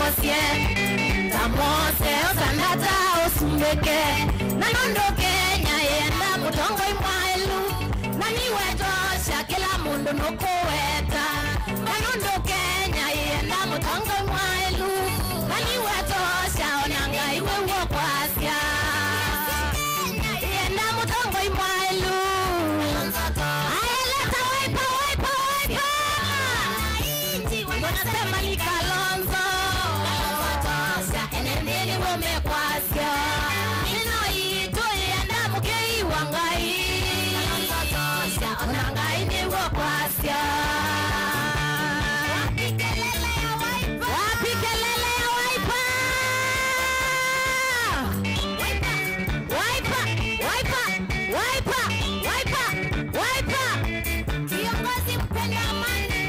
mbosie Tamose osandata osumbeke Na nondo Kenya yenda mutongo imwaelu Na niwe tosha kila mundu nukuweta Na nondo Kenya yenda mutongo imwaelu Na niwe tosha onanga iwe uokwasya Yenda mutongo imwaelu Ayeleta waipa waipa waipa Wanasema ni Kalonzo Enendeni wamekwasya Ino ito yenda mukei wangai Onangai ni wakwasya Wapi kelele ya waipa Wapi kelele ya waipa Waipa waipa waipa waipa waipa. Kiongozi mpenda amani,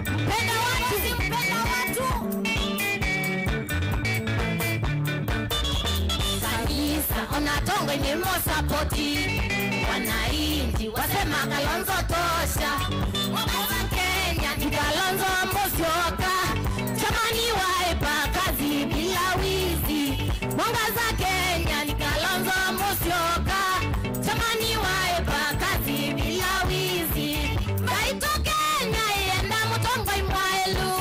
mpenda watu, mpenda watu. Kanisa onatongo ni mosapoti. Wananchi wasema Kalonzo tosha. Mwangaza Kenya ni Kalonzo Musyoka. Chamani waipa kazi bila wizi. Mwangaza Kenya ni Kalonzo Musyoka. Chamani waipa kazi bila wizi. Baito Kenya yenda mutongo imwaelu.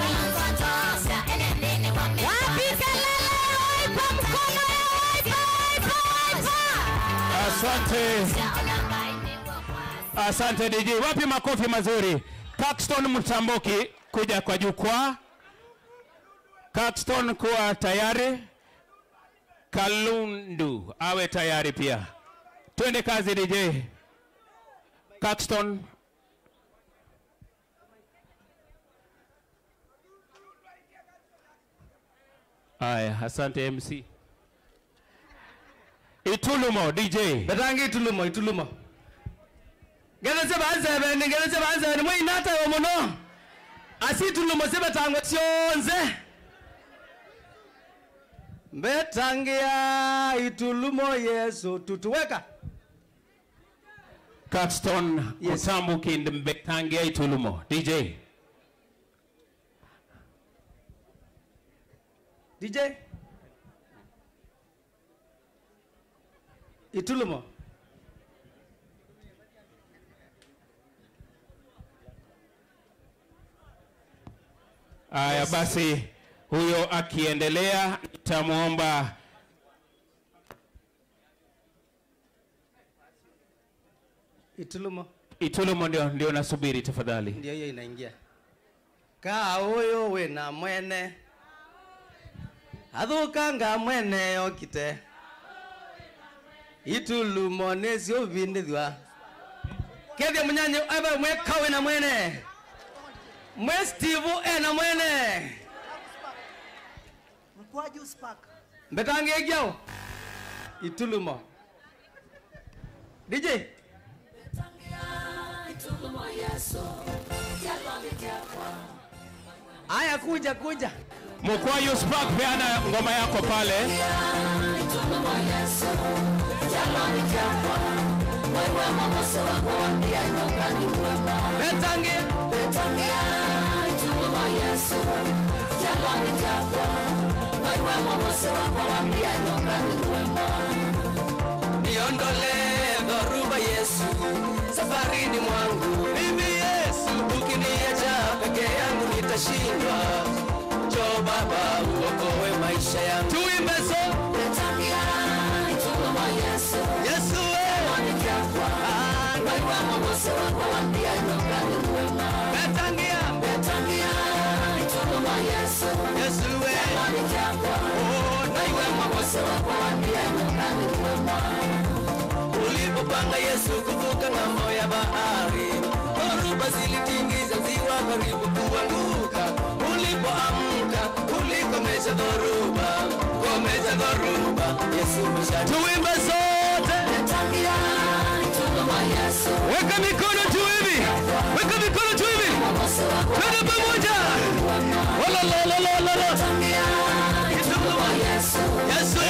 Kalonzo tosha enendeni wame. Wapi kelele waipa mkono ya waipa waipa waipa. Asante. Asante DJ. Wapi makofi mazuri. Caxton Mtamboki kuja kwa jukwaa. Caxton kuwa tayari. Kalundu awe tayari pia. Twende kazi DJ. Caxton. Aya, asante MC. Itulumo DJ. Betangi itulumo, itulumo. Ngeze banze bene, ngeze banze bene mwe inata yo muno. Asi itulumo sebe tango sionze. Mbetangia itulumo Yesu tutuweka. Caxton Yes. Mutambuki Mbetangia Itulumo DJ. DJ Itulumo. Aya basi huyo akiendelea nitamuomba Itulumo. Itulumo ndio nasubiri tafadhali. Ndio hiyo inaingia. Ka huyo we na mwene. Athukanga mwene yokite. Itulumo nesio vindithwa. Kethia munyanya aba mwe kawe na mwene. Mwe Steve ena mwene. Mkwaju spark. Mbetange gyao. Itulumo. DJ. Aya kuja kuja. Mkwaju spark peana ngoma yako pale. Betange. Niondole dhoruba Yesu safarini mwangu. Mimi Yesu ukiniacha peke yangu nitashindwa. Njoo Baba uokoe maisha yangu. Tuimbe so. Yesu Betangia. Yesu Ulipopanga Yesu kuvuka ng'ambo ya bahari, dhoruba zilitingiza ziwa karibu kuanguka. Ulipoamka ulikomesha dhoruba, komesha dhoruba. Yesu mshani. Tuimbe sote. Weka mikono juu hivi. Weka mikono juu hivi. Twende pamoja. Wala la la la la la. Yesu.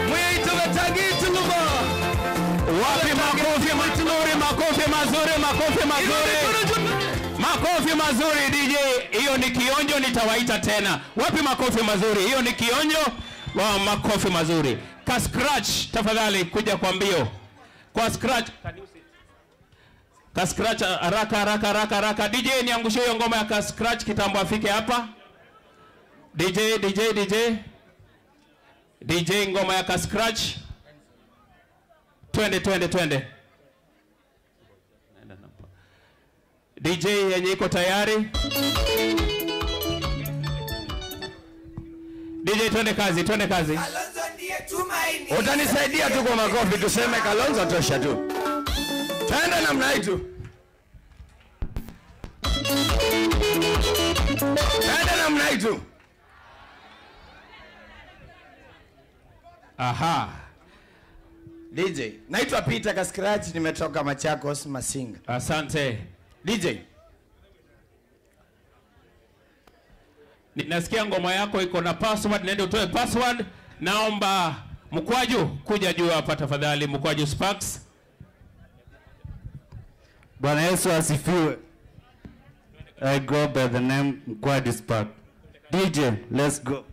Mwito betangi itulumo. Wapi Wapi makofi mazuri, makofi mazuri, makofi mazuri. Makofi mazuri DJ, hiyo ni kionjo, nitawaita tena. Wapi makofi mazuri? Hiyo ni kionjo. Wow, makofi mazuri. Ka scratch tafadhali kuja kwa mbio. Kwa scratch. Ka scratch haraka haraka haraka haraka. DJ niangushie hiyo ngoma ya ka scratch kitambo afike hapa. DJ DJ DJ. DJ ngoma ya ka scratch. Twende twende twende. DJ yenye iko tayari. DJ twende kazi, twende kazi. Utanisaidia tu kwa makofi tuseme Kalonzo tosha tu. Twende namna hii tu. Twende namna hii tu. Aha. DJ, naitwa Peter Kascratch, nimetoka Machakos Masinga. Asante. DJ. Nasikia ngoma yako iko na password, nende utoe password. Naomba Mkwaju kuja juu hapa tafadhali, Mkwaju Sparks. Bwana Yesu asifiwe. I go by the name Mkwaju Sparks. DJ, let's go.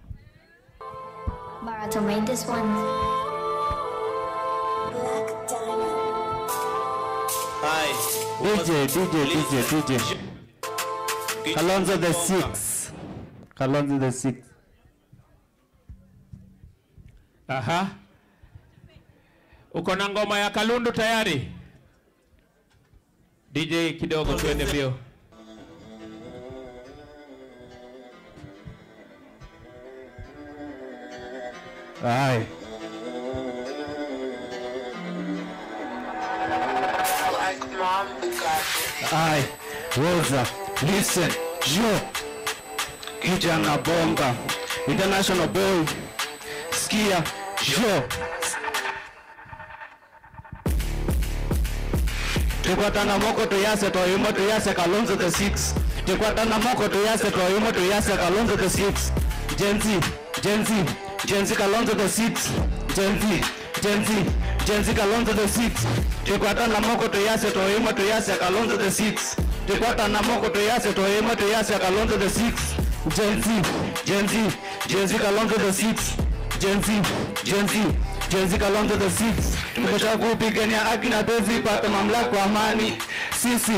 Barato made this one. Black Diamond. Hi. DJ, DJ, DJ, DJ. Kalonzo the six. Kalonzo the six. Aha. Uko na ngoma ya Kalundu tayari? DJ kidogo tuende mbio. Aye. Aye. Rosa, listen, yo. Kijana bomba, international boy. Skia, yo. Tukwatana moko tuyase toyumo tuyase Kalonzo the six. Tukwatana moko tuyase toyumo tuyase Kalonzo the six. Gen Z, Gen Z, Gen Z Kalonzo the six. Gen Z, Gen Z, Gen Z Kalonzo the six. Tukwatana moko tuyase toyumo tuyase Kalonzo the six. Tukwatana moko tuyase toyumo tuyase Kalonzo the six. Gen Z, Gen Z, Gen Z Kalonzo the six. Gen Z, Gen Z, Gen Z Kalonzo the six. Tumesha kupigania haki na tuwezi pata mamlaka kwa amani. Sisi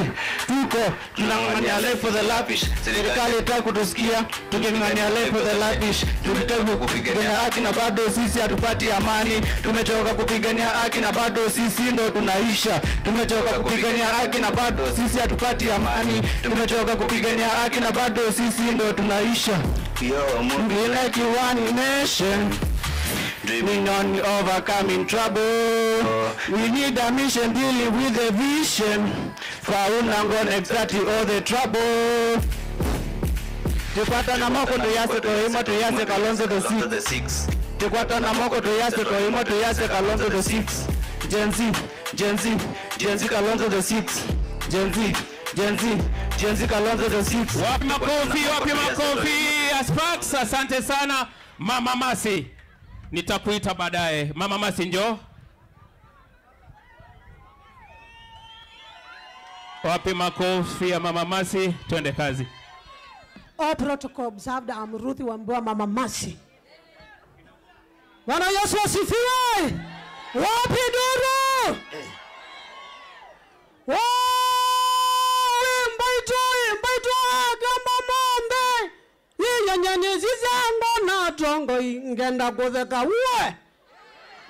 tuko tunang'ang'ania life for the lavish. Serikali itaki kutusikia tuking'ang'ania life for the lavish. Tulitaka kupigania haki na bado sisi hatupati amani. Tumechoka kupigania haki na bado sisi ndo tunaisha. Tumechoka kupigania haki na bado sisi hatupati amani. Tumechoka kupigania haki na bado sisi ndo tunaisha. We like one nation. Dreaming on overcoming trouble. We need a mission dealing with the vision. Fauna gonna exactly all the trouble. Tukwatana moko tuyase toyimo tuyase Kalonzo the six. Tukwatana moko tuyase toyimo tuyase Kalonzo the six. Gen Z, Gen Z, Gen Z Kalonzo the six. Gen Z, Gen Z, Gen Z Kalonzo the six. Wapi makofi, wapi makofi. Sparks, asante sana. Mama Masi, nitakuita baadaye. Mama Masi njoo. Wapi makofi ya Mama Masi, twende kazi. All protocol observed. I'm Ruth Wambua, Mama Masi. Bwana Yesu asifiwe. Wapi duru? Wewe mbaito mbaito kama mombe. Yeye zangu na tongo ingenda kutheka uwe.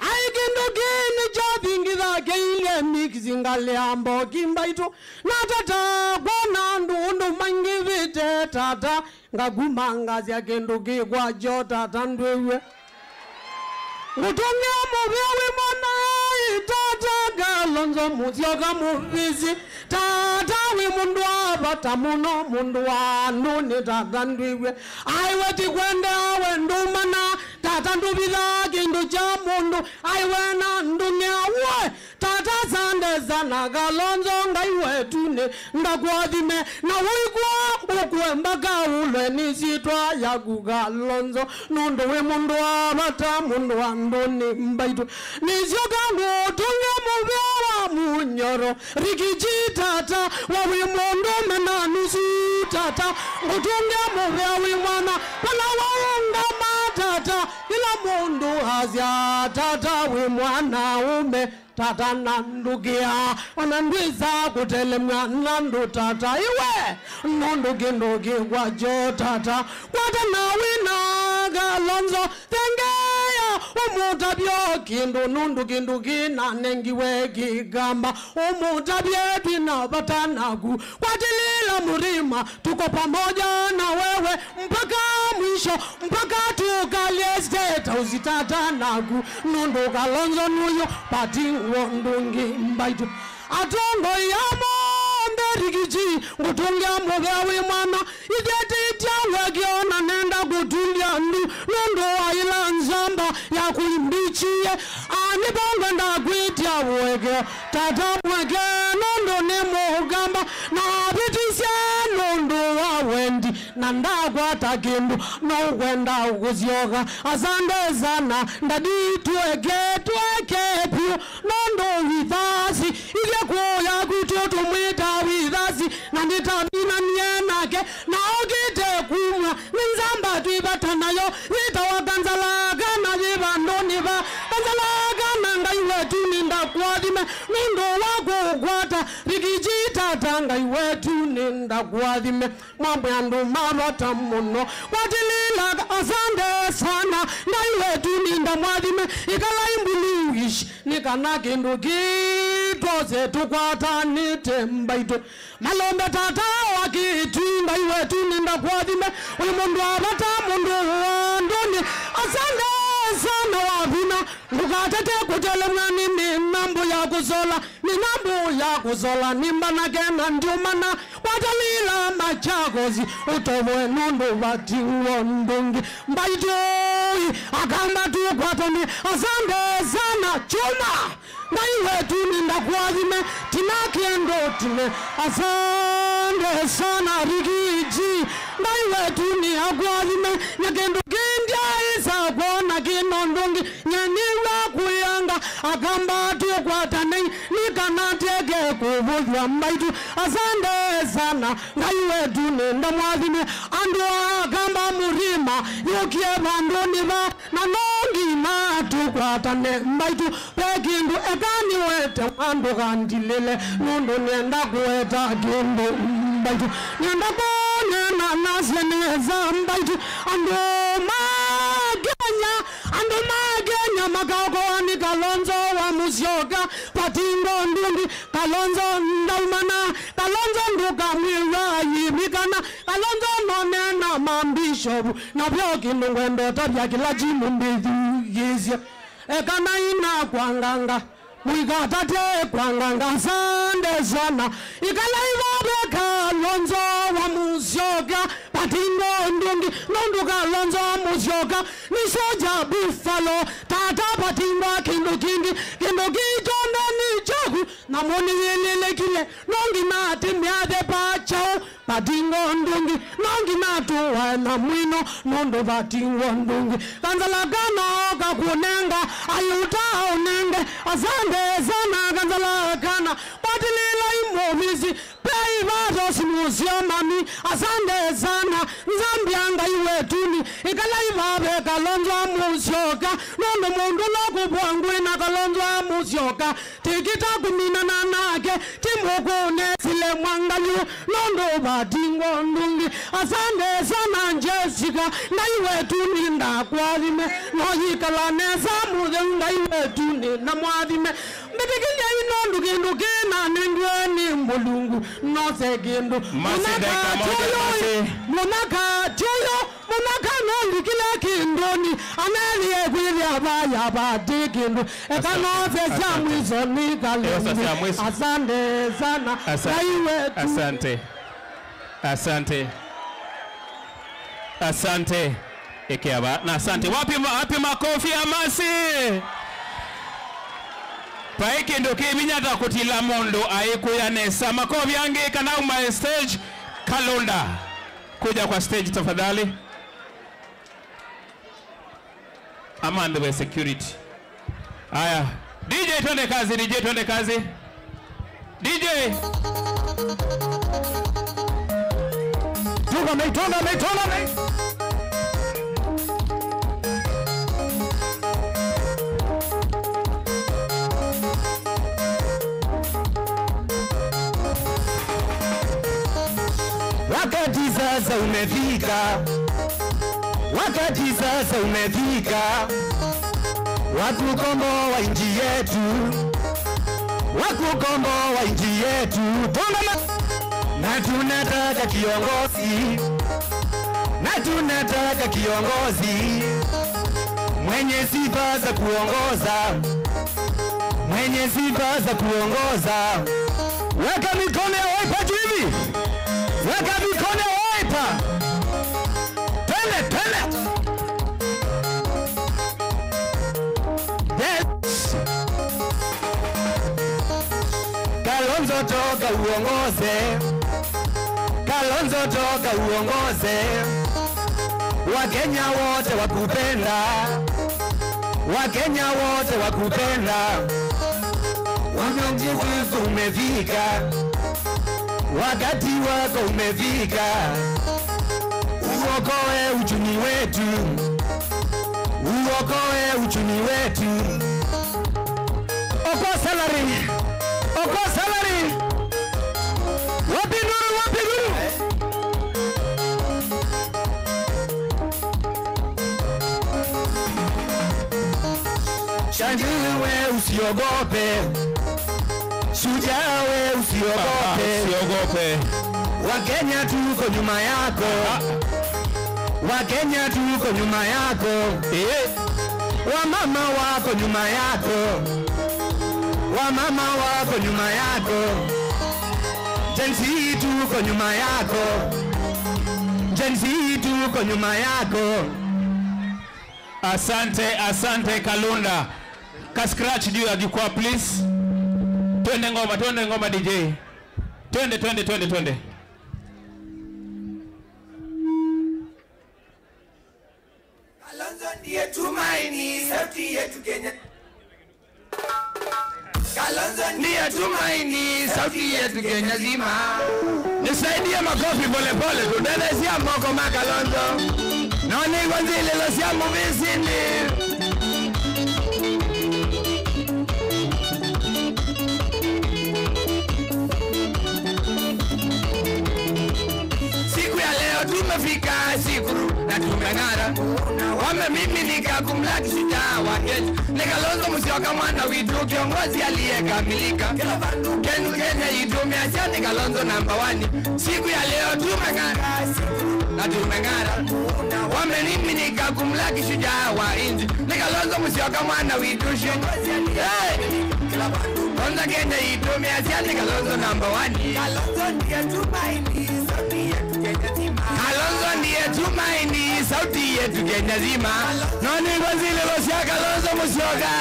Ai kindu kini chathingiza keile mixingaliambo kimbaito na tata kona ndundu mangivite tata ngagumangazya kindu kikwacho tata ndwiwe. Ngutumia muvyawi mwana tata Kalonzo Musyoka muvisi tata wi mundu wa muno mundu wa nuni tata ndwiwe. Aiwe tikwende awe ndumana tata nduvitha kindu cha mundu aiwe na ndumia we tata sande sana Kalonzo ngaiwe tune ndakwathime na wikwa ukwe mpaka ulwe ni sitwa yaku Kalonzo nundu wi mundu wa bata mundu wa nduni mbaitu nisyoka ngutunge muvya ngoro Rigiji tata wawi mundu mena nusu tata ngutunge muvea wi mwana pala waunga matata ila mundu hazya tata wi mwana ume tata nandugia wanandwiza kutelemwa nandu tata iwe nondugindugi gwajo tata kwata nawina Kalonzo tengeya umutabyo kindu nundugindugi nanengiwe gigamba umutabye twinabatanagu kwatilila murima tuko pamoja na wewe mpaka mwisho mpaka tukalie state house tata nagu nundu Kalonzo nuyo pati wondungi mbaitu atongo yamo Rigiji ngutungia mugawi mwana idetitia wegiona nenda kutulia ndu nundu wa ila nzamba ya kuimbichie anibonga ndakwitia wege tata mwege nundu ni mugamba na bitisye nundu wa wendi na ndakwata kindu nokwenda kuzyoka asante sana ndadi tuweke tuweke pyu nundu withasi ilye kuya kwitu tumwita withasi na nditamina nienake na okite kumwa ninzamba twibatanayo yitawakanzalaka na yivandoniva kanzalaka na ngai wetu nindakwathime nundu wakukwata rikijitata ngai wetu nindakwathime mambo andu mavata muno kwatilila asante sana ngai wetu nindamwathime ikala imbuluishi nikana kindu kitose tukwatanite mbaitu malombe tata wakitu ngai wetu nindakwathime uyu mundu avata mundu wandoni asante sana wavina ndukatete kutelemwa ni mambo ya kuzola ni mambo ya kuzola nimbanake na ndiumana watalila machakozi utovoe nundu vatiwo ndungi mbaitoi akamba tukwatani asante sana chuma ngai wetu nindakuathime tinakiendo tine asante sana Rigiji ngai wetu ni akuathime nyakindu kindya isakona kinondungi nyeniwa kuyanga akamba tukwatane nikanateke kuvuthwa mbaitu asante sana ngai wetu nindamwathime andu akamba murima yukie vanduni va na nongima tukwatane mbaitu pekindu ekani wete wandu kandilile nundu nienda kuweta kindu mbaitu nienda kunena nasyeneza mbaitu andu magenya makaokoani Kalonzo wa Musyoka patingo ndungi Kalonzo ndaumana Kalonzo ndukamwiwa yimikana Kalonzo nonena mambishobu na vyo kindu ngwendo tabya kila chimumbithugizya ekana ina kwanganga mwigatate kwanganga asante sana ikala ivabe Kalonzo wa Musyoka patingo ndungi nundu Kalonzo wa Musyoka ni soja buffalo tata patingo kindu kingi kindu kichonda ni choku na moni yelelekile nongi natimyathe pachao patingo ndungi nongi natuwa na mwino nundu patingo ndungi kanzalakana kakunenga ayuta unenge asante sana kanzalakana patilila imomisi peivato simusio mami asante sana nzambia ngai wetuni ikala ivave Kalonzo Musyoka nundu mundu lokubwangwina Kalonzo Musyoka tikita kuminana nake timukune sile mwangalu nundu batingo ndungi asante sana Jessica ngai wetu nindakwathime noyikala nesa muthe ngai wetu ninamwathime mbitikilya inondu kindu kina nendwe ni mulungu nose kindu munaka tuyo munaka nolikile kinduni anelie kwithia vaya vati kindu ekanose sya mwiso ni Kalonzo asante sana ngai wetu asante asante asante ekeaba na asante wapi wapi makofi ya masi paiki ndo kibinyata kutila mondo aikuyanesa makofi yange kana my stage Kalonda kuja kwa stage tafadhali amande wa security. Haya DJ twende kazi, DJ twende kazi. DJ. Tunga mei, tunga mei, tunga mei. Wakati sasa umefika, wakati sasa umefika, wakukomboa nchi yetu, wakukomboa nchi yetu. Na tunataka kiongozi, na tunataka kiongozi mwenye sifa za kuongoza, mwenye sifa za kuongoza. Weka mikono ya Wiper juu hivi. Weka mikono ya Wiper. Twende, twende. Yes. Kalonzo toka uongoze. Kalonzo toka uongoze. Wakenya wote wakupenda. Wakenya wote wakupenda. Wakati wako umefika. Wakati wako umefika. Uokoe uchumi wetu. Uokoe uchumi wetu. Okoa salary. Okoa salary. Wapi nuru, wapi nuru? Shangiwe usiogope. Shujaa we usiogope. Usiogope. Wakenya tuko nyuma yako. Wakenya tuko nyuma yako. Wamama wako nyuma yako. Wamama wako nyuma yako. Gen Z tuko nyuma yako. Gen Z tuko nyuma yako. Asante, asante Kalunda. Ka scratch juu ya jukwaa please. Twende ngoma, twende ngoma DJ. Twende, twende, twende, twende. Kalonzo ndiye tumaini, sauti yetu Kenya. Kalonzo ndiye tumaini, sauti yetu Kenya zima. Nisaidie makofi pole pole, tudelezia moko ma Kalonzo. Noni kwanzile losia muvisini. Siku ya leo tumefika Sikuru na tumeng'ara. Wamemiminika kumlaki shujaa wa Kenya. Ni Kalonzo Musyoka mwana witu, kiongozi aliyekamilika. Kenya Kenya itumeacha ni Kalonzo namba 1. Siku ya leo tumeng'ara na tumeng'ara. Wamemiminika kumlaki shujaa wa inji. Ni Kalonzo Musyoka mwana witu, kiongozi aliyekamilika. Kwanza Kenya itumeacha ni Kalonzo namba 1. Kalonzo ndiye tumaini, sauti yetu Kenya nzima. Kalonzo ndiye tumaini, sauti yetu Kenya nzima. Nani kwanzile losia Kalonzo Musyoka.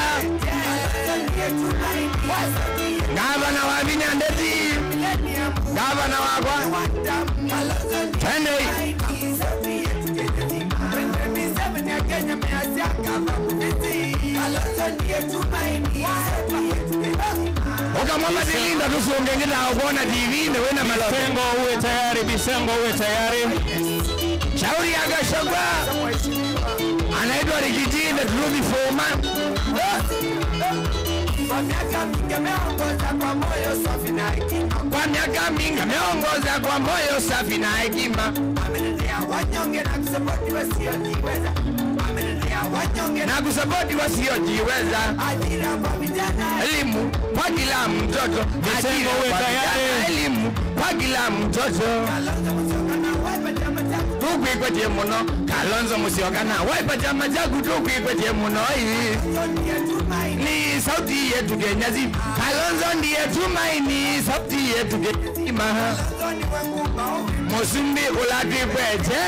Gavana wa Vinyandeti. Gavana wa kwa. Twende. Okamama Dilinda tusunge ngina kuona TV ndio wena malote. Bisengo uwe tayari, Bisengo uwe tayari. Shauri ya Gachagua. Anaitwa Rigiji the Truth Foreman. Kwa miaka mingi ameongoza kwa moyo safi na hekima. Kwa miaka mingi ameongoza kwa moyo safi na hekima. Ameletea wanyonge na kusapoti wasiojiweza. Ameletea wanyonge na kusapoti wasiojiweza. Ajira kwa vijana, elimu kwa kila mtoto. Ajira kwa vijana, elimu kwa kila mtoto. Kalonzo Musyoka na Wiper chama changu tukwikwetie muno. Kalonzo Musyoka na Wiper chama changu tukwikwetie muno. Ni sauti yetu Kenya zima. Kalonzo ndiye tumaini, sauti yetu Kenya zima. Musumbi ulatipweche.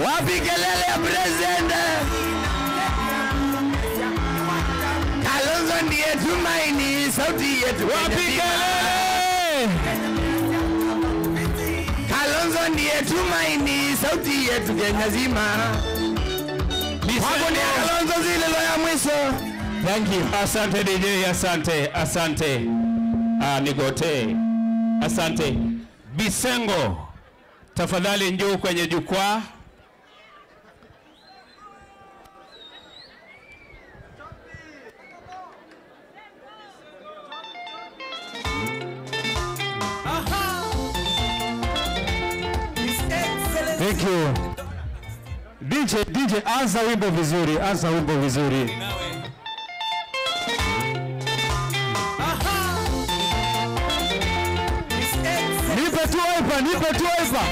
Wapi kelele ya president? Kalonzo ndiye tumaini, sauti yetu. Wapi kelele? Kalonzo ndiye tumaini, sauti yetu Kenya zima. Hapo ni Kalonzo zile lo ya mwisho. Thank you. Asante DJ, asante, asante. Ah, nigote. Asante. Bisengo, tafadhali njoo kwenye jukwaa. Thank you. DJ, anza wimbo vizuri, anza wimbo vizuri. Nipe tu hapa, nipe tu hapa.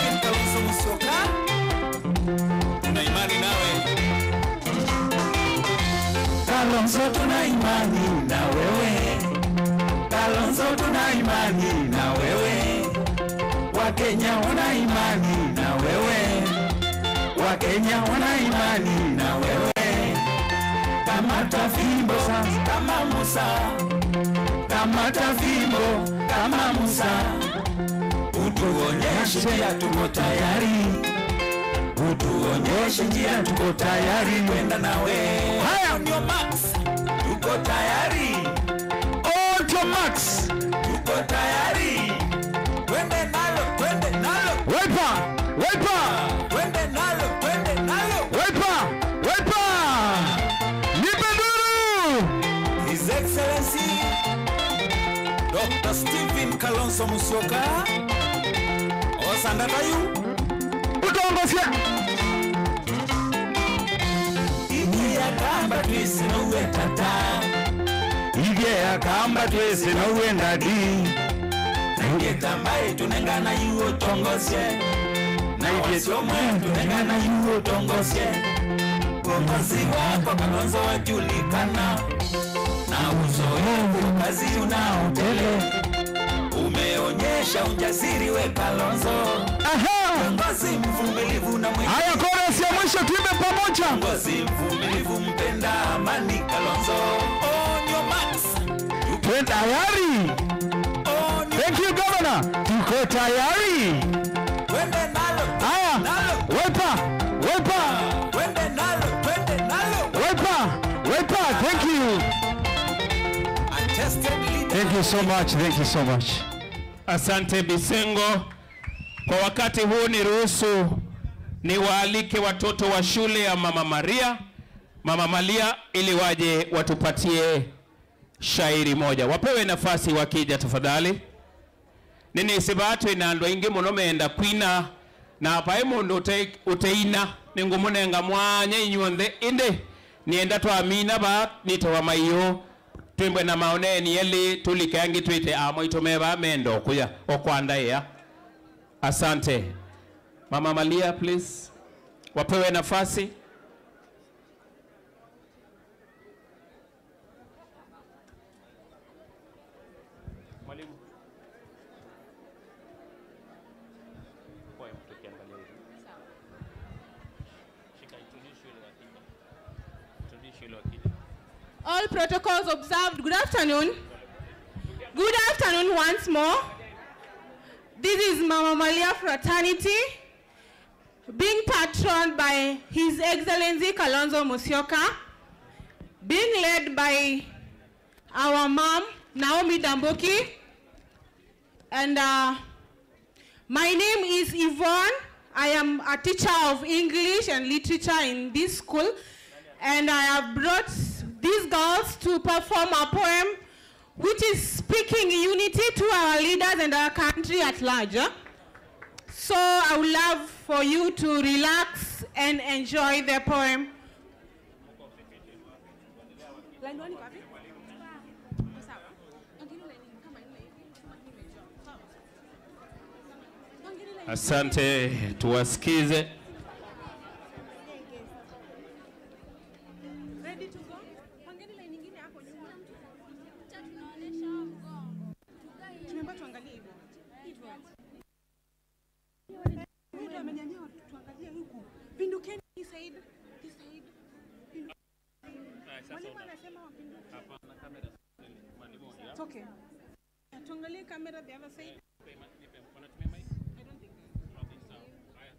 Tuna imani nawe. Kalonzo tuna imani na wewe. Kalonzo tuna imani na wewe. Wakenya wana imani na wewe. Wakenya wana imani na wewe. Kamata fimbo kama Musa. Kamata fimbo kama Musa. Utuonyeshe njia, tuko tayari. Utuonyeshe njia, tuko tayari kwenda nawe. Haya ndio Max, tuko tayari. Oh, ndio Max, tuko tayari. Twende nalo, twende nalo. Wiper, wiper. Twende nalo, twende nalo. Wiper, wiper. Nipe nduru. His Excellency Dr. Stephen Kalonzo Musyoka. Osandatayu. Utongozia. Ige ya kamba twisi na uwe tata. Ige ya kamba twisi na uwe ndadi. Ige tambaye tunengana yuo tongozie. Na wasiomwe tunengana yuo tongozie. Uongozi wako Kalonzo wajulikana. Na uzoefu kazi unaotele. Umeonyesha ujasiri we Kalonzo. Kiongozi mvumilivu na mwenye. Haya, chorus ya mwisho tuimbe pamoja. Kiongozi mvumilivu mpenda amani Kalonzo. On your marks. Tuko tayari. Thank you governor. Tuko tayari. Twende nalo. Haya. Nalo. Wiper, wiper. Twende nalo, twende nalo. Wiper, wiper. Thank you. A tested leader. Thank you so much. Thank you so much. Asante Bisengo. Kwa wakati huu niruhusu niwaalike watoto wa shule ya Mama Maria, Mama Malia, ili waje watupatie shairi moja. Wapewe nafasi wakija tafadhali. Nini sibatu inandwa ingi muno meenda kwina na apae mundu uteina ningumunenga mwanya inyuonthe indi nienda twamina ba nitowa maiyo twimbwe na maoneni yeli tulike angi twite amo itumeba mendo kuya okwanda ya. Asante. Mama Malia, please. Wapewe nafasi. Mwalimu. Poem tukiangalia hivi. Shika introduce yule wakija. Introduce yule wakija. All protocols observed. Good afternoon. Good afternoon once more. This is Mama Malia Fraternity, being patroned by His Excellency Kalonzo Musyoka, being led by our mom, Naomi Damboki, and my name is Yvonne. I am a teacher of English and literature in this school, and I have brought these girls to perform a poem which is speaking unity to our leaders and our country at large. So I would love for you to relax and enjoy the poem. Asante, tuwasikize. Ready to go? Pangeni line nyingine hapo nyuma. Tunaomba tuangalie hivyo. Hivyo. Ndio amenyanyua tuangalie huku. Pindukeni this side, this side. Mwalimu anasema wapinduke. Hapana, kamera. Mwalimu. It's okay. Tuangalie kamera the other side. Wanatumia mic? I don't think. Okay, sawa. Haya.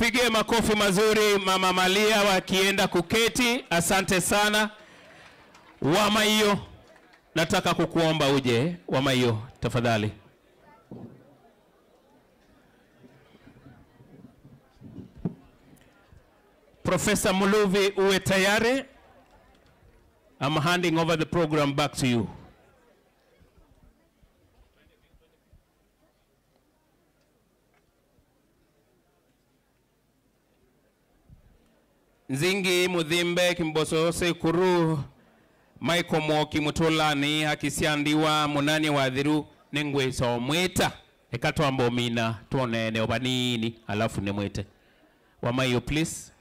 Pigie makofi mazuri Mama Malia wakienda kuketi. Asante sana. Wamaiyo, nataka kukuomba uje. Wamaiyo, tafadhali. Professor Muluvi, uwe tayari. I'm handing over the program back to you. Nzingi Muthimbe Kimbosose Kuru Michael Mwoki Mutulani Hakisiandiwa Munani Wathiru ningwiso mwita ekatwamba omina tuonene obanini alafu nimwite. Wamaiyo, please.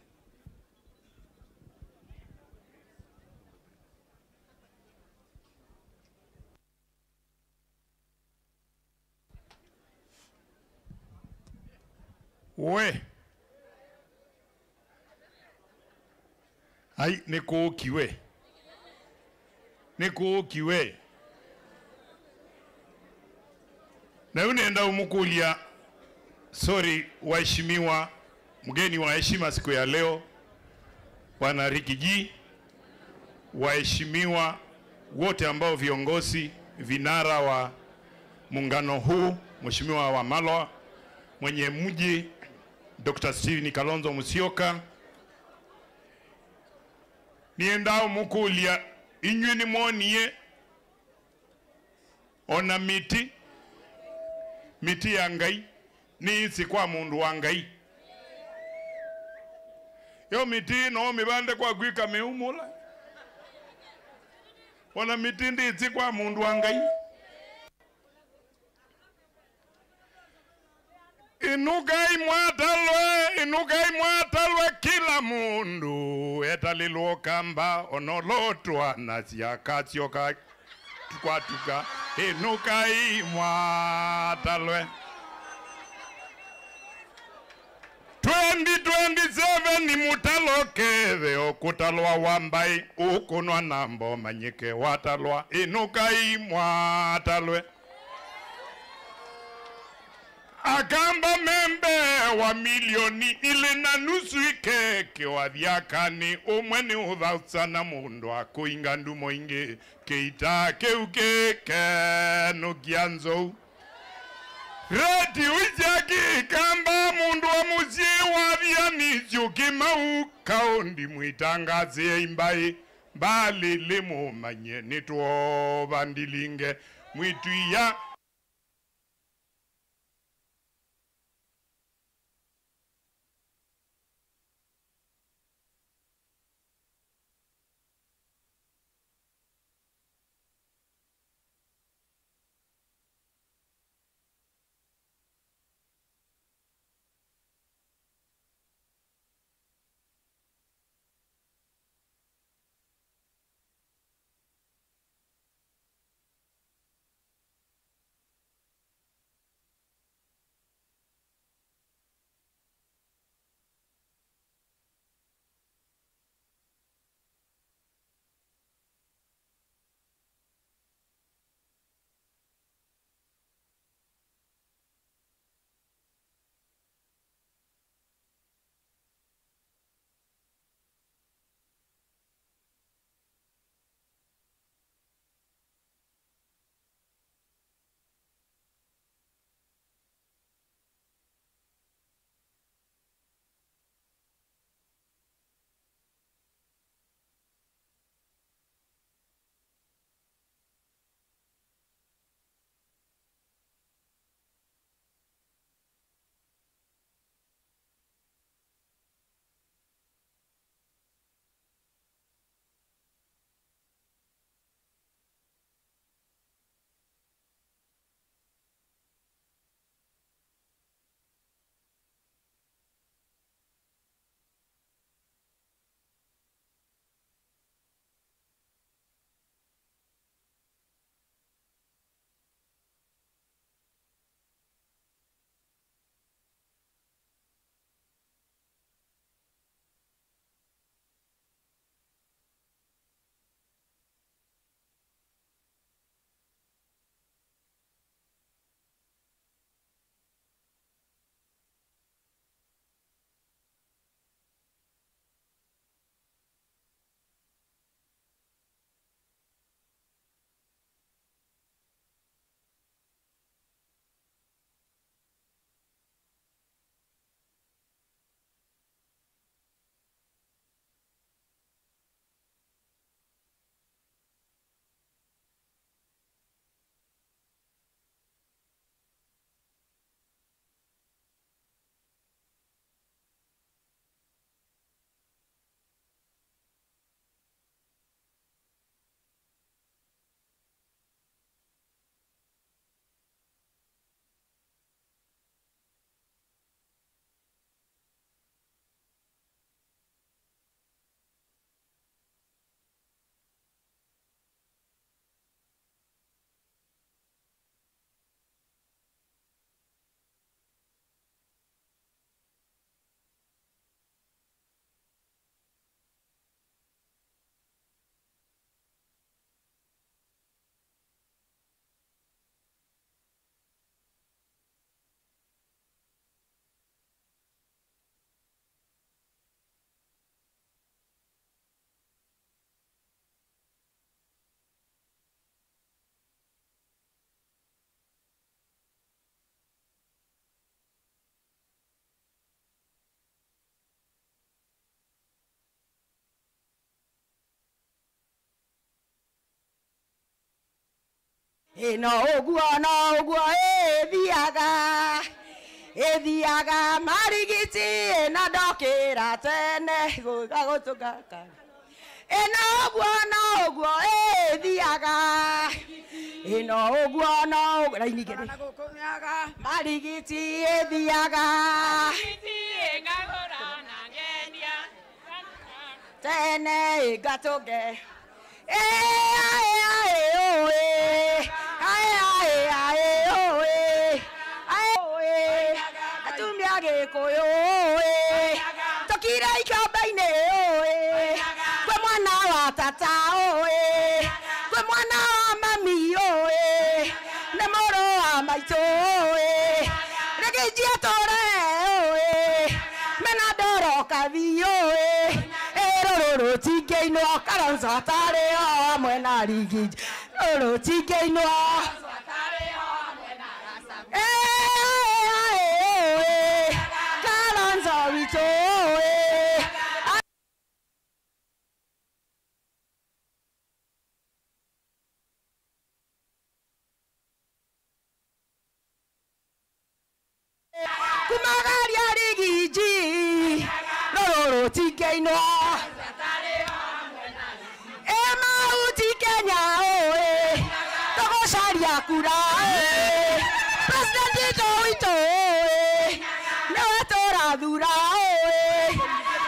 We ai nikuukiwe nikuukiwe na unenda umukulia. Sorry waheshimiwa, mgeni wa heshima siku ya leo Bwana Rikiji, waheshimiwa wote ambao viongozi vinara wa muungano huu, Mheshimiwa Wamalwa, mwenye mji Dr. Steven Kalonzo Musyoka, niendao mukulia inywe ni mwonie ona miti miti ya ngai ni isi kwa mundu wa ngai yo miti no mibande kwa gwika miumula ona miti ndi isi kwa mundu wa ngai. Inukai mwatalwe kila mundu etalilwo kamba onolotwa na siakatioka kwatuka. Inukai mwatalwe 2027 ni mutalokeve okutalwa wambai ukunwa nambo manyike watalwa. Inukai mwatalwe akamba membe wa milioni ile na nusu ikeke wa vyakani umweni uthausana mundu akuinga ndumo ingi keita keukeke nukianzo reti ujaki kamba mundu wa muzi wa vyani kimau kaundi mwitangazie imbai mbali limu manye nituo bandilinge mwituya. Ino uguo no uguo ethiaga marigiti na ndokira tene guka gutungata. Ino uguo no uguo ethiaga ino uguo no raini ngere marigiti ethiaga tene ngatunge. Atumia gikuyu tukire ikombe-inĩ kwĩ mwana wa tata kwĩ mwana wa mami nĩ mũrũ wa maitũ rĩgĩnjia tũre mena ndoro kathi rũrũ tingĩinwo Kalonzo atarĩ ho hamwe na Rigiji rũrũ tingĩinwo Kalonzo witũ. Kumagaria Rigiji rũrũ tingĩinwo Mauti Kenya tũgũcaria kura president witũ nĩwe tũrathura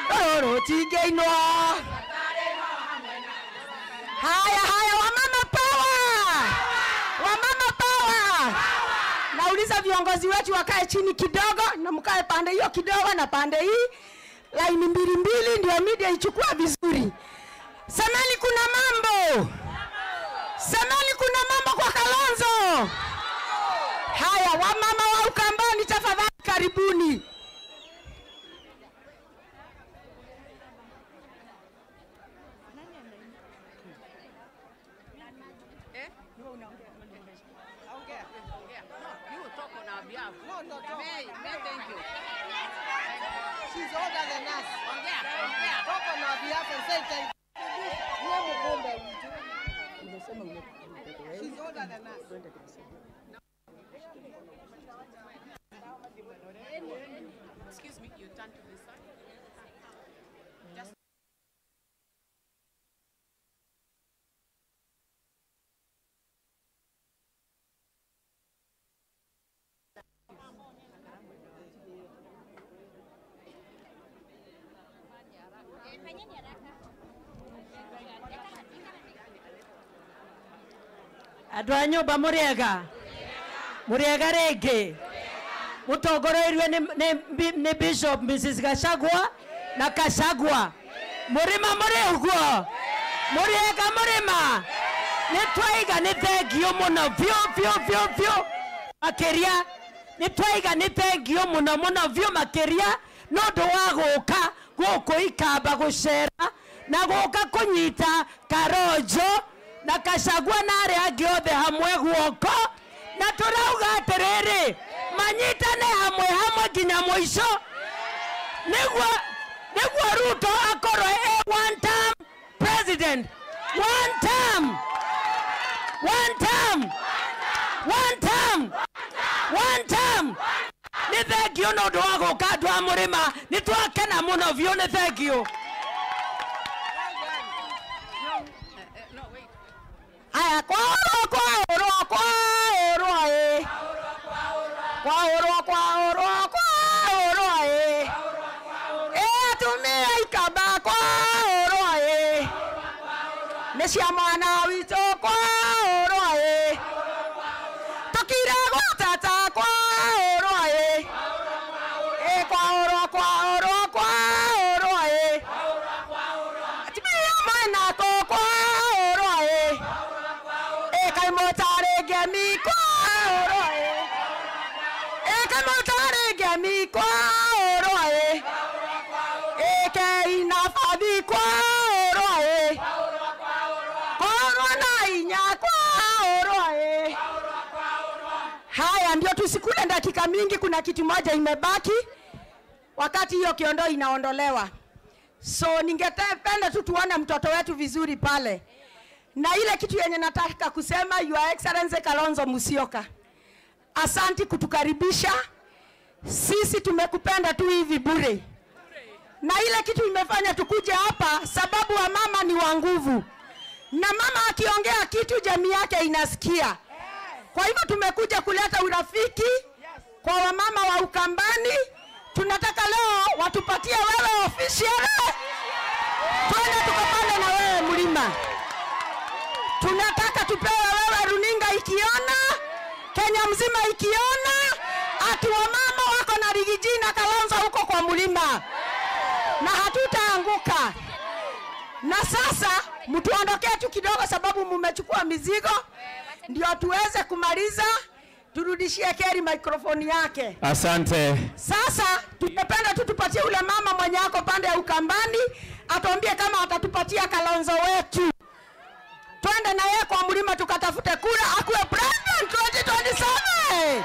rũrũ tingĩinwo. Haya haya, wamama power, wamama power. Nauliza viongozi wetu wakae chini kidogo na mkae pande hiyo kidogo na pande hii, laini mbili mbili ndio media ichukua vizuri. Semeni kuna mambo. Semeni kuna mambo kwa Kalonzo. Haya, wamama wa Ukambani tafadhali karibuni. She's older than us. Talk on our behalf and say thank you. She's older than us. Excuse me, you turn to this side. Just Andũ a nyũmba mũrĩega mũrĩega rĩngĩ mũtongoreirio nĩ Bishop Mrs. Gachagua na Kachagua. Mũrĩma mũrĩ ũguo mũrĩega mũrĩma nĩ twaiga nĩ thengiũ mũno biũ biũ biũ biũ makĩria nĩ twaiga nĩ thengiũ mũno mũno biũ makĩria nĩ ũndũ wa gũka gũkũ Ikamba gũcera na gũka kũnyita Kalonzo na Kachagua na arĩa angĩ othe hamwe guoko na tũrauga atĩrĩrĩ manyitane hamwe hamwe nginya mũico nĩguo Ruto akorwo e one term president. One term, one term, one term, one term. Nĩ thengiũ nĩ ũndũ wa gũka andũ a mũrĩma nĩ twakena mũno biũ nĩ thengiũ. Haya, kwaurwo kwaurwo kwaurwo kwaurwo kwaurwo kwaurwo atumia Ikamba kwaurwo nĩ cia mwana witũ kwaurwo tũkire gwa tata kwaurwo kwaurwo kwaurwo kwaurwo atumia mwenako kwaurwo Haya, ndio tusikule dakika mingi, kuna kitu moja imebaki wakati hiyo kiondo inaondolewa. So ningependa tu tuone mtoto wetu vizuri pale. Na ile kitu yenye nataka kusema, Your Excellency Kalonzo Musyoka, asanti kutukaribisha. Sisi tumekupenda tu hivi bure. Na ile kitu imefanya tukuje hapa sababu wa mama ni wa nguvu. Na mama akiongea kitu jamii yake inasikia. Kwa hivyo tumekuja kuleta urafiki kwa wamama wa Ukambani. Tunataka leo watupatie wewe officially, twende tukapande na wewe mlima. Tunataka tupewe wewe runinga ikiona, Kenya mzima ikiona, ati wamama wako na Rigiji na Kalonzo huko kwa mlima, na hatutaanguka. Na sasa mtuondokee tu kidogo sababu mmechukua mizigo, ndio tuweze kumaliza. Turudishie Keri microphone yake. Asante. Sasa tungependa tu tupatie ule mama mwenye ako pande ya Ukambani, atuambie kama atatupatia Kalonzo wetu. Twende na yeye kwa mlima tukatafute kura akuwe president 2027.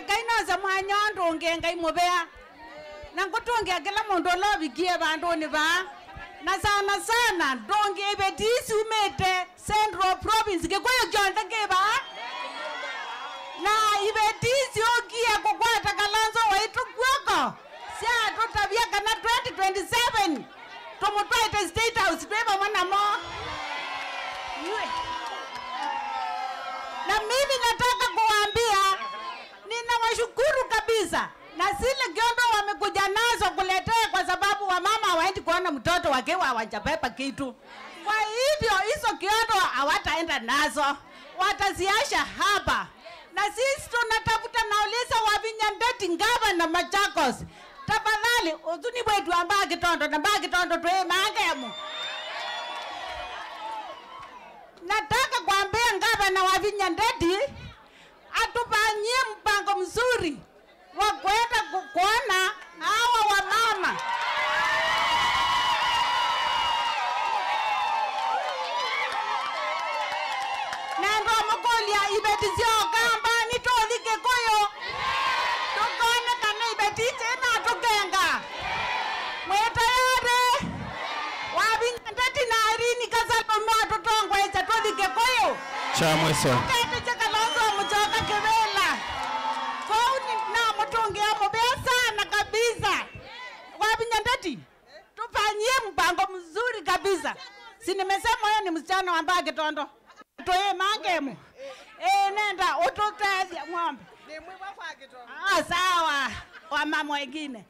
Kainoza mwanyondo ngenga imubea. Na ngutungia kila mundu lobikie bandu ni ba. Na sana sana ndonge ibetisi umete Central Province Gikuyu kyonthe kiba. Na ibetisi ukie kukwata Kalonzo waitu kwoko. Sia tutabia kana 2027 tumutwaite State House tweba mwana mo. Na mimi nataka kuwaambia ninawashukuru kabisa. Na zile kiondo wamekuja nazo kuletea kwa sababu wamama hawaendi kuona mtoto wakiwa hawajabeba kitu. Kwa hivyo hizo kiondo hawataenda nazo, wataziasha hapa. Na sisi tunatafuta, nauliza Wavinya Ndeti ngava na Machakos, tafadhali uzuni wetu ambaa kitondo na mbaa kitondo tuwe mangemu. Nataka kuambia ngava na Wavinya Ndeti atufanyie mpango mzuri wa kwenda kuona hawa wamama. Nando mukolia ibeti sio kamba nitothi Gikuyu. Tukone kana ibeti tena tukenga. Mwetayare Wavinya Ndeti na Irene Kasalomwa tutongwe tothi Gikuyu. Chamweso. Kete Kalonzo Musyoka kivela. Na mutungia mubea sana kabisa. Wavinya Ndeti, tufanyie mpango mzuri kabisa. Si nimesema wewe ni msichana wa mbaa kitondo. Toe mangemu. Nenda ututazi ng'ombe. Ah, sawa. Wa mama wengine.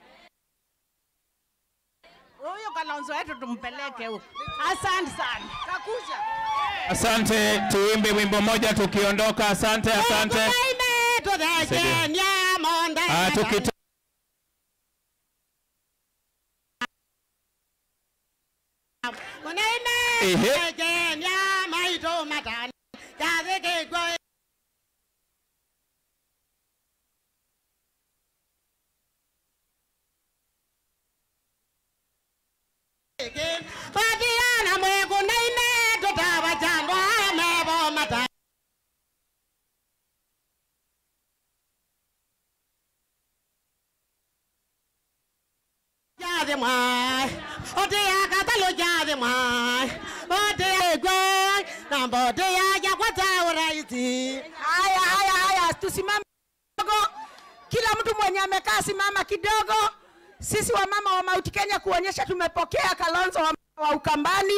Huyo Kalonzo wetu tumpeleke huko. Asante sana. Takuja. Asante, tuimbe wimbo moja tukiondoka. Asante, asante. Haya, haya, haya, tusimame kidogo. Kila mtu mwenye amekaa simama kidogo. Sisi wamama wa Mount Kenya kuonyesha tumepokea Kalonzo wa Ukambani,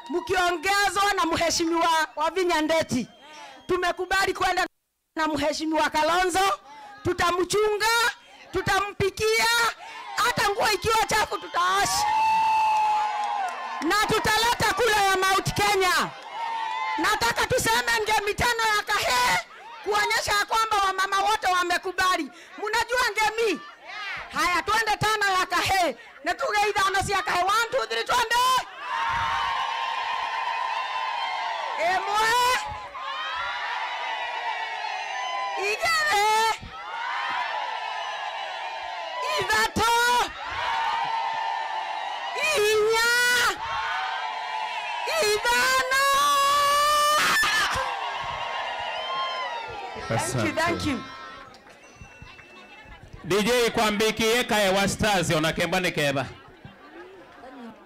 mkiongezwa na mheshimiwa Wavinya Ndeti. Tumekubali kwenda na mheshimiwa Kalonzo, tutamchunga, tutampikia, hata nguo ikiwa chafu tutaosha. Na tutaleta kula ya Mount Kenya. Nataka tuseme ngemi tano ya kahe kuonyesha kwamba wamama wote wamekubali. Mnajua ngemi? Haya, twende tano ya kahe. Na tuge idhano si ya kahe. 1 2 3 twende. Emwe. Igere. Idhato. Inya. Idhano. Thank you, thank you. DJ kwambikie Kaewa Stars onakemba ni keba.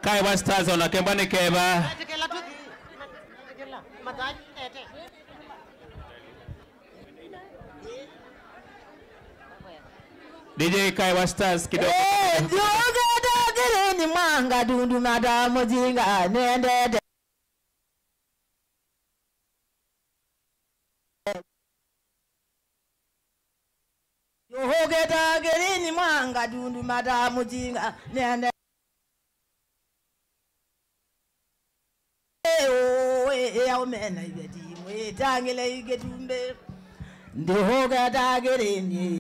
Kaewa Stars onakemba ni keba. DJ Kaewa Stars kidogo. Ni mwanga dundu madamo jinga nende. Yohogeta gerini mwanga dundu madamu jinga nende. Omena ibeti mwetangile igetumbe ndihogeta gerini.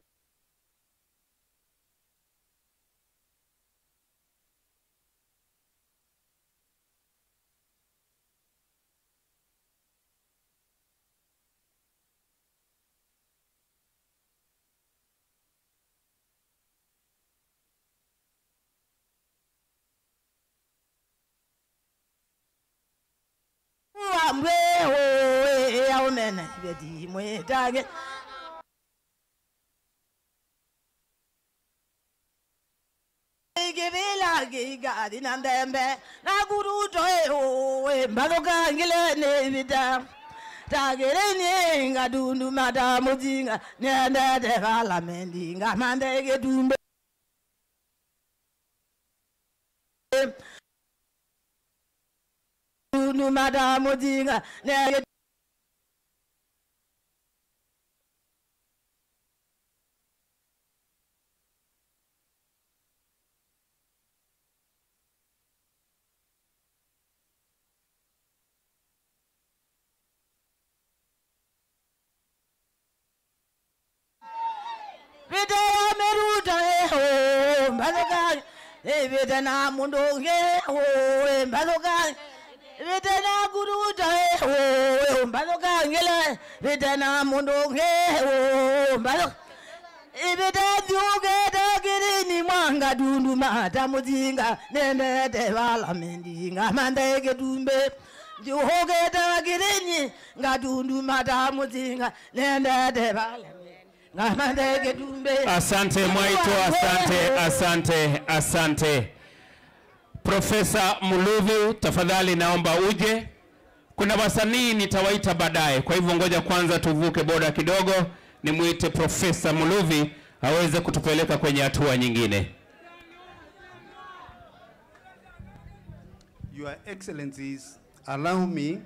Asante Mwaito, asante, asante, asante. Profesa Muluvi, tafadhali naomba uje. Kuna wasanii nitawaita baadaye. Kwa hivyo ngoja kwanza tuvuke boda kidogo, nimuite Profesa Muluvi aweze kutupeleka kwenye hatua nyingine. Your Excellencies, allow me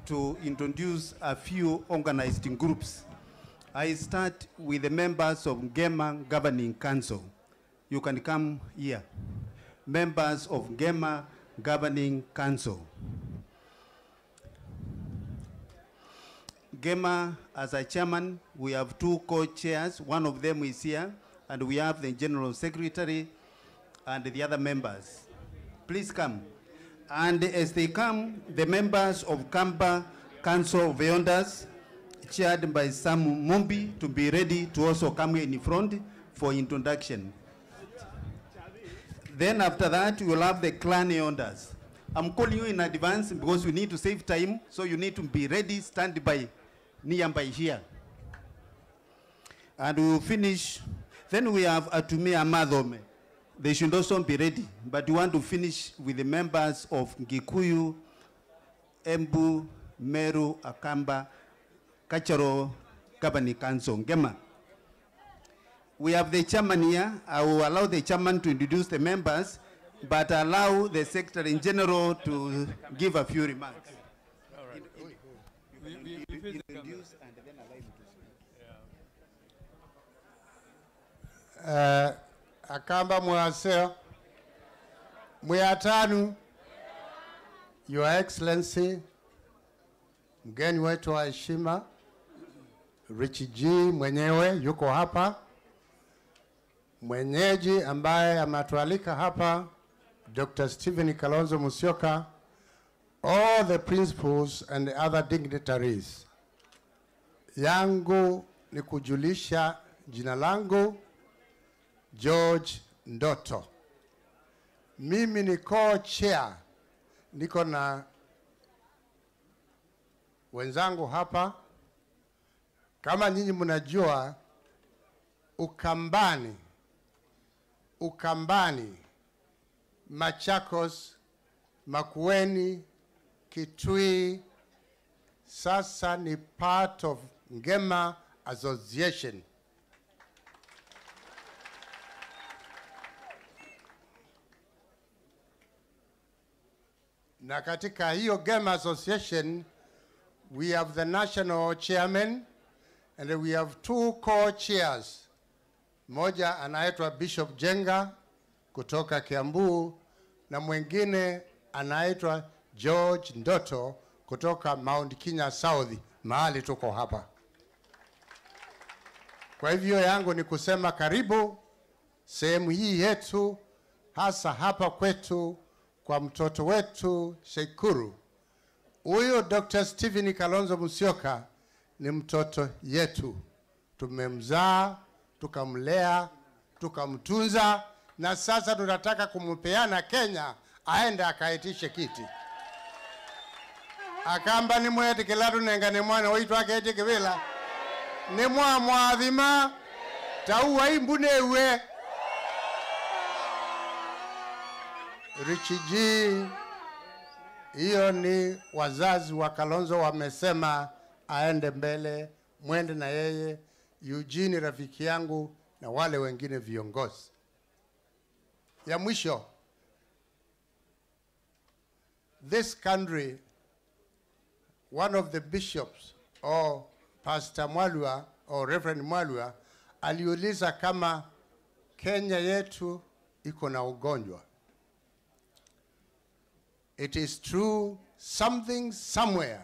to introduce a few organized groups. I start with the members of Ngema Governing Council. You can come here. Members of Ngema Governing Council. Ngema, as a chairman, we have two co-chairs. One of them is here, and we have the general secretary and the other members. Please come. And as they come, the members of Kamba Council of Elders, chaired by Sam Mumbi, to be ready to also come here in front for introduction. Then after that, we will have the clan elders. I'm calling you in advance because we need to save time, so you need to be ready, stand by, nearby here. And we will finish. Then we have Atumia Madhome. They should also be ready, but we want to finish with the members of Gikuyu, Embu, Meru, Akamba, Cultural Governing Council, Ngema. We have the chairman here. I will allow the chairman to introduce the members, but allow the secretary in general to give a few remarks. All right. Introduce and then allow him to speak. Akamba mwaseo, mwatanu, Your Excellency, mgeni wetu wa heshima, Richie G mwenyewe yuko hapa, mwenyeji ambaye ametualika hapa, Dr. Stephen Kalonzo Musyoka, all the principals and the other dignitaries. Yangu ni kujulisha jina langu George Ndoto. Mimi ni co-chair, niko na wenzangu hapa. Kama nyinyi mnajua, Ukambani Ukambani, Machakos, Makueni, Kitui, sasa ni part of Ngema Association. Na katika hiyo Gema Association, we have the national chairman and we have two co-chairs. Mmoja anaitwa Bishop Jenga kutoka Kiambu na mwingine anaitwa George Ndoto kutoka Mount Kenya South, mahali tuko hapa. Kwa hivyo yangu ni kusema karibu sehemu hii yetu, hasa hapa kwetu kwa mtoto wetu Shekuru. Huyo Dr. Stephen Kalonzo Musyoka ni mtoto yetu. Tumemzaa, tukamlea, tukamtunza, na sasa tunataka kumpeana Kenya aende akaitishe kiti. Akamba ni mwete kilatu nenga ni mwana oitwa akete kivila. Ni mwa mwadhima tauwa imbunewe. Richiji, hiyo ni wazazi wa Kalonzo wamesema aende mbele, mwende na yeye, Eugene rafiki yangu na wale wengine viongozi. Ya mwisho, this country, one of the bishops or Pastor Mwalua or Reverend Mwalua aliuliza kama Kenya yetu iko na ugonjwa. It is true, something somewhere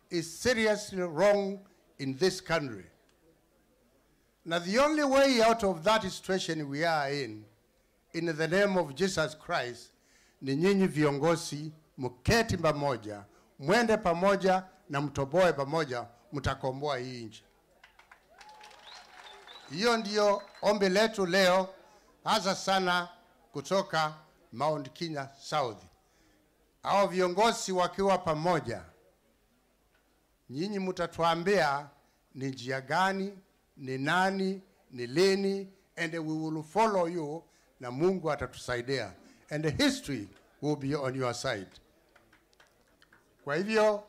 is seriously wrong in this country. Now the only way out of that situation we are in the name of Jesus Christ, ni nyinyi viongozi mketi pamoja, mwende pamoja na mtoboe pamoja, mtakomboa hii nchi. Hiyo ndio ombi letu leo, hasa sana kutoka Mount Kenya South. Hao viongozi wakiwa pamoja, nyinyi mtatuambia ni njia gani, ni nani, ni lini, and we will follow you, na Mungu atatusaidia. And the history will be on your side. Kwa hivyo,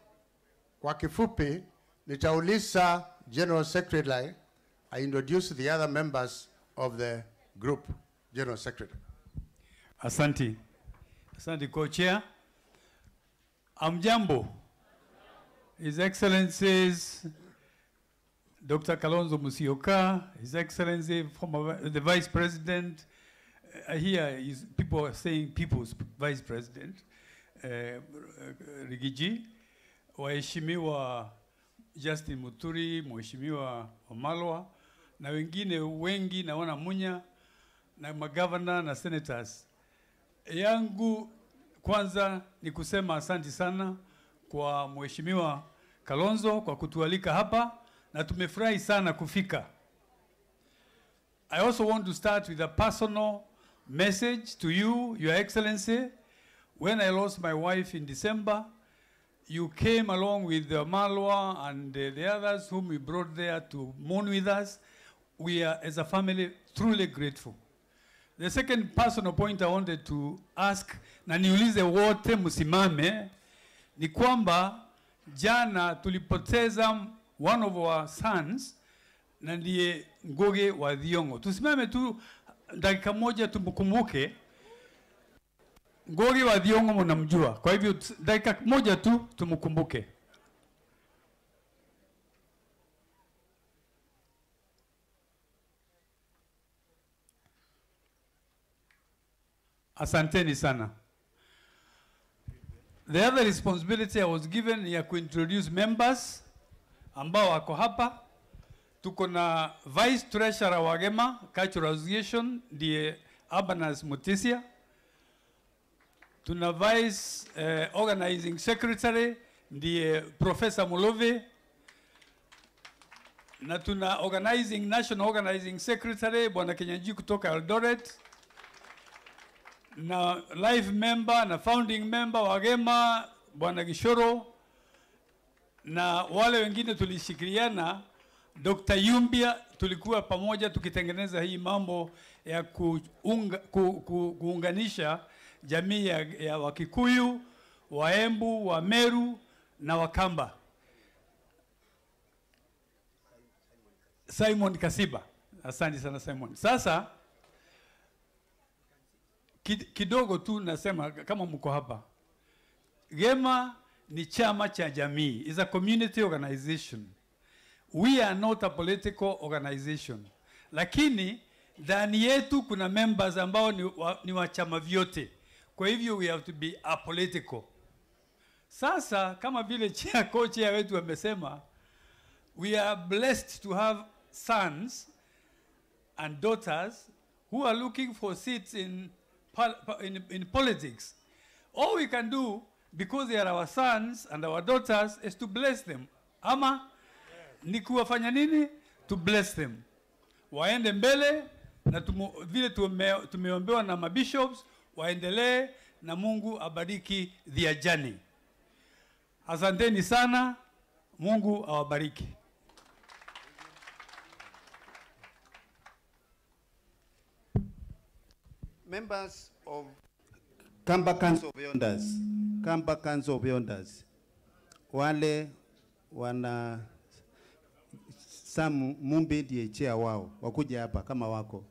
kwa kifupi, nitauliza General Secretary, I introduce the other members of the group. General Secretary. Asante. Asante, Co-Chair. Amjambo. His Excellencies, Dr. Kalonzo Musyoka, His Excellency, former, the Vice President, here is, people are saying people's Vice President, Rigiji, Waheshimiwa Justin Muturi, Mheshimiwa Wamalwa, na wengine wengi, naona Munya, na magavana na senators. Yangu kwanza ni kusema asante sana kwa Mheshimiwa Kalonzo kwa kutualika hapa, na tumefurahi sana kufika. I also want to start with a personal message to you, Your Excellency. When I lost my wife in December, you came along with Malwa and the others whom we brought there to mourn with us. We are, as a family, truly grateful. The second personal point I wanted to ask, na niulize wote msimame, ni kwamba jana tulipoteza one of our sons, na ndiye Ngugi wa Thiong'o. Tusimame tu dakika moja tumkumbuke. Ngugi wa Thiong'o mnamjua. Kwa hivyo dakika moja tu tumkumbuke. Asanteni sana. The other responsibility I was given ya kuintroduce members ambao wako hapa. Tuko na Vice Treasurer wa Gema Cultural Association ndiye Abanas Mutisia. Tuna Vice Organizing Secretary ndiye Professor Mulove. Na tuna National Organizing Secretary Bwana Kenyanji kutoka Eldoret. Na life member na founding member wa Gema Bwana Gishoro. Na wale wengine tulishikiliana, Dr. Yumbia, tulikuwa pamoja tukitengeneza hii mambo ya kuunganisha jamii ya Wakikuyu, Waembu, Wameru na Wakamba. Simon Kasiba. Asante sana Simon. Sasa kidogo tu nasema kama mko hapa. Gema ni chama cha jamii. It's a community organization. We are not a political organization. Lakini ndani yetu kuna members ambao ni wa chama vyote. Kwa hivyo we have to be apolitical. Sasa kama vile kocha wetu amesema, we are blessed to have sons and daughters who are looking for seats in politics. All we can do, because they are our sons and our daughters, is to bless them. Ama ni kuwafanya nini? To bless them. Waende mbele na vile tumeombewa na mabishops, waendelee na Mungu abariki their journey. Asanteni sana, Mungu awabariki. Members of Kamba Council of Elders, Kamba Council of Elders, wale wana Sam Mumbi ndiye chair wao, wakuja hapa kama wako.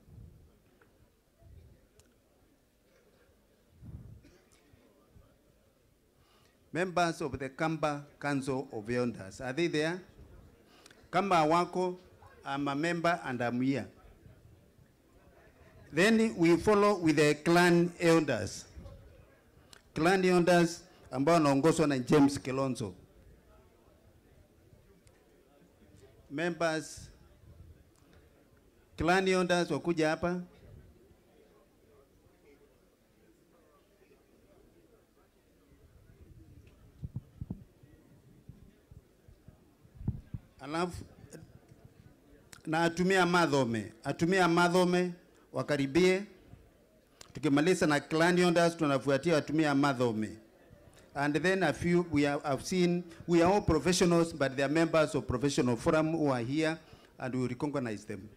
Members of the Kamba Council of Elders, are they there? Kamba wako, I'm a member and I'm here. Then we follow with the clan elders. Clan elders ambao wanaongozwa na James Kilonzo. Members, clan elders wakuja hapa. Alafu na atumia madhome wakaribie. Tukimaliza na clan elders tunafuatia atumia madhome. And then a few we have seen, we are all professionals, but they are members of professional forum who are here, and we recognize them.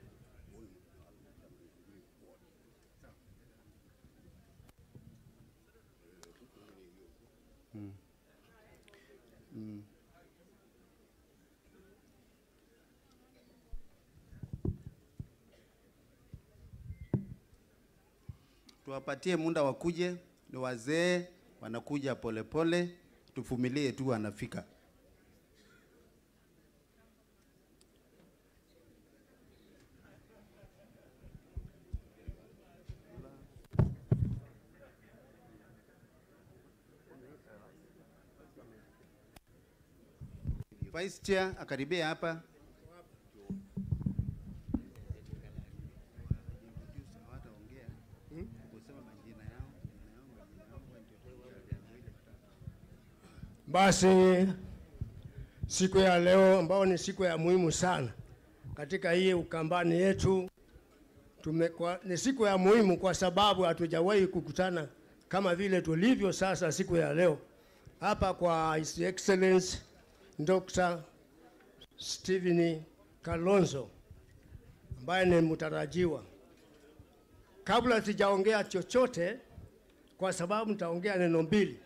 Tuwapatie muda wakuje, ni wazee wanakuja polepole, tuvumilie tu wanafika. Vice Chair akaribia hapa. Basi siku ya leo ambao ni siku ya muhimu sana katika hii Ukambani yetu, ni siku ya muhimu kwa sababu hatujawahi kukutana kama vile tulivyo sasa siku ya leo hapa kwa His Excellency Dr. Stephen Kalonzo ambaye ni mtarajiwa. Kabla sijaongea chochote, kwa sababu nitaongea neno mbili.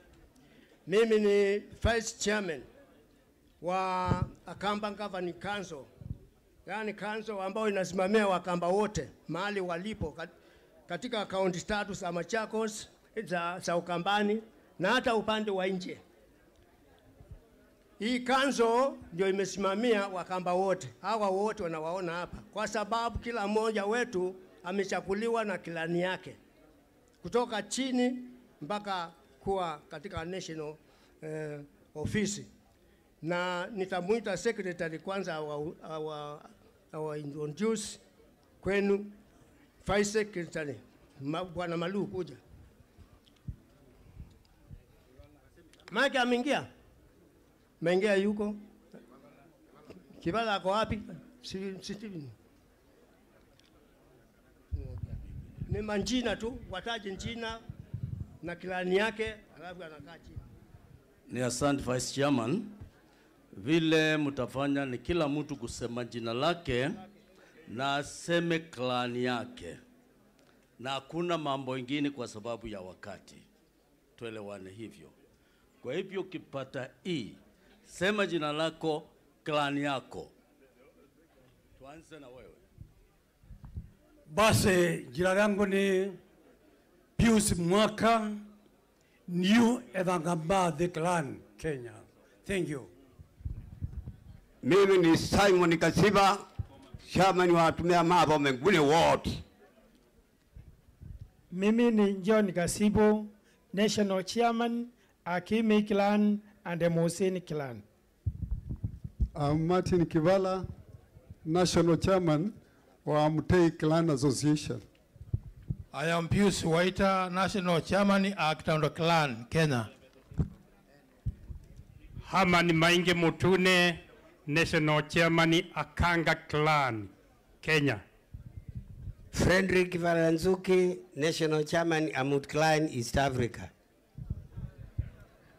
Mimi ni Vice Chairman wa Akamba Governing Council, yani council ambao inasimamia Wakamba wote mahali walipo katika kaunti tatu za Machakos, za Ukambani na hata upande wa nje. Hii council ndio imesimamia Wakamba wote. Hawa wote wanawaona hapa kwa sababu kila mmoja wetu amechaguliwa na kilani yake kutoka chini mpaka kuwa katika national ofisi. Na nitamuita secretary kwanza awa introduce kwenu. Vice Secretary Bwana Malu kuja. Mike ameingia. Ameingia yuko. Kibala ako wapi? Si ni manjina tu, wataje njina na kilani yake, alafu anakaa chini. Ni asante Vice Chairman. Vile mtafanya ni kila mtu kusema jina lake na aseme klani yake. na hakuna mambo ingine kwa sababu ya wakati. Tuelewane hivyo. Kwa hivyo ukipata E, sema jina lako, clan yako. Tuanze na wewe. Basi jina langu ni Pius Mwaka, New Evangamba Clan, Kenya. Thank you. Mimi ni Simon Kasiba, chairman wa Atumia Mathome Nguni Ward. Mimi ni John Kasibo, National Chairman, Akimi Clan and the Muhsin Clan. I'm Martin Kivala, National Chairman wa Mutei Clan Association. I am Pius Waita, National Chairman, Akitando Clan, Kenya. Herman Mainge Mutune, National Chairman, Akanga Clan, Kenya. Frederick Valanzuki, National Chairman, Amut Clan, East Africa.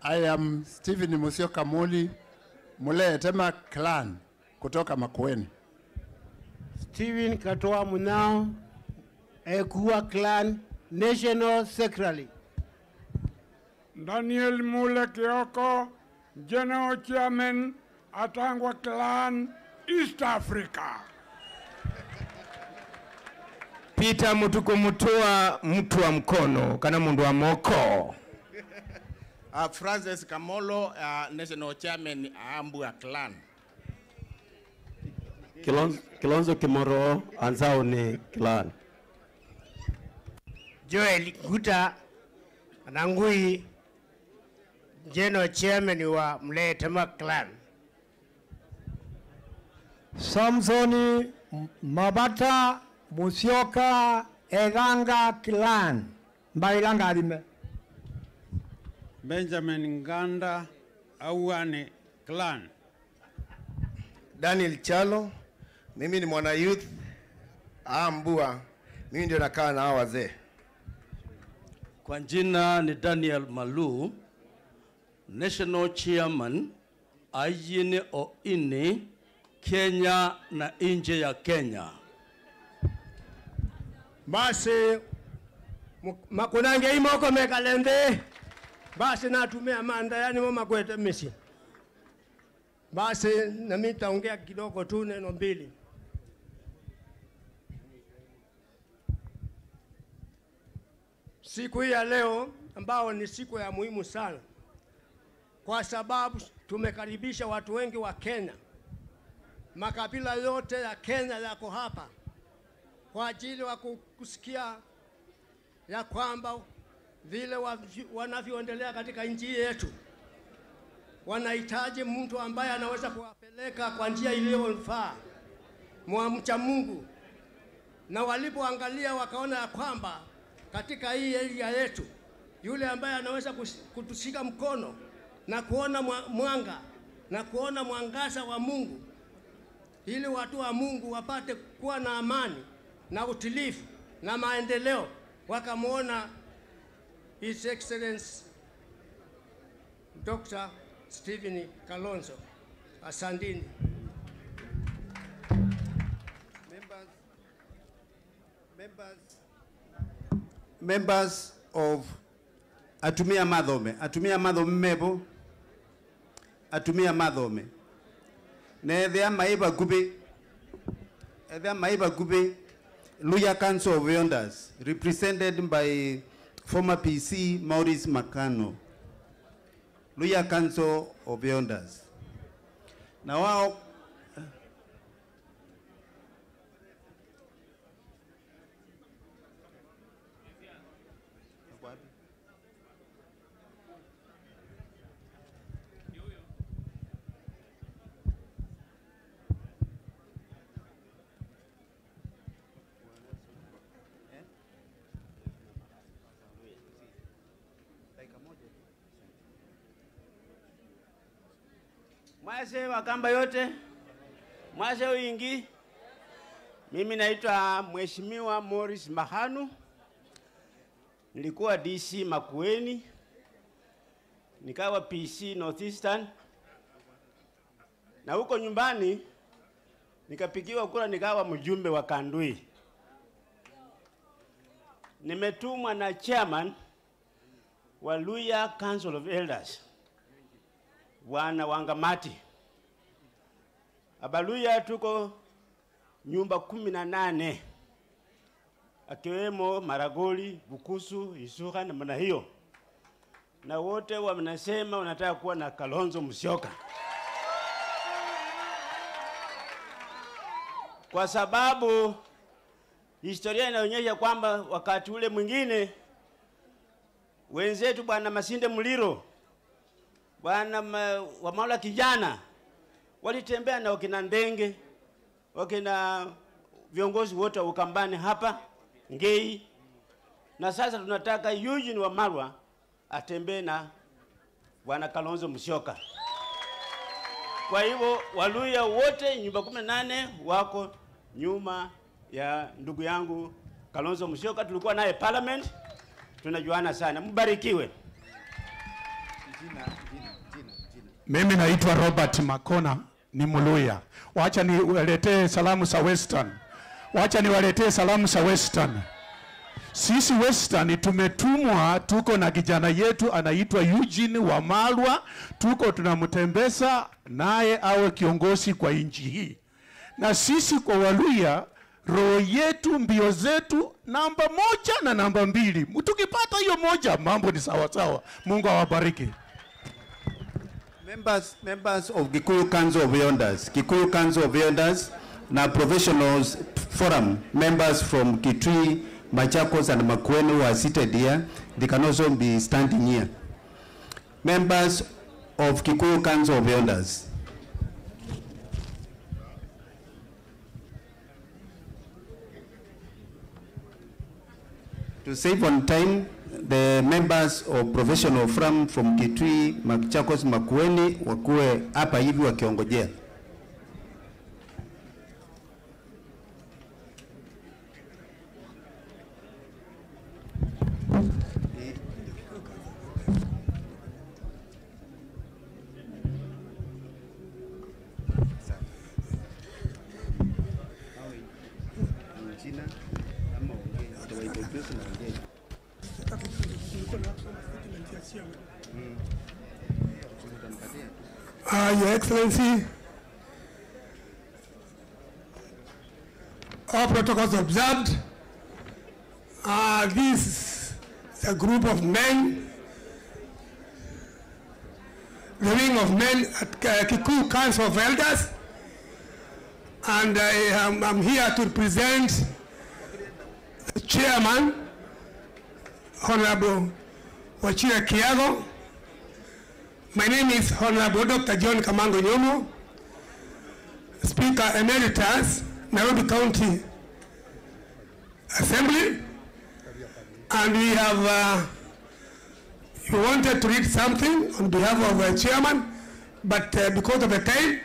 I am Stephen Musyoka Muli, Mule Tema Clan, kutoka Makueni. Stephen Katoa Munao, Ekua Clan, National Secretary. Daniel Mule Kioko, General Chairman, Atangwa Clan, East Africa. Peter Mutuku Mutua, mtu wa mkono, kana mundu wa moko. Francis Kamolo, National Chairman, Ambua Clan. Kilonzo Kimoro, Anzaoni Clan. Joel Guta Nangui, General Chairman wa Mletema Clan. Samsoni Mabata Musyoka Eganga Clan, Mbailanga Adime. Benjamin Nganda, Auane Clan. Daniel Chalo, mimi ni mwana youth Ambua, mimi ndio nakaa na hawa wazee. Kwa jina ni Daniel Malu, National Chairman, Ayine Oini, Kenya na nje ya Kenya. Basi makunange imoko mekalende. Basi natumia manda yani mama kwete misi. Basi na mimi nitaongea kidogo tu neno mbili. Siku hii ya leo ambao ni siku ya muhimu sana, kwa sababu tumekaribisha watu wengi wa Kenya. Makabila yote ya Kenya yako hapa kwa ajili wa kusikia ya kwamba vile wanavyoendelea katika nchi yetu. Wanahitaji mtu ambaye anaweza kuwapeleka kwa njia iliyofaa, mwamcha Mungu. Na walipoangalia wakaona ya kwamba katika hii area yetu yule ambaye anaweza kutushika mkono na kuona mwanga na kuona mwangaza wa Mungu, ili watu wa Mungu wapate kuwa na amani na utulivu na maendeleo, wakamuona His Excellency Dr. Stephen Kalonzo. Asanteni. Members of Atumia Mathome, Atumia Mathome mebo, Atumia Mathome. Ne thea maiba gube, thea maiba gube, Luya Council of Elders, represented by former PC Maurice Makano. Luya Council of Elders. Na wao Mwase Wakamba yote, mwase wingi. Mimi naitwa Mheshimiwa Morris Mahanu. Nilikuwa DC Makueni, nikawa PC Northeastern, na huko nyumbani nikapigiwa kura nikawa mjumbe wa Kandui. Nimetumwa na chairman wa Luhya Council of Elders, Bwana Wangamati. Abaluya tuko nyumba 18, akiwemo Maragoli, Bukusu, Isuka na namna hiyo. Na wote wanasema wanataka kuwa na Kalonzo Musyoka. Kwa sababu historia inaonyesha kwamba wakati ule mwingine wenzetu Bwana Masinde Muliro, Bwana Wamala kijana walitembea na wakina Ndenge, wakina viongozi wote wa Ukambani hapa Ngei. Na sasa tunataka Eugene Wamalwa atembee na Bwana Kalonzo Musyoka. Kwa hivyo Waluhya wote nyumba 18 wako nyuma ya ndugu yangu Kalonzo Musyoka. Tulikuwa naye parliament, tunajuana sana. Mbarikiwe. Mimi naitwa Robert Makona, ni Mluhya. Wacha niwaletee salamu za Western. Wacha niwaletee salamu za Western. Sisi Western tumetumwa, tuko na kijana yetu anaitwa Eugene Wamalwa, tuko tunamtembeza naye awe kiongozi kwa nchi hii. Na sisi kwa Waluhya, roho yetu, mbio zetu, namba 1 na namba 2. Tukipata hiyo moja, mambo ni sawa sawa. Mungu awabariki. Members of Gikuyu Council of Elders, Gikuyu Council of Elders na Professionals Forum, members from Kitui, Machakos and Makueni who are seated here, they can also be standing here. Members of Kikuyu Council of Elders. To save on time, the members of Professional Forum from Kitui, Machakos, Makueni wakuwe hapa hivi wakiongojea. Your Excellency, all protocols observed. This is a group of men, the wing of men at Kikuyu Council of Elders, and I'm here to present the chairman, Honorable Wachira Kiago. My name is Honorable Dr. John Kamango Nyomo, Speaker Emeritus, Nairobi County Assembly, and we have, you wanted to read something on behalf of the chairman, but because of the time,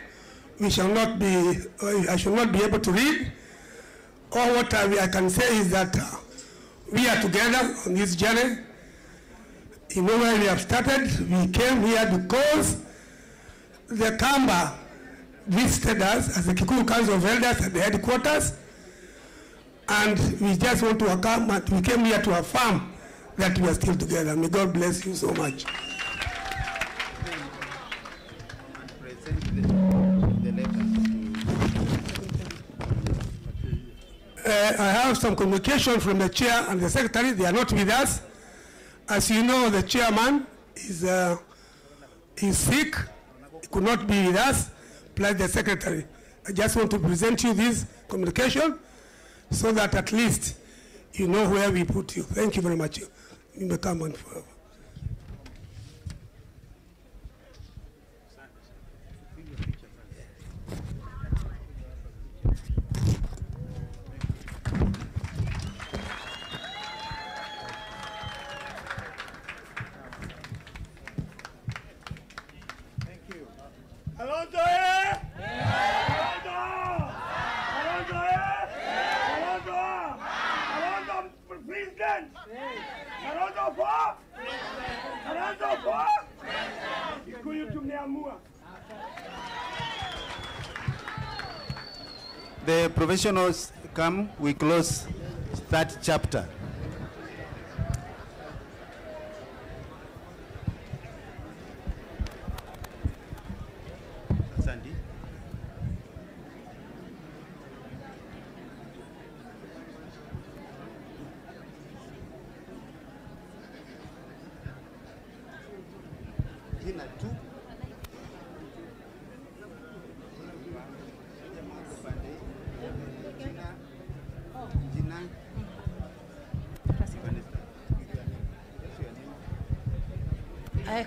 we shall not be, I shall not be able to read. All what I can say is that we are together on this journey. You know where we have started. We came here because the Kamba visited us as the Kikuyu Council of Elders at the headquarters, and we just want to come, we came here to affirm that we are still together. May God bless you so much. I have some communication from the chair and the secretary. They are not with us. As you know, the chairman is sick. He could not be with us, plus the secretary. I just want to present you this communication so that at least you know where we put you. Thank you very much. You may come on forever. Alonso, eh? Alonso! Alonso, eh? Alonso! Alonso, president! Alonso for? Alonso for? Kikuyu tumeamua. The professionals come, we close that chapter. Jina tu.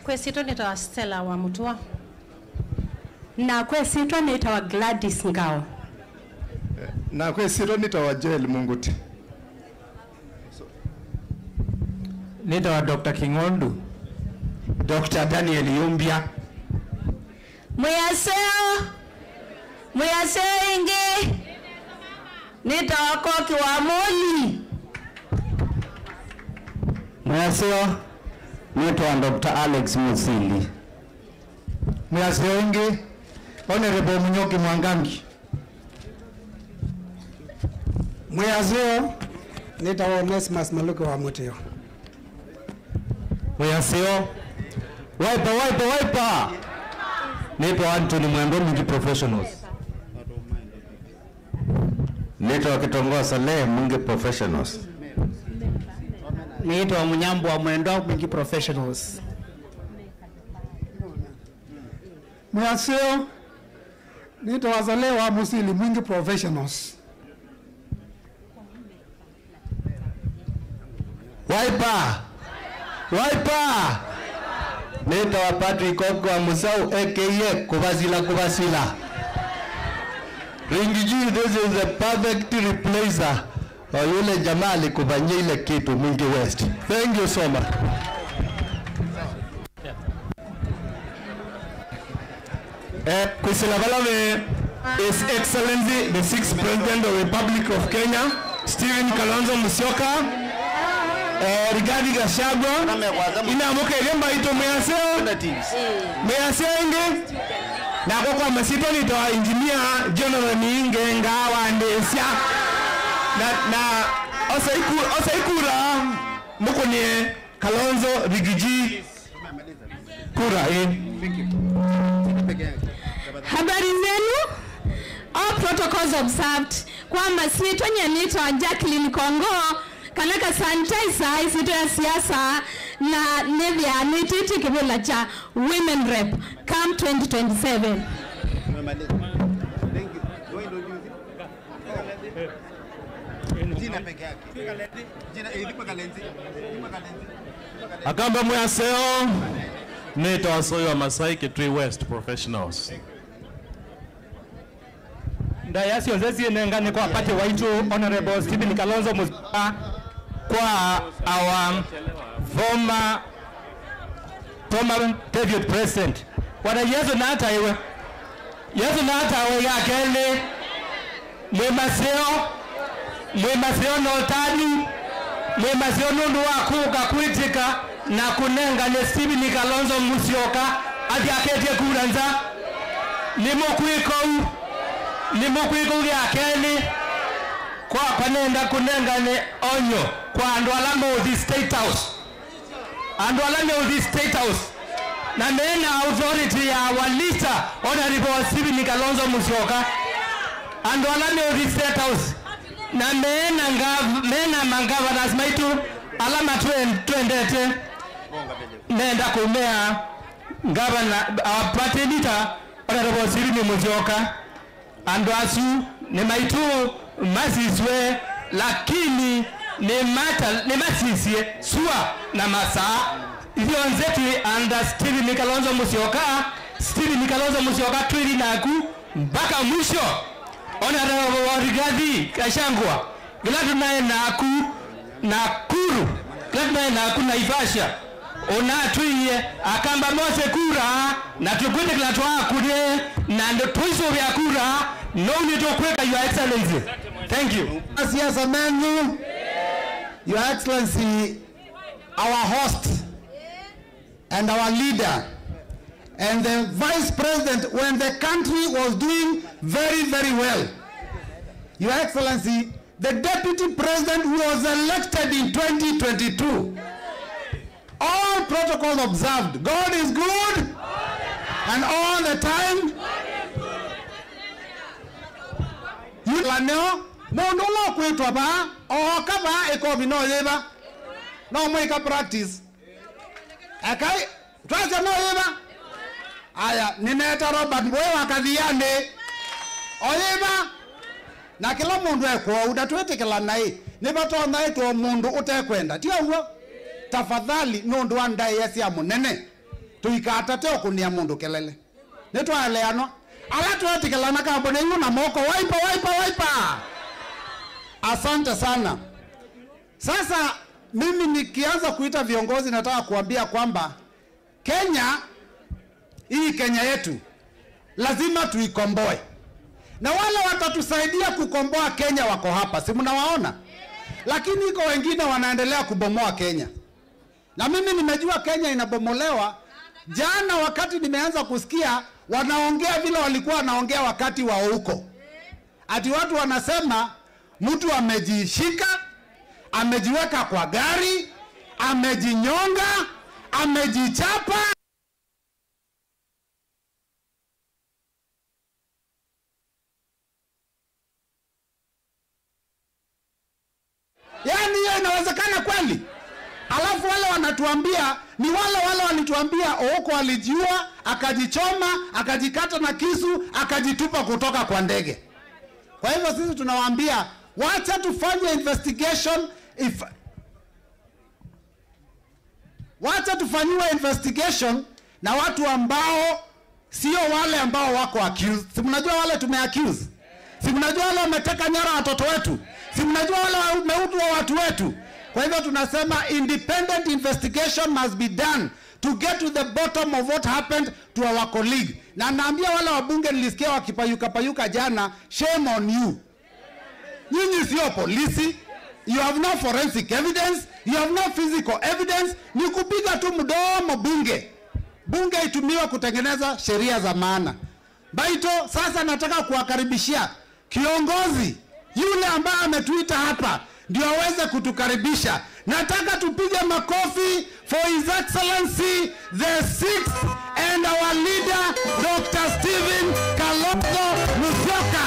Kwesito nitawa Stella wa Mutua. Na kwesito nitawa Gladys Ngao. Na kwesito nitawa Joel Munguti. Nitawa Dr. Kingondu. Dr. Daniel Yumbia. Muyaseo. Muyaseo ingi. Nitawa Koki wa Moli. Muyaseo. Nitwa Dr. Alex Musili. Muyaseo ingi. Honorable Munyoki Mwangangi. Muyaseo. Nitawa Onesmus Maluko wa Mutio. Muyaseo. Wiper, wiper, wiper. Nitwa Anthony Mwendo, Mwingi Professionals. Nitwa Kitongoa Saleh, Mwingi Professionals. Nitwa Munyambo wa Mwendo, Mwingi Professionals. Muyaseo. Nitwa Saleh wa Musili, Mwingi Professionals. Wiper. Wiper. Nitwa Patrick Okwa Musau aka Kubasila Kubasila. Ringiji, this is the perfect replacer wa yule jamaa alikufanyia ile kitu Mwingi West. Thank you so much. Kwisila Balame, His Excellency the sixth President of the Republic of Kenya, Stephen Kalonzo Musyoka, Rigathi Gachagua, inamuka ilemba ito meyaseo meyaseo inge na kwa masito nitoa engineer General Ninge ngawa ndesia na osaikura mukonie Kalonzo Rigiji kura. Habari zenu. All protocols observed. Kwamba sitwenye nitoa Jacqueline Kongo kanaka sanitizer isito ya siasa na nevya nititi kibula cha women rep come 2027. Akamba Muyaseo. Nitwa Soyo wa Masai Kitui West Professionals. Ndayasi onzezi nengane kwa pate waitu Honorable Stephen Kalonzo Musyoka kwa our former deputy president. Wana Yesu na hata iwe. Yesu na hata iwe ya kele. Mwemaseo no tani. Mwemaseo nundu wakuka kuitika na kunenga ne Stephen Kalonzo Musyoka ati aketie kuranza. Nimukwiko ya kele. Kwa panenda kunenga ne onyo kwa andu alama uthi State House. Andu alama uthi State House. Na mena authority ya walita Honorable Stephen Kalonzo Musyoka. Andu alama uthi State House. Na mena mangava maitu alama tuendete. Nenda kumea gavana our party leader Honorable Stephen Musyoka. Andu asu ni maitu masiswe lakini ni masisie sua na masaa ithio nzeti under Stephen Kalonzo Musyoka. Stephen Kalonzo Musyoka twili naku mpaka mwisho. Honorable Rigathi Gachagua gila tunaye naku Nakuru, gila tunaye naku Naivasha onatwiye akamba mose kura na tukwende kila twakure na ndo tuiso vya kura no nitokweka. Your Excellency, thank you. Siasa menu, Your Excellency, our host and our leader and the Vice President when the country was doing very, very well. Your Excellency, the Deputy President who was elected in 2022. All protocols observed. God is good and all the time. You laneo mundu ula ukwitwa ba oka ba ikobi no yiba no mwika practice akai twacha no yiba Aya, nineta Robert Mbowe wakathiane. Oyeba na kila mundu ekwo udatwetikila nai nibatona etwo mundu utekwenda ti uguo tafadhali nundu wa ndai cia munene tuikatate okunia mundu kelele nitwaeleanwa ala twetikilana kambuni yu na moko waipa waipa waipa. Asante sana. Sasa mimi nikianza kuita viongozi nataka kuambia kwamba Kenya hii, Kenya yetu lazima tuikomboe. Na wale watatusaidia kukomboa Kenya wako hapa, si mnawaona? Lakini iko wengine wanaendelea kubomoa Kenya. Na mimi nimejua Kenya inabomolewa jana wakati nimeanza kusikia wanaongea vile walikuwa wanaongea wakati wa huko. Ati watu wanasema mtu amejishika, amejiweka kwa gari, amejinyonga, amejichapa. Yaani hiyo inawezekana kweli? Alafu wale wanatuambia ni wale wale walituambia Ooko alijiua, akajichoma, akajikata na kisu, akajitupa kutoka kwa ndege. Kwa hivyo sisi tunawaambia wacha tufanye investigation, wacha tufanyiwe investigation na watu ambao sio wale ambao wako accused. Si mnajua wale tumeaccuse? Si mnajua wale wameteka nyara watoto wetu? Si mnajua wale wameua watu wetu? Kwa hivyo tunasema independent investigation must be done to get to the bottom of what happened to our colleague. Na naambia wale wabunge nilisikia wakipayuka payuka jana, shame on you. Nyinyi sio polisi, you have no forensic evidence, you have no physical evidence, ni kupiga tu mdomo bunge. Bunge itumiwa kutengeneza sheria za maana. Baito, sasa nataka kuwakaribishia kiongozi yule ambaye ametuita hapa ndio aweze kutukaribisha. Nataka tupige makofi for His Excellency the sixth and our leader Dr. Stephen Kalonzo Musyoka.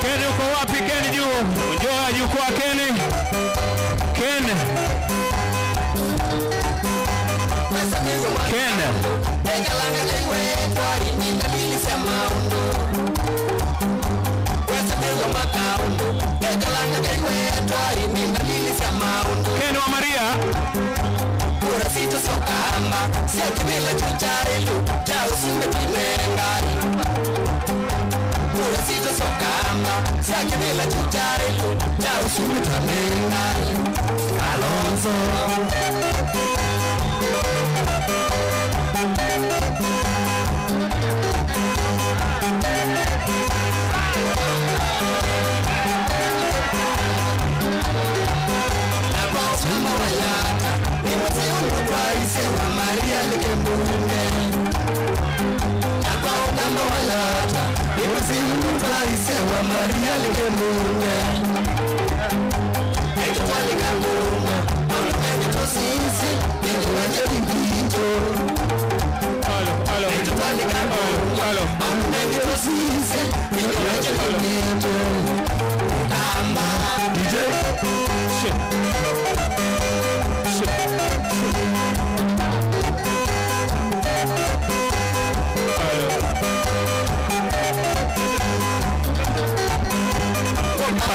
Ken uko wapi? Ken juu. Njoo jukwaa Ken. Ken. Ken. Ken wa Maria.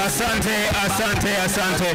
Asante, asante, asante.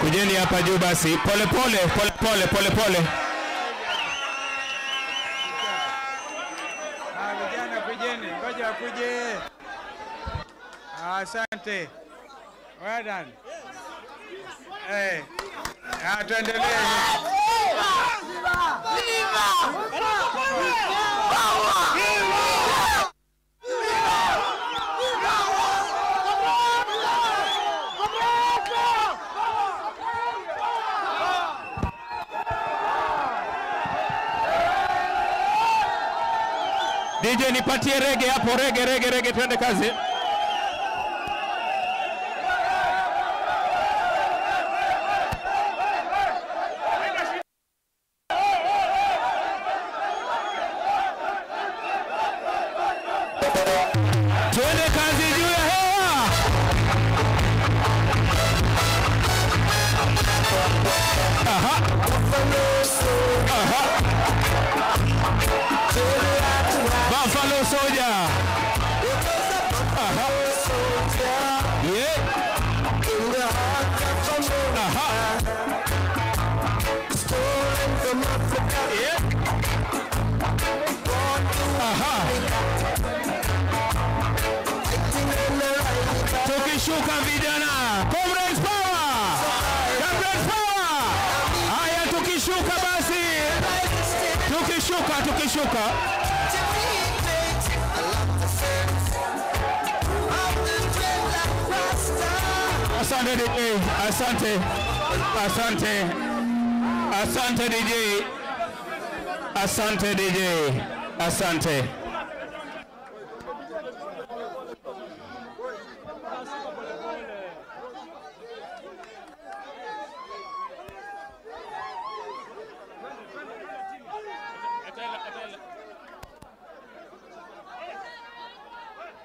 Kujeni hapa juu basi. Pole pole, pole pole, pole pole. Vijana kujeni, ngoja kuje. Asante. Well done. Eh. Tuendelee. DJ nipatie rege hapo, rege rege rege, twende kazi. Twende kazi juu ya hewa. Aha. Aha. Buffalo Soldier. Aha. Yeah. Aha. Yeah. Aha. Tukishuka vijana, Comrades Power! Comrades Power! Haya, tukishuka basi. Tukishuka, tukishuka. Asante DJ, asante. Asante. Asante DJ. Asante DJ. Asante.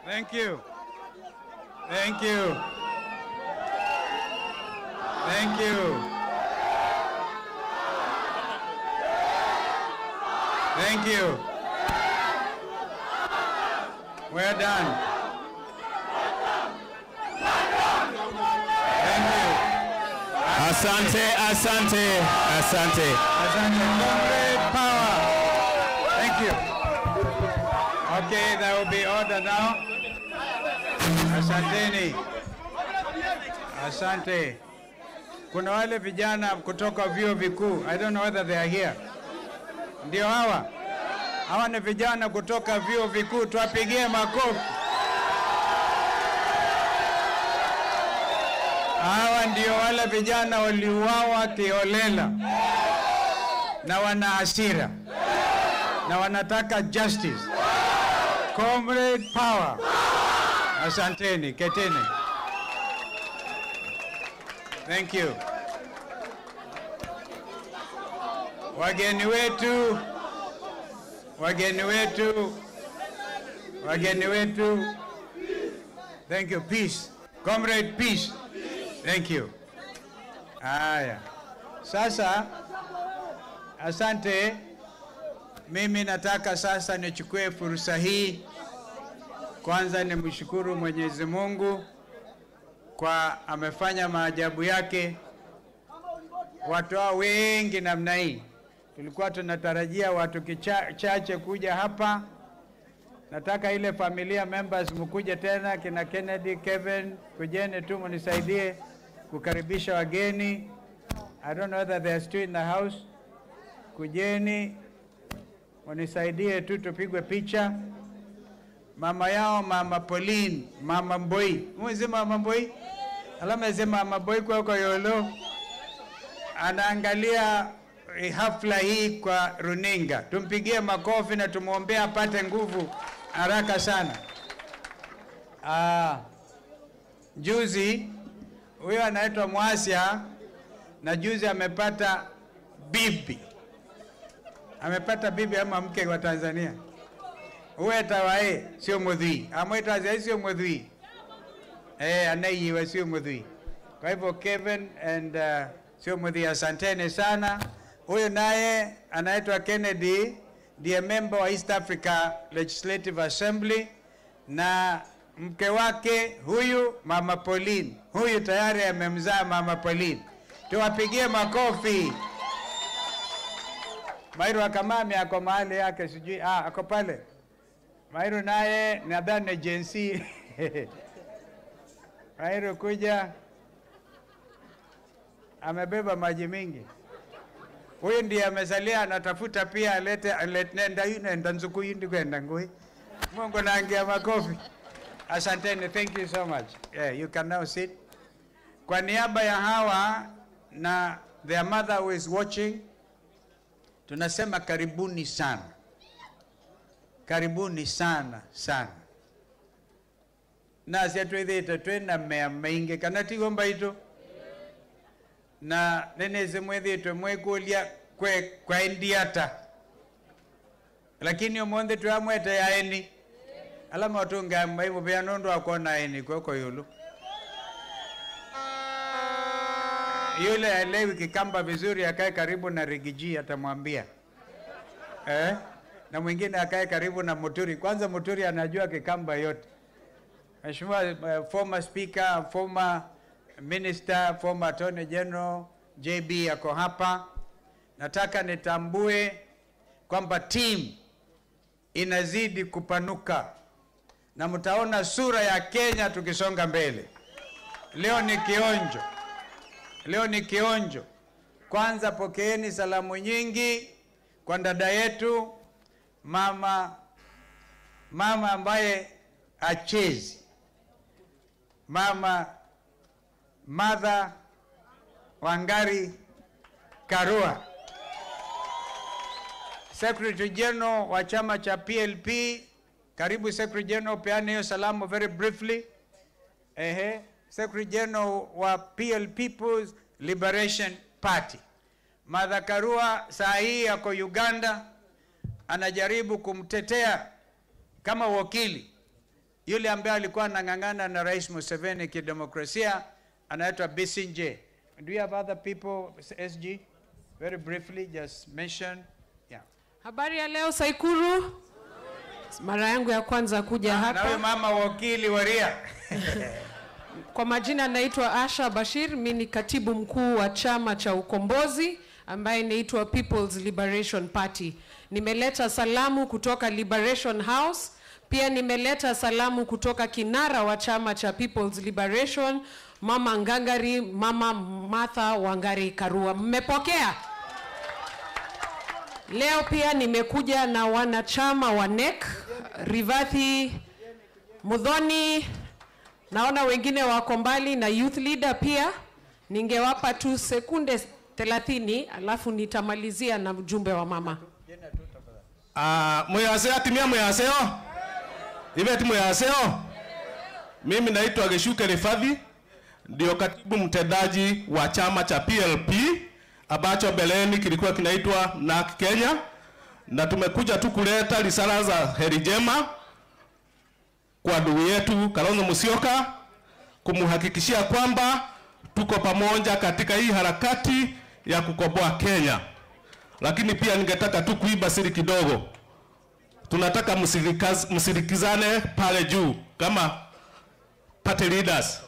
Thank you. Thank you. Thank you. Thank you. Well done. Thank you. Asante, asante, asante. Asante. Comrade Power. Thank you. Okay, there will be order now. Asanteni. Asante. Kuna wale vijana kutoka vyuo vikuu. I don't know whether they are here. Ndio hawa. Hawa ni vijana kutoka vyuo vikuu, tuwapigie makofi. Hawa ndio wale vijana waliuawa kiholela na wana hasira na wanataka justice. Comrade Power. Asanteni, keteni. Thank you. Wageni wetu, wageni wetu, wageni wetu. Thank you. Peace. Comrade, peace. Thank you. Haya. Sasa, asante. Mimi nataka sasa nichukue fursa hii. Kwanza nimshukuru Mwenyezi Mungu kwa amefanya maajabu yake. Watu hao wengi namna hii. Tulikuwa tunatarajia watu kichache kuja hapa. Nataka ile familia members mkuje tena, kina Kennedy, Kevin, kujeni tu mnisaidie kukaribisha wageni. I don't know whether they are still in the house. Kujeni mnisaidie tu tupigwe picha. Mama yao Mama Pauline, Mama Mboi. Mwezi Mama Mboi? Alama zema Mama Mboi kwa kwa yolo. Anaangalia hafla hii kwa runinga. Tumpigie makofi na tumuombee apate nguvu haraka sana. Juzi huyo anaitwa Mwasia na juzi amepata bibi. Amepata bibi ama mke wa Tanzania. Uwe tawae sio mudhui. Amwita azia sio mudhui. Anaiwe sio mudhui. Kwa hivyo Kevin and sio mudhui, asanteni sana. Huyo naye anaitwa Kennedy, ndiye member wa East Africa Legislative Assembly, na mke wake huyu Mama Pauline. Huyu tayari amemzaa Mama Pauline. Tuwapigie makofi. Mairu akamami ako mahali yake sijui, ako pale. Mairu naye nadhani ni Gen Z. Mairu kuja amebeba maji mingi. Huyu ndiye amesalia anatafuta pia alete nenda nenda nzuku yindi kwenda ngui. Mungu naangia makofi. Asanteni, thank you so much. Yeah, you can now sit. Kwa niaba ya hawa na their mother who is watching, tunasema karibuni sana. Karibuni sana sana. Na syatwithite twina mea maingi kana tigo mbaitu na neneze mwithitwe mwikulia kwe kwaendiata lakini umunthe twamwete yaeni ala matunga maimu bia nundu akona eni kweko yulu yule aelewi Kikamba vizuri akae karibu na Rigiji atamwambia na mwingine akae karibu na Muturi. Kwanza Muturi anajua Kikamba yote. Mheshimiwa former speaker, former minister, former attorney general JB yako hapa. Nataka nitambue kwamba team inazidi kupanuka na mtaona sura ya Kenya tukisonga mbele. Leo ni kionjo. Leo ni kionjo. Kwanza pokeeni salamu nyingi kwa dada yetu mama ambaye achezi, Mama Martha Wangari Karua, Secretary General wa chama cha PLP. Karibu Secretary General, peane hiyo salamu very briefly. Secretary General wa PL People's Liberation Party. Martha Karua saa hii ako Uganda, anajaribu kumtetea kama wakili yule ambaye alikuwa anang'ang'ana na Rais Museveni kidemokrasia, anaitwa Besigye. Do you have other people, SG? Very briefly, just mention. Yeah. Habari ya leo Saikuru. Mara yangu ya kwanza kuja hapa. Na mama wakili waria. Kwa majina naitwa Asha Bashir, mimi ni katibu mkuu wa chama cha Ukombozi ambaye inaitwa People's Liberation Party. Nimeleta salamu kutoka Liberation House. Pia nimeleta salamu kutoka kinara wa chama cha People's Liberation, Mama Ngangari, Mama Martha Wangari Karua. Mmepokea? Leo pia nimekuja na wanachama wa NEC, Rivathi Muthoni, naona wengine wako mbali, na youth leader pia. Ningewapa tu sekunde 30 alafu nitamalizia na mjumbe wa mama. Mweyaseo atimia mweyaseo. Ibeti mweyaseo. Mimi naitwa Geshuke Rifathi, ndio katibu mtendaji wa chama cha PLP ambacho beleni kilikuwa kinaitwa NAC Kenya, na tumekuja tu kuleta risala za heri njema kwa ndugu yetu Kalonzo Musyoka, kumhakikishia kwamba tuko pamoja katika hii harakati ya kukomboa Kenya. Lakini pia ningetaka tu kuiba siri kidogo. Tunataka msirikizane pale juu kama party leaders.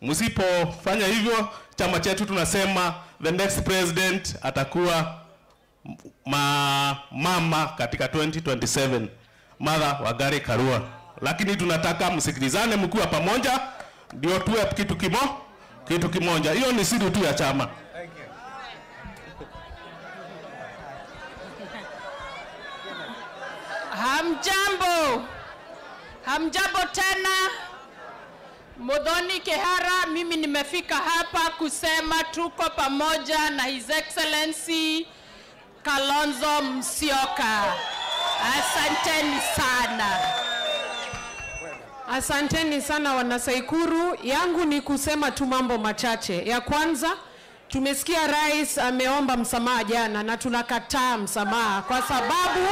Msipofanya hivyo, chama chetu tunasema the next president atakuwa mama katika 2027, Martha Wangari Karua. Lakini tunataka msikilizane mkiwa pamoja, ndio tuwe kitu kimoja. Hiyo ni siri tu ya chama. Thank you. Hamjambo. Hamjambo tena. Muthoni Kehara, mimi nimefika hapa kusema tuko pamoja na His Excellency Kalonzo Musyoka. Asanteni sana. Asanteni sana wanasaikuru. Yangu ni kusema tu mambo machache. Ya kwanza, tumesikia rais ameomba msamaha jana na tunakataa msamaha kwa sababu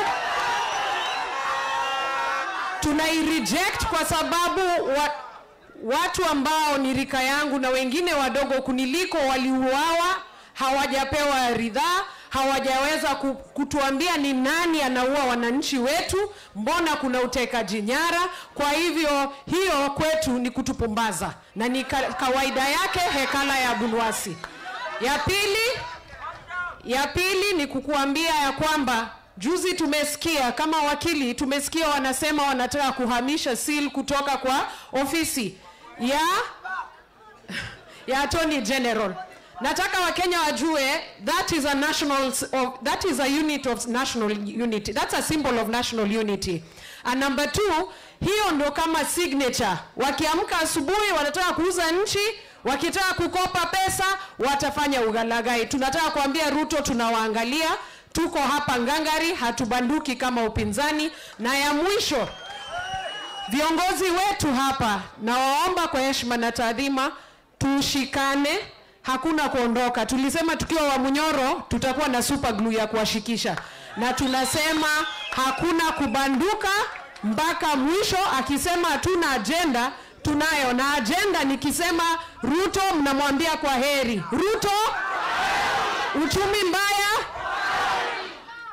tunai-reject, kwa sababu watu ambao ni rika yangu na wengine wadogo kuniliko waliuawa, hawajapewa ridhaa, hawajaweza kutuambia ni nani anaua wananchi wetu, mbona kuna utekaji nyara. Kwa hivyo hiyo kwetu ni kutupumbaza na ni kawaida yake hekala ya Abunwasi. Ya pili ni kukuambia ya kwamba juzi tumesikia kama wakili, tumesikia wanasema wanataka kuhamisha seal kutoka kwa ofisi ya Attorney General. Nataka Wakenya wajue that is a national, that is a unit of national unity. That's a symbol of national unity. And number two, hiyo ndo kama signature. Wakiamka asubuhi wanataka kuuza nchi, wakitaka kukopa pesa watafanya ugalagai. Tunataka kuambia Ruto tunawaangalia, Tuko hapa ngangari, hatubanduki kama upinzani. Na ya mwisho, viongozi wetu hapa, nawaomba kwa heshima na taadhima tushikane, hakuna kuondoka. Tulisema tukiwa wa Munyoro tutakuwa na super glue ya kuwashikisha, na tunasema hakuna kubanduka mpaka mwisho. Akisema hatuna agenda, tunayo. Na agenda nikisema Ruto, mnamwambia kwa heri. Ruto, uchumi mbaya,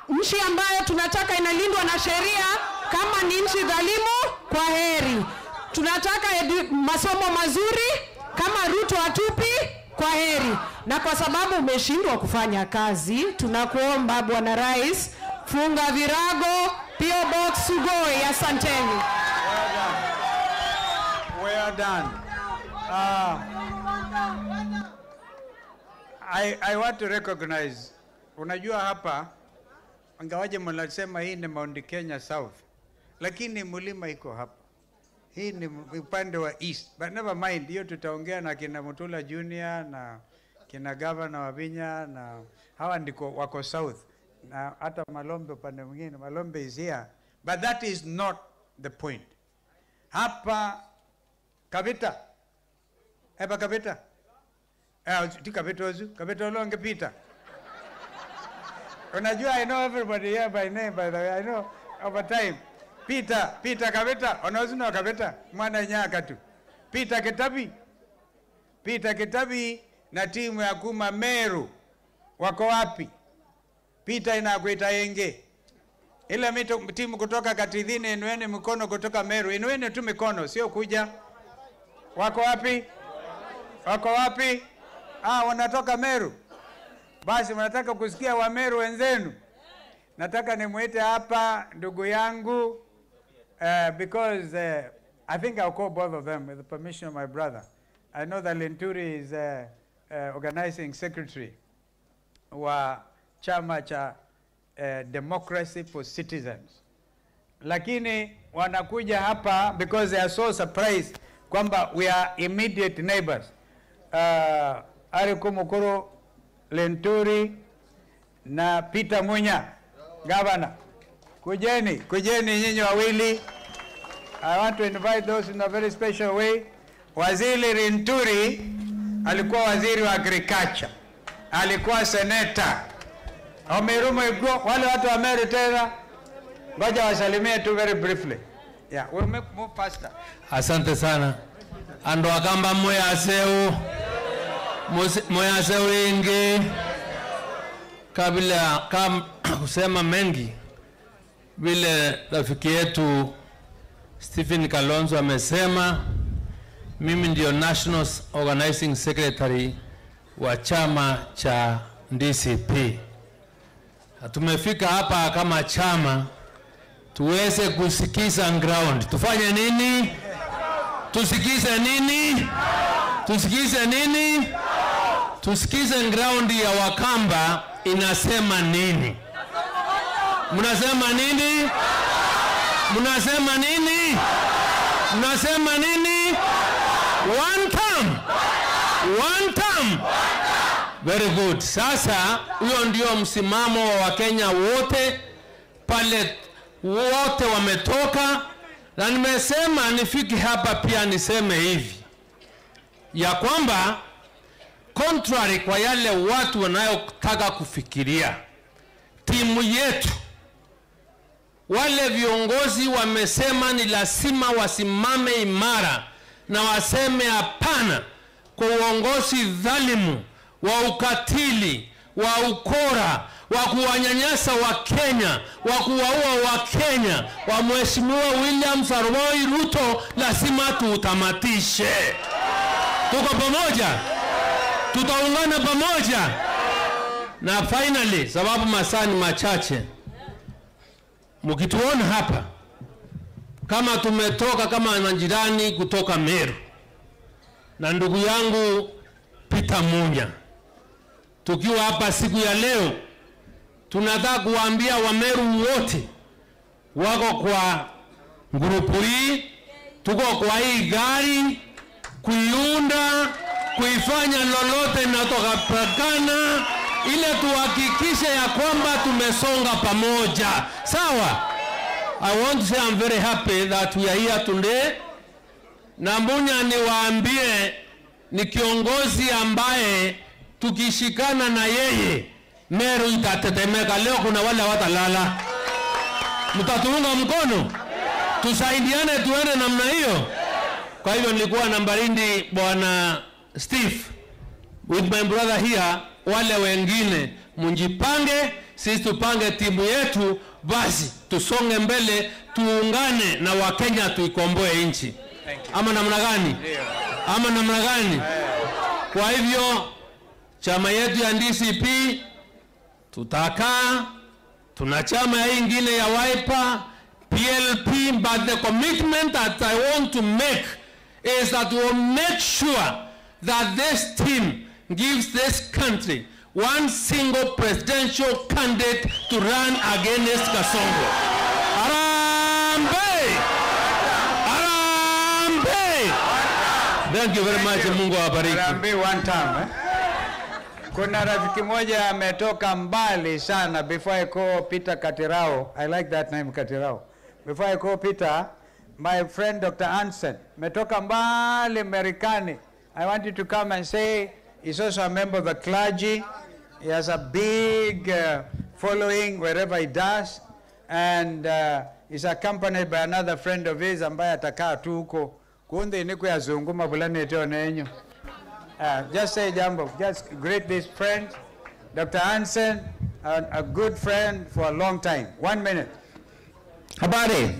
nchi ambayo tunataka inalindwa na sheria, kama ni nchi dhalimu, kwa heri. Tunataka masomo mazuri, kama Ruto hatupi, kwa heri. Na kwa sababu umeshindwa kufanya kazi, tunakuomba Bwana Rais, funga virago, P.O. Box Sugoi. Asanteni. Well done. I want to recognize, unajua hapa, ingawaje mnasema hii ni Mount Kenya South, lakini mlima iko hapa. Hii ni upande wa East. But never mind, hiyo tutaongea na kina Mutula Junior na kina Governor Wavinya na hawa ndiko wako South. Na hata Malombe upande mwingine, Malombe is here. But that is not the point. Hapa Kavita. Hapa Kavita. Ti Kavita ozu, Kavita olonge Peter. Unajua, I know everybody here by name, by the way. I know over time. Peter, Peter Kavita, onozuno Kavita, mwana nyaka tu. Peter Kitabi. Peter Kitabi na timu ya kuma Meru wako wapi? Peter inakuita yenge. Ile timu kutoka Katithini, inueni mikono kutoka Meru. Inueni tu mikono, sio kuja. Wako wapi? Wako wapi? Ah, wanatoka Meru. Basi mnataka kusikia wa Meru wenzenu. Nataka nimuite hapa ndugu yangu, because I think I'll call both of them with the permission of my brother. I know that Linturi is organizing secretary wa chama cha Democracy for Citizens. Lakini wanakuja hapa because they are so surprised kwamba we are immediate neighbors. Ariku Mukuru Linturi na Peter Munya, governor. Kujeni, kujeni nyinyi wawili. I want to invite those in a very special way. Waziri Linturi alikuwa waziri wa agriculture, alikuwa senator. Omerumo igwo, wale watu wa Meru tena, ngoja wasalimie tu very briefly. Yeah, we'll move faster. Asante sana. Ando akamba moyaseu. Moyaseu ingi. Kabla kusema mengi, vile rafiki yetu Stephen Kalonzo amesema, mimi ndio National Organizing Secretary wa chama cha DCP. Tumefika hapa kama chama tuweze kusikiza ground. Tufanye nini? Tusikize nini? Tusikize nini? Tusikize ground ya Wakamba inasema nini? Mnasema nini? Mnasema nini? Mnasema nini? One term. One term. Very good. Sasa huyo ndio msimamo wa Wakenya wote pale, wote wametoka. Na nimesema nifiki hapa pia niseme hivi ya kwamba contrary kwa yale watu wanayotaka kufikiria, timu yetu wale viongozi wamesema ni lazima wasimame imara na waseme hapana kwa uongozi dhalimu wa ukatili, wa ukora, wa kuwanyanyasa wa Kenya, wa kuwaua wa Kenya, wa Mheshimiwa William Samoei Ruto. Lazima tuutamatishe. Tuko pamoja, tutaungana pamoja. Na finally, sababu masaa ni machache, mkituona hapa kama tumetoka kama majirani kutoka Meru na ndugu yangu Peter Munya, tukiwa hapa siku ya leo, tunataka kuambia Wameru wote wako kwa grupu hii, tuko kwa hii gari kuiunda, kuifanya lolote inatokapakana. ile tuhakikishe ya kwamba tumesonga pamoja. Sawa? I want to say I'm very happy that we are here today. Na Mbunya niwaambie ni kiongozi ambaye tukishikana na yeye Meru itatetemeka. Leo kuna wale hawatalala. Mtatuunga mkono? Tusaidiane tuende namna hiyo. Kwa hivyo nilikuwa na Mbarindi Bwana Steve with my brother here, wale wengine mjipange, sisi tupange timu yetu, basi tusonge mbele, tuungane na Wakenya tuikomboe nchi. Ama namna gani? Ama namna gani? Kwa hivyo chama yetu ya DCP tutakaa, tuna chama ya ingine ya Wiper, PLP, but the commitment that I want to make is that we will make sure that this team gives this country one single presidential candidate to run against Kasongo. Harambee! Harambee! Thank you very much. Mungu awabariki. Harambee one time, eh? Kuna rafiki moja ametoka mbali sana. Before I call Peter Katirao, I like that name Katirao. Before I call Peter, my friend Dr. Anson ametoka mbali Marekani. I want you to come and say he's also a member of the clergy. He has a big following wherever he does, and he's accompanied by another friend of his ambaye atakaa tu huko kunde ni kuyazunguma fulani eteo nenyu. Just say jambo, just greet this friend, Dr. Hansen, a good friend for a long time. 1 minute. Habari.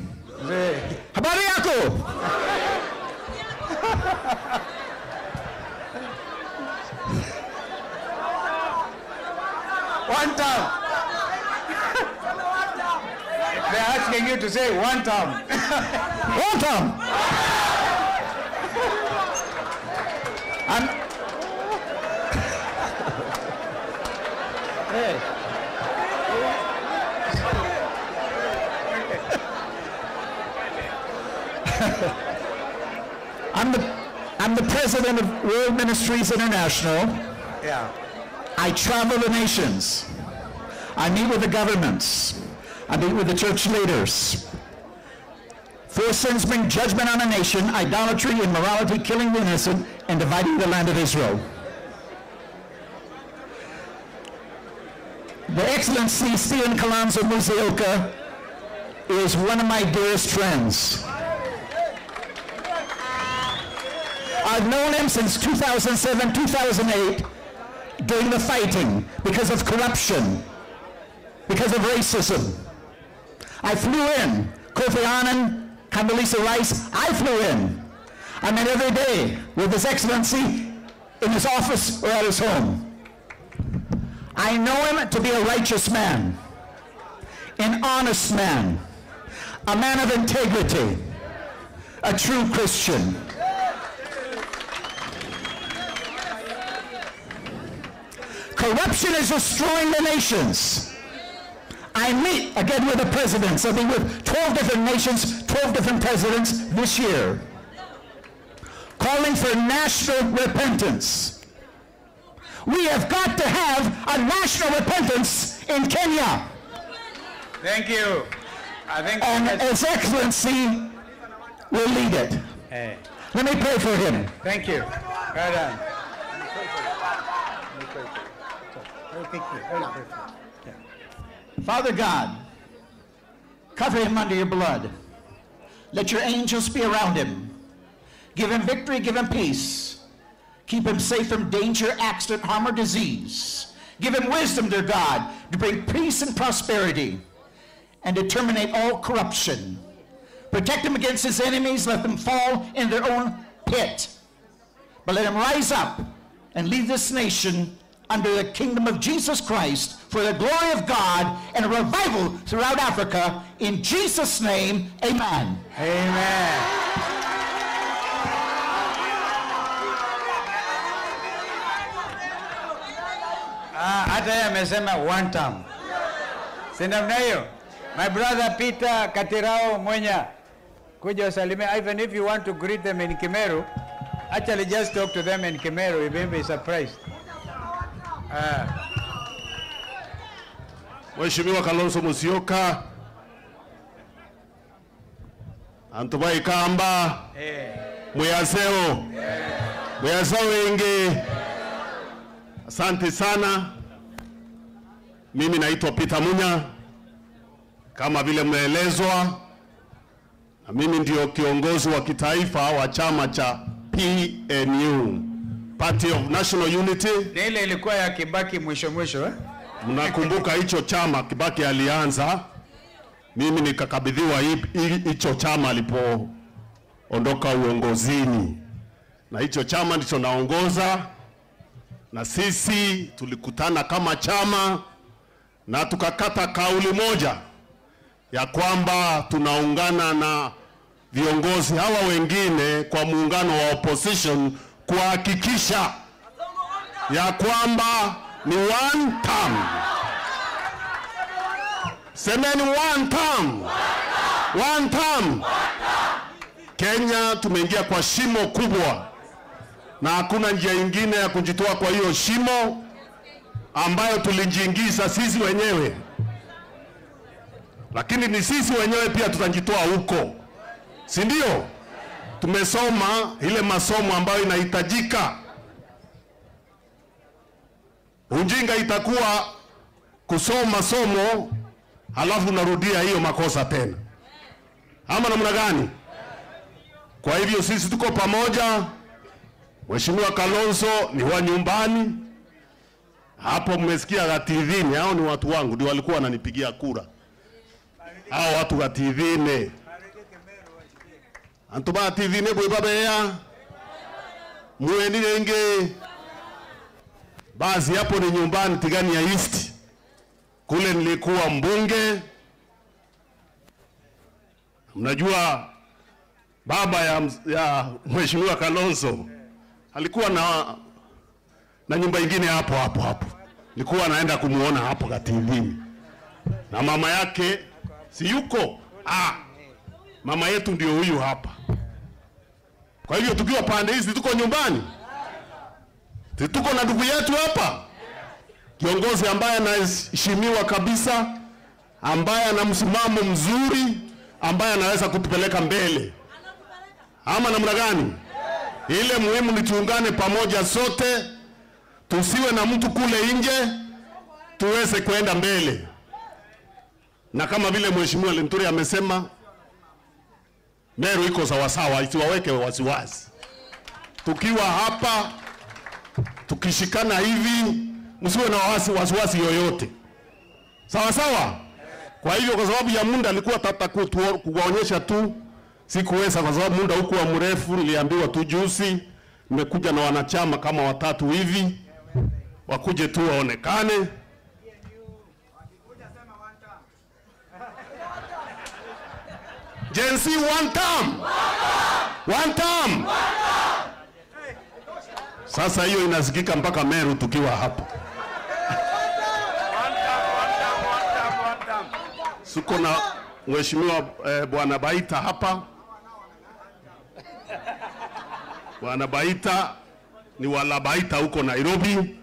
Habari yako. One time. They're asking you to say one time. One time. Hey. I'm the president of World Ministries International. Yeah. I travel the nations. I meet with the governments. I meet with the church leaders. 4 sins bring judgment on a nation: idolatry, immorality, killing the innocent, and dividing the land of Israel. The Excellency Stephen Kalonzo Musyoka is one of my dearest friends. I've known him since 2007, 2008, during the fighting, because of corruption, because of racism. I flew in, Kofi Annan, Condoleezza Rice, I flew in. I met every day with His Excellency in his office or at his home. I know him to be a righteous man, an honest man, a man of integrity, a true Christian. Corruption is destroying the nations. I meet again with the presidents. I'll be with 12 different nations, 12 different presidents this year, calling for national repentance. We have got to have a national repentance in Kenya. Thank you. I think and His Excellency will lead it. Hey. Let me pray for him. Thank you. Right on. Father God, cover him under your blood. Let your angels be around him. Give him victory, give him peace. Keep him safe from danger, accident, harm, or disease. Give him wisdom, dear God, to bring peace and prosperity and to terminate all corruption. Protect him against his enemies. Let them fall in their own pit. But let him rise up and lead this nation under the kingdom of Jesus Christ for the glory of God and a revival throughout Africa. In Jesus' name, amen. Amen. Hata yeye amesema one time. Si namna hiyo? My brother Peter Katirao Mwenya, kuja usalimie. Even if you want to greet them in Kimeru, actually just talk to them in Kimeru, you may be surprised. Mheshimiwa Kalonzo Musyoka. Antubai Kamba. Mwiyaseo. Mwiyaseo wengi. Asante sana. Mimi naitwa Peter Munya, kama vile mmeelezwa, na mimi ndio kiongozi wa kitaifa wa chama cha PNU, Party of National Unity. Na ile ilikuwa ya Kibaki mwisho mwisho, eh? Mnakumbuka hicho chama Kibaki alianza, mimi nikakabidhiwa hicho chama alipoondoka uongozini, na hicho chama ndicho naongoza. Na sisi tulikutana kama chama na tukakata kauli moja ya kwamba tunaungana na viongozi hawa wengine kwa muungano wa opposition kuhakikisha ya kwamba ni one term. Semeni one term. One term. Kenya tumeingia kwa shimo kubwa, na hakuna njia ingine ya kujitoa kwa hiyo shimo ambayo tulijiingiza sisi wenyewe. Lakini ni sisi wenyewe pia tutajitoa huko, si ndio? Tumesoma ile masomo ambayo inahitajika. Ujinga itakuwa kusoma somo halafu unarudia hiyo makosa tena, ama namna gani? Kwa hivyo sisi tuko pamoja. Mheshimiwa Kalonzo ni wa nyumbani. Hapo mmesikia Gativini, hao ni watu wangu, ndio walikuwa wananipigia kura. Hao watu Gativini. Antuba Gativini bwe babea. Muenile nge. Basi hapo ni nyumbani Tigania ya East. Kule nilikuwa mbunge. Mnajua baba ya Mheshimiwa Kalonzo alikuwa na nyumba ingine hapo hapo hapo. Nilikuwa naenda kumuona hapo Gativini. Na mama yake si yuko? Mama yetu ndio huyu hapa. Kwa hivyo tukiwa pande hizi tuko nyumbani. Tuko na ndugu yetu hapa. Kiongozi ambaye anaheshimiwa kabisa, ambaye ana msimamo mzuri, ambaye anaweza kutupeleka mbele. Ama namna gani? Ile muhimu ni tuungane pamoja sote, tusiwe na mtu kule nje, tuweze kwenda mbele. Na kama vile Mheshimiwa Linturi amesema, Meru iko sawasawa, isiwaweke wasiwasi. Tukiwa hapa, tukishikana hivi, msiwe na wasiwasi yoyote. Sawa sawa? Kwa hivyo kwa sababu ya muda alikuwa tata kuwaonyesha tu, sikuweza kwa sababu muda hukuwa mrefu, niliambiwa tu juzi, nimekuja na wanachama kama watatu hivi, wakuje tu waonekane. Gen Z one term. One term. Sasa hiyo inasikika mpaka Meru tukiwa hapo. Suko na Mheshimiwa Bwana Baita hapa. Bwana Baita ni wala Baita huko Nairobi.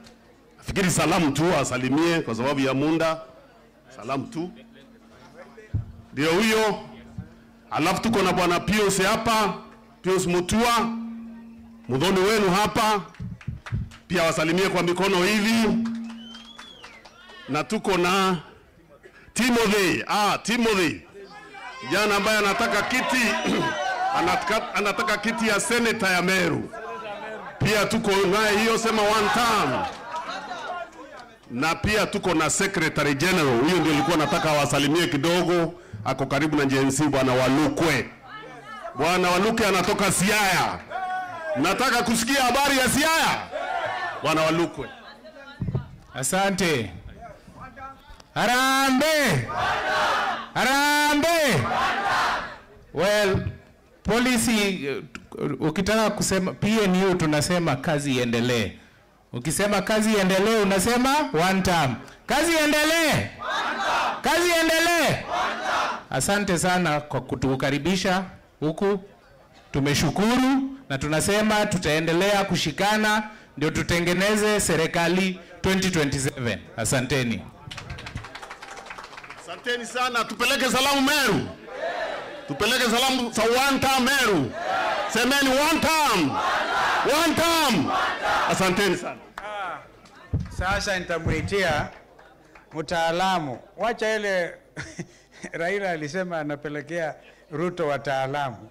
Nafikiri salamu tu asalimie kwa sababu ya muda. Salamu tu. Ndio huyo. Alafu tuko na Bwana Pius hapa, Pius Mutua, mudhoni wenu hapa. Pia wasalimie kwa mikono hivi. Na tuko na Timothy, Timothy. Jana ambaye anataka kiti, anataka kiti ya senator ya Meru. Pia tuko naye hiyo, sema one term. Na pia tuko na Secretary General, huyo ndio alikuwa nataka wasalimie kidogo, ako karibu na Gen Z, Bwana Walukwe. Bwana Walukwe anatoka Siaya. Nataka kusikia habari ya Siaya. Bwana Walukwe. Asante. Harambee. Harambee. Well, policy ukitaka kusema PNU tunasema kazi iendelee. Ukisema kazi iendelee unasema one term. Kazi iendelee. Kazi iendelee. Asante sana kwa kutukaribisha huku. Tumeshukuru na tunasema tutaendelea kushikana ndio tutengeneze serikali 2027. Asanteni. Asanteni sana, tupeleke salamu Meru. Tupeleke salamu za one term Meru. Semeni one term. One term. Asanteni sana. Sasa nitamuitia mtaalamu. Wacha ile Raila alisema anapelekea Ruto wataalamu.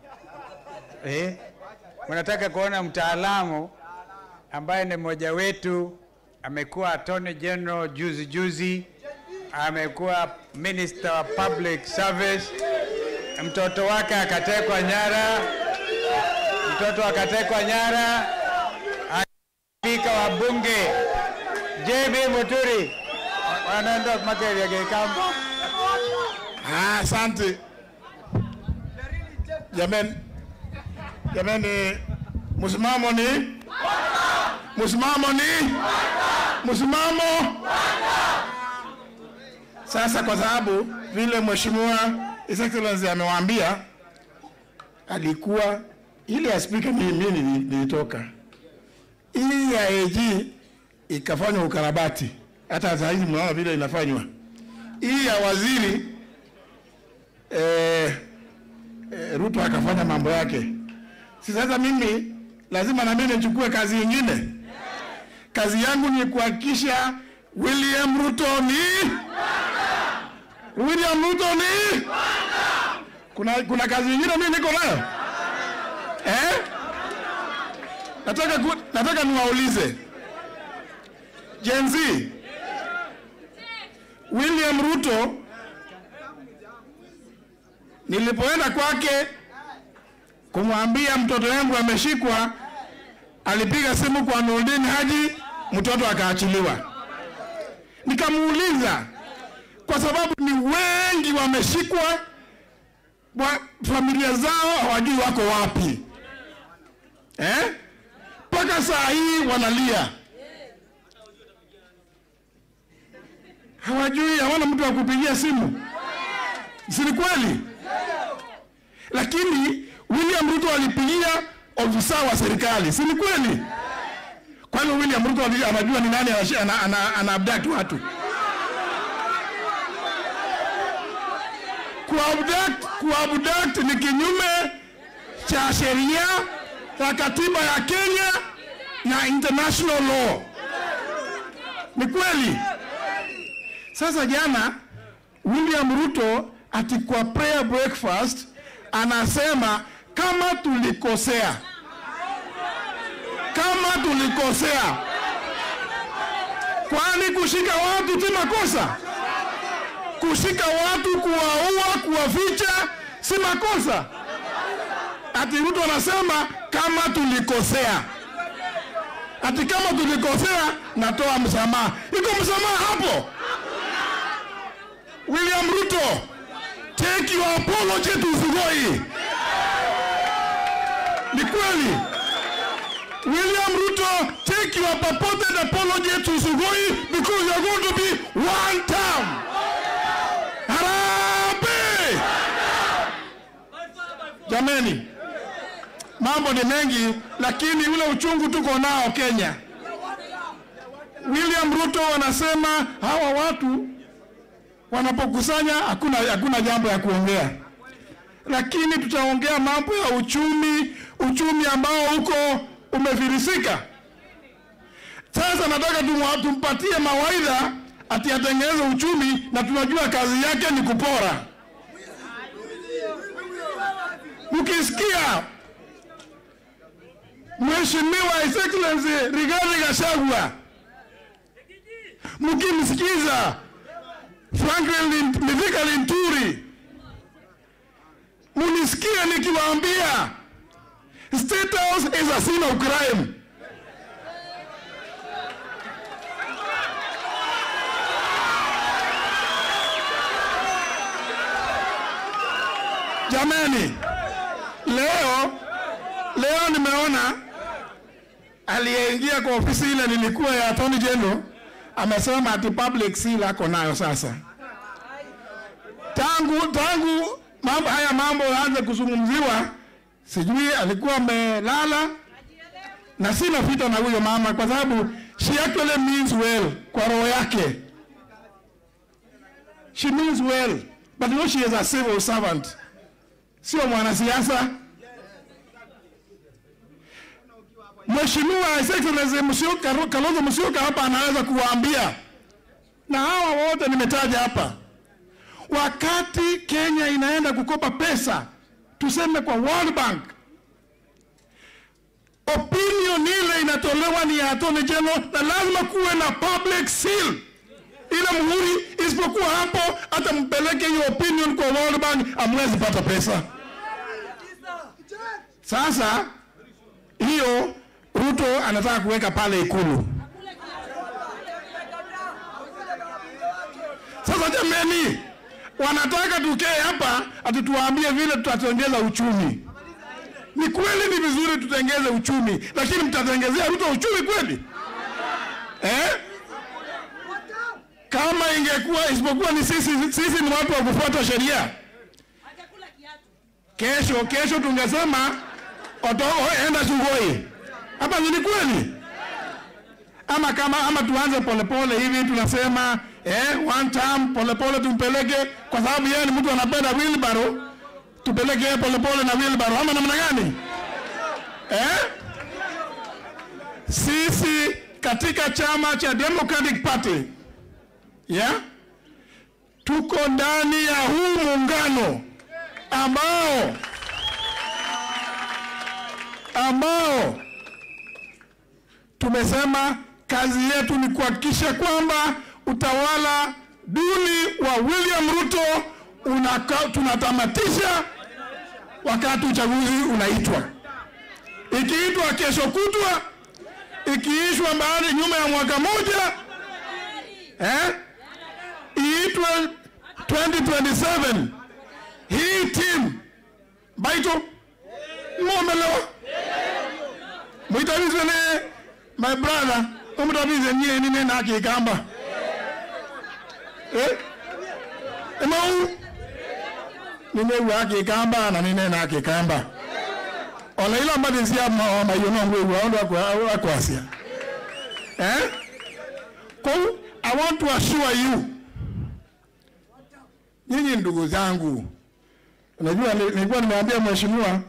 Mnataka kuona mtaalamu ambaye ni mmoja wetu, amekuwa Attorney General juzi juzi, amekuwa Minister wa Public Service, mtoto wake akatekwa nyara, mtoto akatekwa nyara, akapika wa bunge JB Muturi wanaenda makeri ya kambo. Asante. Jamani, jamani, msimamo ni? Msimamo ni? Msimamo? Sasa kwa sababu vile Mheshimiwa His Excellency amewaambia, alikuwa ile ya speaker mimi nilitoka. Hii ya AG ikafanywa ukarabati. Hata sasa hivi mnaona vile inafanywa. Hii ya waziri Ruto akafanya mambo yake. Si sasa mimi lazima na mimi nichukue kazi nyingine. Kazi yangu ni kuhakikisha William Ruto ni William Ruto ni kuna kazi nyingine mimi niko nayo. Nataka niwaulize Gen Z, William Ruto nilipoenda kwake kumwambia mtoto wangu ameshikwa, alipiga simu kwa Nurdin Haji, mtoto akaachiliwa. Nikamuuliza kwa sababu ni wengi wameshikwa, familia zao hawajui wako wapi. Mpaka saa hii wanalia. Hawajui, hawana mtu wa kupigia simu. Si ni kweli? Lakini William Ruto alipigia ofisa wa serikali. Si ni kweli? Kwa hiyo William Ruto anajua ni nani ana abduct watu. Kuabduct ni kinyume cha sheria, cha katiba ya Kenya na international law. Ni kweli? Sasa jana William Ruto ati kwa prayer breakfast anasema kama tulikosea, kama tulikosea, kwani kushika watu si makosa? Kushika watu, kuwaua, kuwaficha si makosa? Ati Ruto anasema kama tulikosea, ati kama tulikosea natoa msamaha. Iko msamaha hapo? William Ruto, take your apology to Sugoi. Ni kweli? William Ruto, take your purported apology to Sugoi because you are going to be one term. Harambee! Jameni, mambo ni mengi, lakini ule uchungu tuko nao Kenya. William Ruto anasema hawa watu wanapokusanya hakuna jambo ya kuongea. Lakini tutaongea mambo ya uchumi, uchumi ambao huko umefilisika. Sasa nataka tumpatie mawaidha ati atengeneze uchumi, na tunajua kazi yake ni kupora. Mkisikia Mheshimiwa His Excellency Rigathi Gachagua, mkimsikiza Franklin Mithika Linturi, munisikie nikiwaambia State House is a scene of crime. Jamani, leo nimeona aliyeingia kwa ofisi ile nilikuwa ya Attorney General amesema ati public seal ako nayo sasa. Tangu mambo haya mambo yaanze kuzungumziwa, sijui alikuwa amelala, na sina vita na huyo mama kwa sababu she actually means well kwa roho yake. She means well, but you know she is a civil servant. Sio mwanasiasa. Mheshimiwa His Excellency Musyoka, Kalonzo Musyoka hapa anaweza kuwaambia, na hawa wote nimetaja hapa, wakati Kenya inaenda kukopa pesa, tuseme kwa World Bank, opinion ile inatolewa ni ya Attorney General, na lazima kuwe na public seal. Ile muhuri isipokuwa hapo, hata mpeleke hiyo opinion kwa World Bank, hamwezi pata pesa. Sasa hiyo Ruto anataka kuweka pale Ikulu. Sasa jameni, wanataka tukae hapa ati tuwaambie vile tutatengeza uchumi. Ni kweli ni vizuri tutengeze uchumi, lakini mtatengezea Ruto uchumi kweli? Kama ingekuwa isipokuwa ni sisi ni watu wa kufuata sheria. Kesho tungesema enda Sugoi. Hapa ni kweli? Ama kama ama tuanze polepole hivi tunasema one term polepole tumpeleke, kwa sababu yeye ni mtu anapenda wheelbarrow, tupeleke yeye polepole na wheelbarrow ama namna gani? Sisi katika chama cha Democratic Party, tuko ndani ya huu muungano ambao tumesema kazi yetu ni kuhakikisha kwamba utawala duni wa William Ruto tunatamatisha wakati uchaguzi unaitwa. Ikiitwa kesho kutwa, ikiishwa baada nyuma ya mwaka moja, iitwe 2027. Hii team baito mwomelewa mwitavizwe ne my brother umutavize nye nine na kikamba emau nine wa kikamba na nine na kikamba ola ila mbadisia ma yono ngwe wa ndo akwasia Kwa I want to assure you, nyinyi ndugu zangu, unajua nilikuwa nimeambia mheshimiwa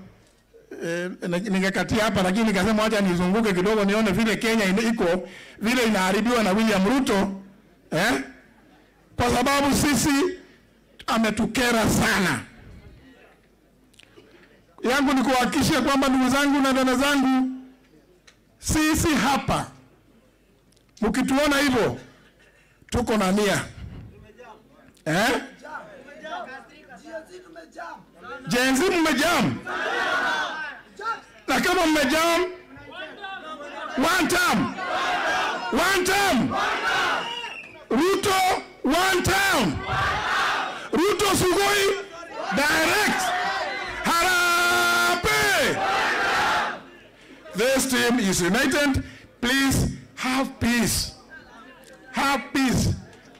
ningekatia hapa, lakini nikasema acha nizunguke kidogo nione vile Kenya iko vile inaharibiwa na William Ruto, kwa sababu sisi ametukera sana. Yangu ni kuhakikisha kwamba ndugu zangu na dada zangu, sisi hapa mkituona hivyo tuko na nia. Gen Z mmejam. Na kama mmejam, one term. One term. Ruto one term. Ruto Sugoi direct. Harambee. This team is united. Please have peace. Have peace.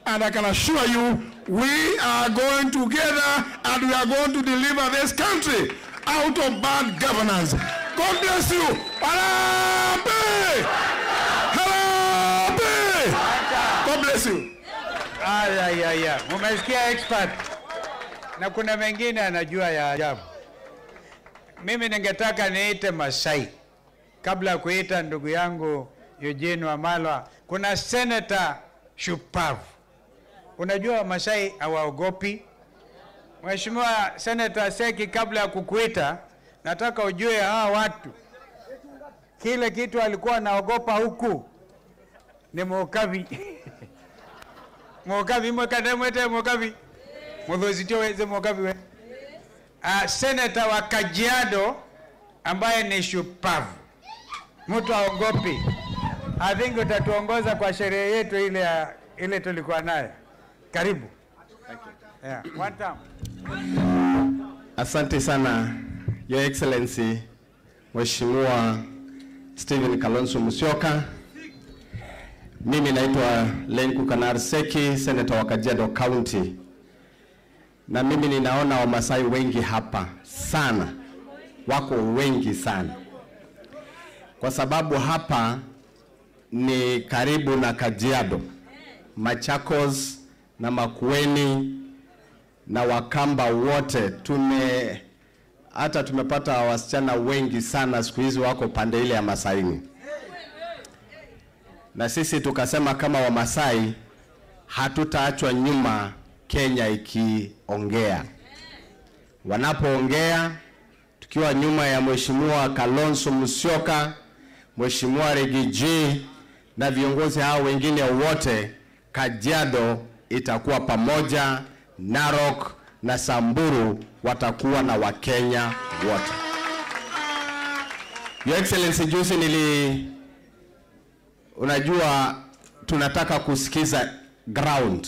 And I can assure you, we are going together and we are going to deliver this country out of bad governance. God bless you. Harambee! Harambee! God bless you. Aya. Umesikia expert. Na kuna mengine anajua ya ajabu. Mimi ningetaka niite Masai kabla kuita ndugu yangu Eugene Wamalwa. Kuna senator shupavu. Unajua Masai hawaogopi. Mheshimiwa Senator Seki, kabla ya kukuita, nataka ujue hawa watu kile kitu alikuwa naogopa huku ni Mokavi. Mokavi mwekane mwete Mokavi. Mudhozitio weze Mokavi we. Senator wa Kajiado ambaye ni shupavu. Mtu haogopi. I think utatuongoza kwa sherehe yetu ile tulikuwa nayo. Karibu. Thank you. Yeah, one time. Asante sana, Your Excellency, Mheshimiwa Stephen Kalonzo Musyoka. Mimi naitwa Lenku Kanar Seki, Senator wa Kajiado County. Na mimi ninaona Wamasai wengi hapa sana. Wako wengi sana. Kwa sababu hapa ni karibu na Kajiado, Machakos na Makueni na Wakamba wote. Hata tumepata wasichana wengi sana siku hizi wako pande ile ya Masaini. Na sisi tukasema kama Wamasai hatutaachwa nyuma Kenya ikiongea. Wanapoongea tukiwa nyuma ya Mheshimiwa Kalonzo Musyoka, Mheshimiwa Rigiji na viongozi hao wengine wote, Kajiado itakuwa pamoja, Narok na Samburu watakuwa na Wakenya wote. Your Excellency, juzi unajua tunataka kusikiza ground.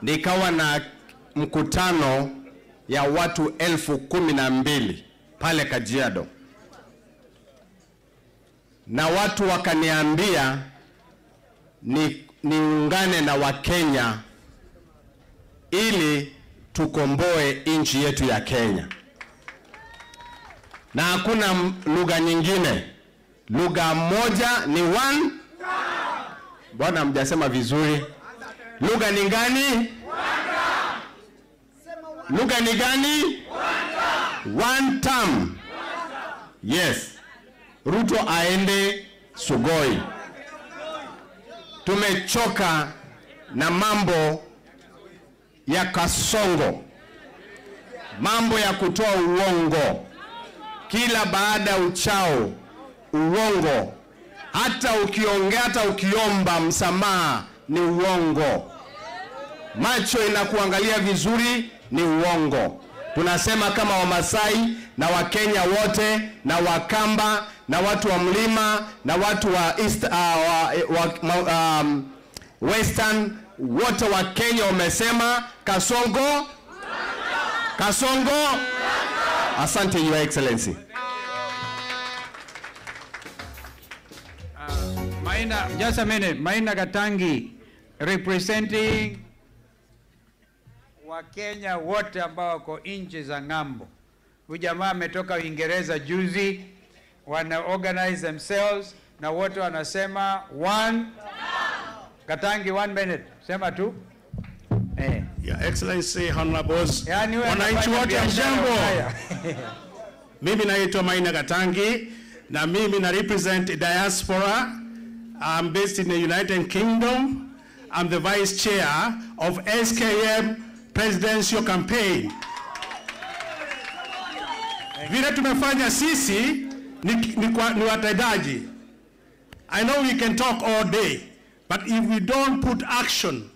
Nikawa na mkutano ya watu 12,000 pale Kajiado. Na watu wakaniambia niungane na Wakenya ili tukomboe nchi yetu ya Kenya. Na hakuna lugha nyingine. Lugha moja ni one. Bwana mjasema vizuri. Lugha ni gani? Lugha ni gani? One term. Yes. Ruto aende Sugoi. Tumechoka na mambo ya kasongo, mambo ya kutoa uongo kila baada uchao, uongo. Hata ukiongea, hata ukiomba msamaha ni uongo. Macho inakuangalia vizuri ni uongo. Tunasema kama Wamasai na Wakenya wote na Wakamba na watu wa mlima na watu wa East, Western, wote wa Kenya wamesema Kasongo, Kasongo. Asante Your Excellency. Maina, just a minute. Maina Gatangi representing Wakenya wote ambao wako nchi za ng'ambo. Huyu jamaa ametoka Uingereza juzi, wana organize themselves na wote wanasema one. Gatangi, 1 minute. Sema tu. Your Excellency, Honorables, yani wananchi wote mjambo. Mimi naitwa Maina Gatangi na mimi na represent diaspora. I'm based in the United Kingdom. I'm the vice chair of SKM presidential campaign. Vile tumefanya sisi ni watendaji. I know we can talk all day, but if we don't put action,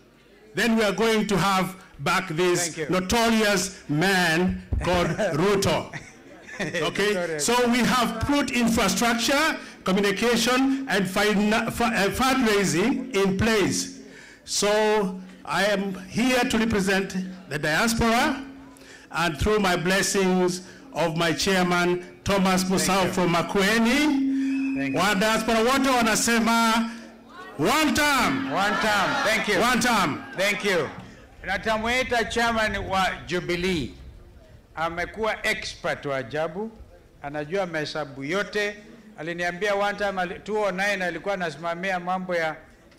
then we are going to have back this notorious man called Ruto. Okay, so we have put infrastructure, communication, and fundraising in place. So I am here to represent the diaspora, and through my blessings of my chairman, Thomas Musau from Makueni, wa diaspora wote wanasema one term. One term. Thank you. One term. Thank you. Natamuita chairman wa Jubilee. Amekuwa expert wa ajabu, anajua mahesabu yote. Aliniambia one time 2009 alikuwa anasimamia mambo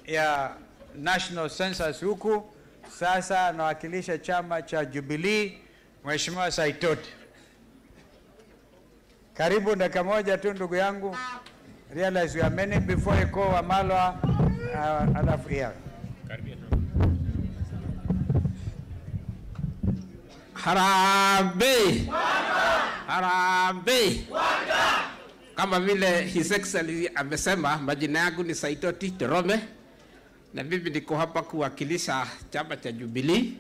ya National Census huku. Sasa anawakilisha chama cha Jubilee, Mheshimiwa Saitoti. Karibu dakika moja tu ndugu yangu. Realize we are many before you go Wamalwa, alafu here. Harambee. Harambee. Kama vile His Excellency amesema, majina yangu ni Saitoti Torome na mimi niko hapa kuwakilisha chama cha Jubilee.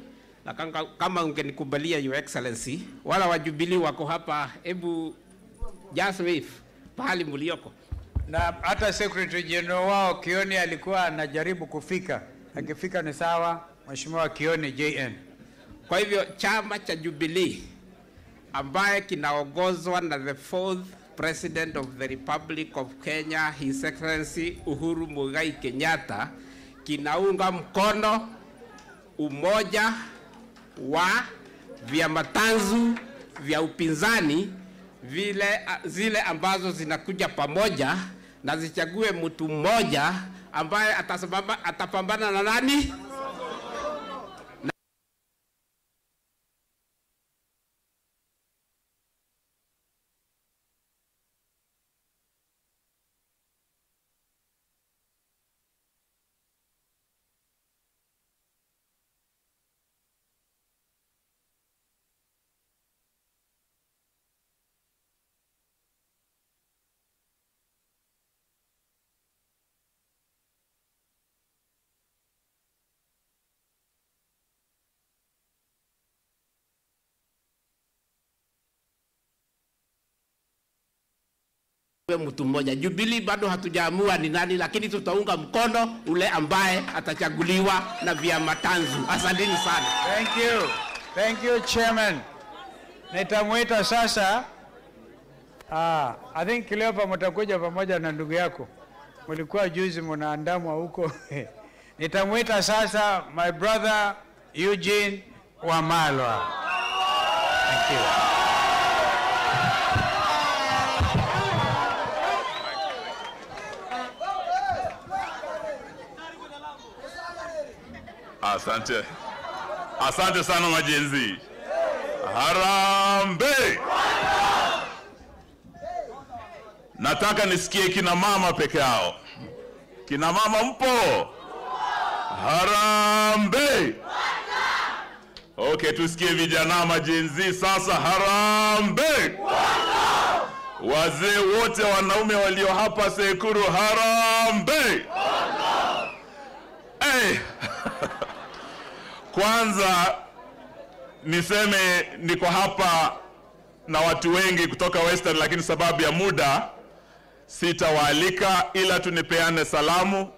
Na kama ungenikubalia Your Excellency, wala wa Jubilee wako hapa, hebu just wave pahali mlioko. Na hata Secretary General wao Kioni alikuwa anajaribu kufika. Akifika ni sawa, Mheshimiwa Kioni JN. Kwa hivyo chama cha Jubilee ambaye kinaongozwa na the fourth President of the Republic of Kenya, His Excellency Uhuru Muigai Kenyatta, kinaunga mkono umoja wa vyama tanzu vya upinzani zile ambazo zinakuja pamoja na zichague mtu mmoja ambaye atapambana na nani? Mtu mmoja. Jubilee bado hatujaamua ni nani, lakini tutaunga mkono ule ambaye atachaguliwa na vyama tanzu. Asanteni sana. Thank you. Thank you, Chairman. Nitamwita sasa. I think Cleopa mtakuja pamoja na ndugu yako. Mlikuwa juzi mnaandamwa huko. Nitamwita sasa my brother Eugene Wamalwa. Thank you. Asante. Asante sana majenzi. Harambee. Nataka nisikie kina mama peke yao. Kina mama mpo? Harambee. Okay, tusikie vijana majenzi sasa. Harambee. Wazee wote wanaume walio hapa Sekuru, harambee. Hey. Kwanza niseme niko hapa na watu wengi kutoka Western, lakini sababu ya muda sitawaalika, ila tunipeane salamu.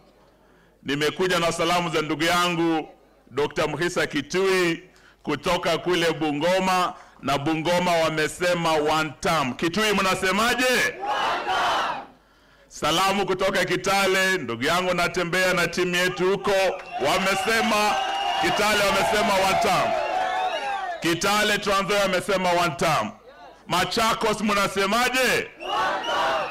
Nimekuja na salamu za ndugu yangu Dr. Mukhisa Kitui kutoka kule Bungoma, na Bungoma wamesema one term. Kitui mnasemaje? One term. Salamu kutoka Kitale, ndugu yangu natembea na timu yetu huko, wamesema Kitale wamesema one term. Kitale Trans Nzoia wamesema one term. Machakos mnasemaje? One term.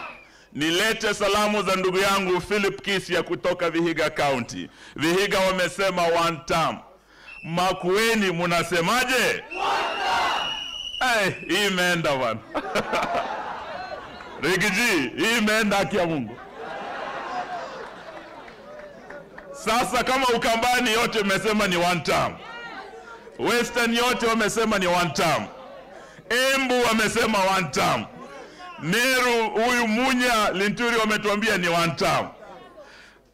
Nilete salamu za ndugu yangu Philip Kisia kutoka Vihiga County. Vihiga wamesema one term. Makueni mnasemaje? One term. Hey, hii imeenda bwana. Rigiji, hii imeenda haki ya Mungu. Sasa kama Ukambani yote wamesema ni one term, Western yote wamesema ni one term, Embu wamesema one term, Meru huyu Munya Linturi wametuambia ni one term,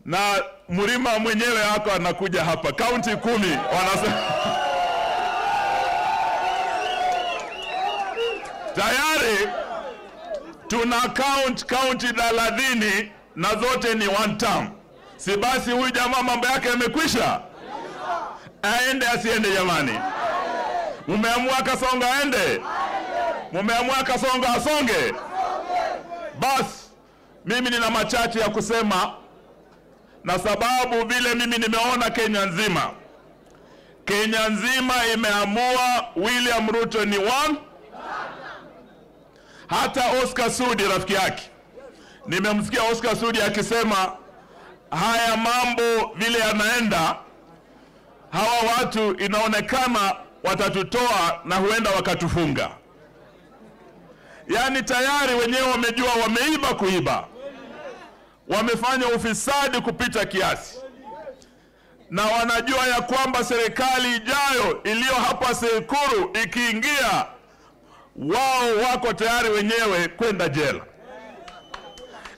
na Murima mwenyewe hako anakuja hapa, county 10 wanasema tayari tuna county 30 na zote ni one term. Si basi huyu jamaa mambo yake yamekwisha? Aende asiende jamani? Mumeamua Kasongo aende? Mumeamua Kasongo asonge? Bas, mimi nina machache ya kusema, na sababu vile mimi nimeona Kenya nzima. Kenya nzima imeamua William Ruto ni one. Hata Oscar Sudi rafiki yake, nimemsikia Oscar Sudi akisema haya mambo vile yanaenda, hawa watu inaonekana watatutoa na huenda wakatufunga. Yani tayari wenyewe wamejua wameiba kuiba, wamefanya ufisadi kupita kiasi, na wanajua ya kwamba serikali ijayo iliyo hapa Sekuru ikiingia, wao wako tayari wenyewe kwenda jela.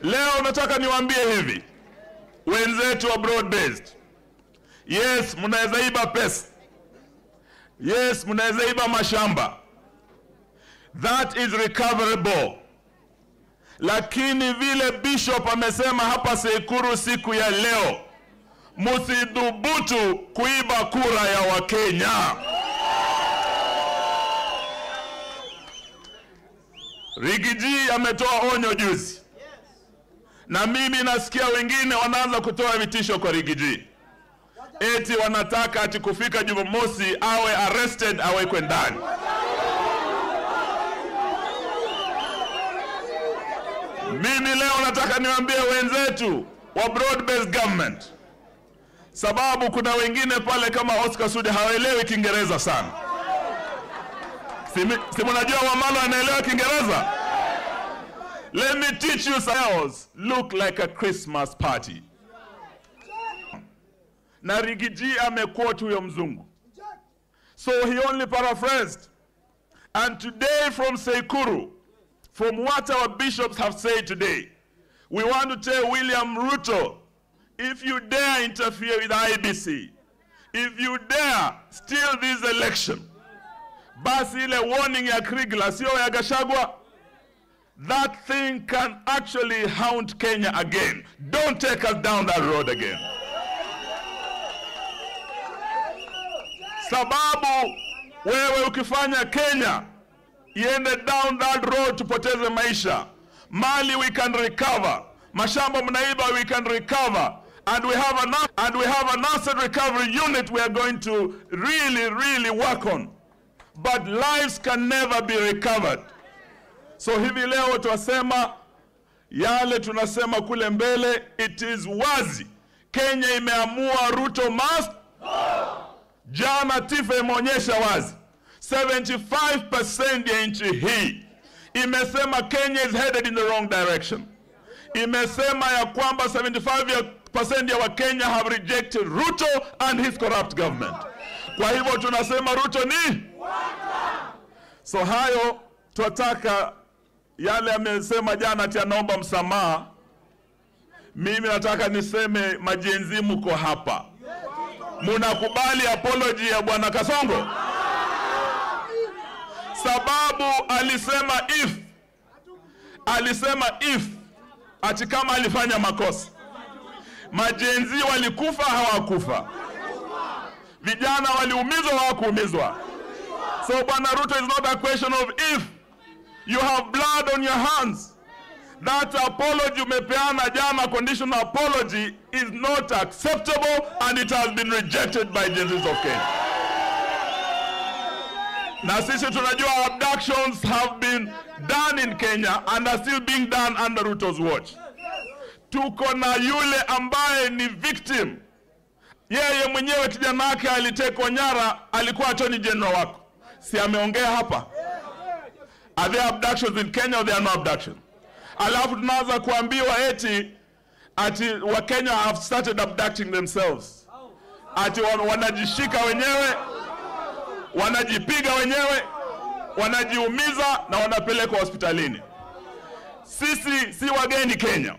Leo nataka niwaambie hivi wenzetu wa broad based, yes, mnaweza iba pesa, yes, mnaweza iba mashamba, that is recoverable. Lakini vile Bishop amesema hapa Sekuru siku ya leo, msidhubutu kuiba kura ya Wakenya. Rigiji ametoa onyo juzi, na mimi nasikia wengine wanaanza kutoa vitisho kwa Rigiji, eti wanataka ati kufika Jumamosi awe arrested, awekwe ndani. Mimi leo nataka niwaambie wenzetu wa broad based government, sababu kuna wengine pale kama Oscar Sudi hawaelewi Kiingereza sana. Si mnajua Wamalwa anaelewa Kiingereza? Let me teach you sales look like a Christmas party. Na Rigiji amequote huyo mzungu. So he only paraphrased. And today from Sekuru, from what our bishops have said today, we want to tell William Ruto, if you dare interfere with IBC, if you dare steal this election, basi ile warning ya Kriegler sio ya Gachagua, That thing can actually haunt Kenya again. Don't take us down that road again. Sababu wewe ukifanya Kenya iende down that road, tupoteze maisha. Mali we can recover. Mashamba mnaiba we can recover. And we have an asset recovery unit we are going to really, really work on. But lives can never be recovered. So hivi leo twasema yale tunasema kule mbele, it is wazi. Kenya imeamua Ruto must go. Jana Tifa imeonyesha wazi. 75% ya nchi hii imesema Kenya is headed in the wrong direction. Imesema ya kwamba 75% ya Wakenya have rejected Ruto and his corrupt government. Kwa hivyo tunasema Ruto ni so hayo twataka yale amesema jana ati anaomba msamaha. Mimi nataka niseme majenzi mko hapa, munakubali apology ya Bwana Kasongo? Sababu alisema if ati kama alifanya makosa. Majenzi walikufa hawakufa? Vijana waliumizwa hawakuumizwa? So Bwana Ruto, is not a question of if. You have blood on your hands. That apology umepeana jana, conditional apology, is not acceptable and it has been rejected by Gen Zs of Kenya. Na sisi tunajua abductions have been done in Kenya and are still being done under Ruto's watch. Tuko na yule ambaye ni victim. Yeye mwenyewe kijana wake alitekwa nyara, alikuwa attorney general wako. Si ameongea hapa? Are there abductions in Kenya or there are no abductions? Alafu tunaanza kuambiwa eti ati Wakenya have started abducting themselves. Ati wanajishika wenyewe, wanajipiga wenyewe, wanajiumiza na wanapelekwa hospitalini. Sisi si wageni Kenya.